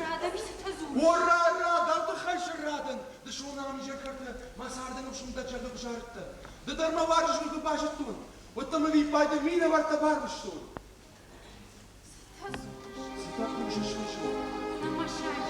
Рада цытӕ дзурыс? О, ра, ра, дӕу тыххӕй сырра дӕн. Дысон ам изӕркӕрты мӕ царды ныфсым дӕ зӕрдӕ куы зарыдтӕ. Ды дӕр мӕ уарзыс, уый куы базыдтон, уӕд дӕм ӕвиппайды минӕвӕрттӕ барвыстон. Цытӕ дзурыс? Цытӕ хъусыс, Фысым? Нӕ мӕ сайыс.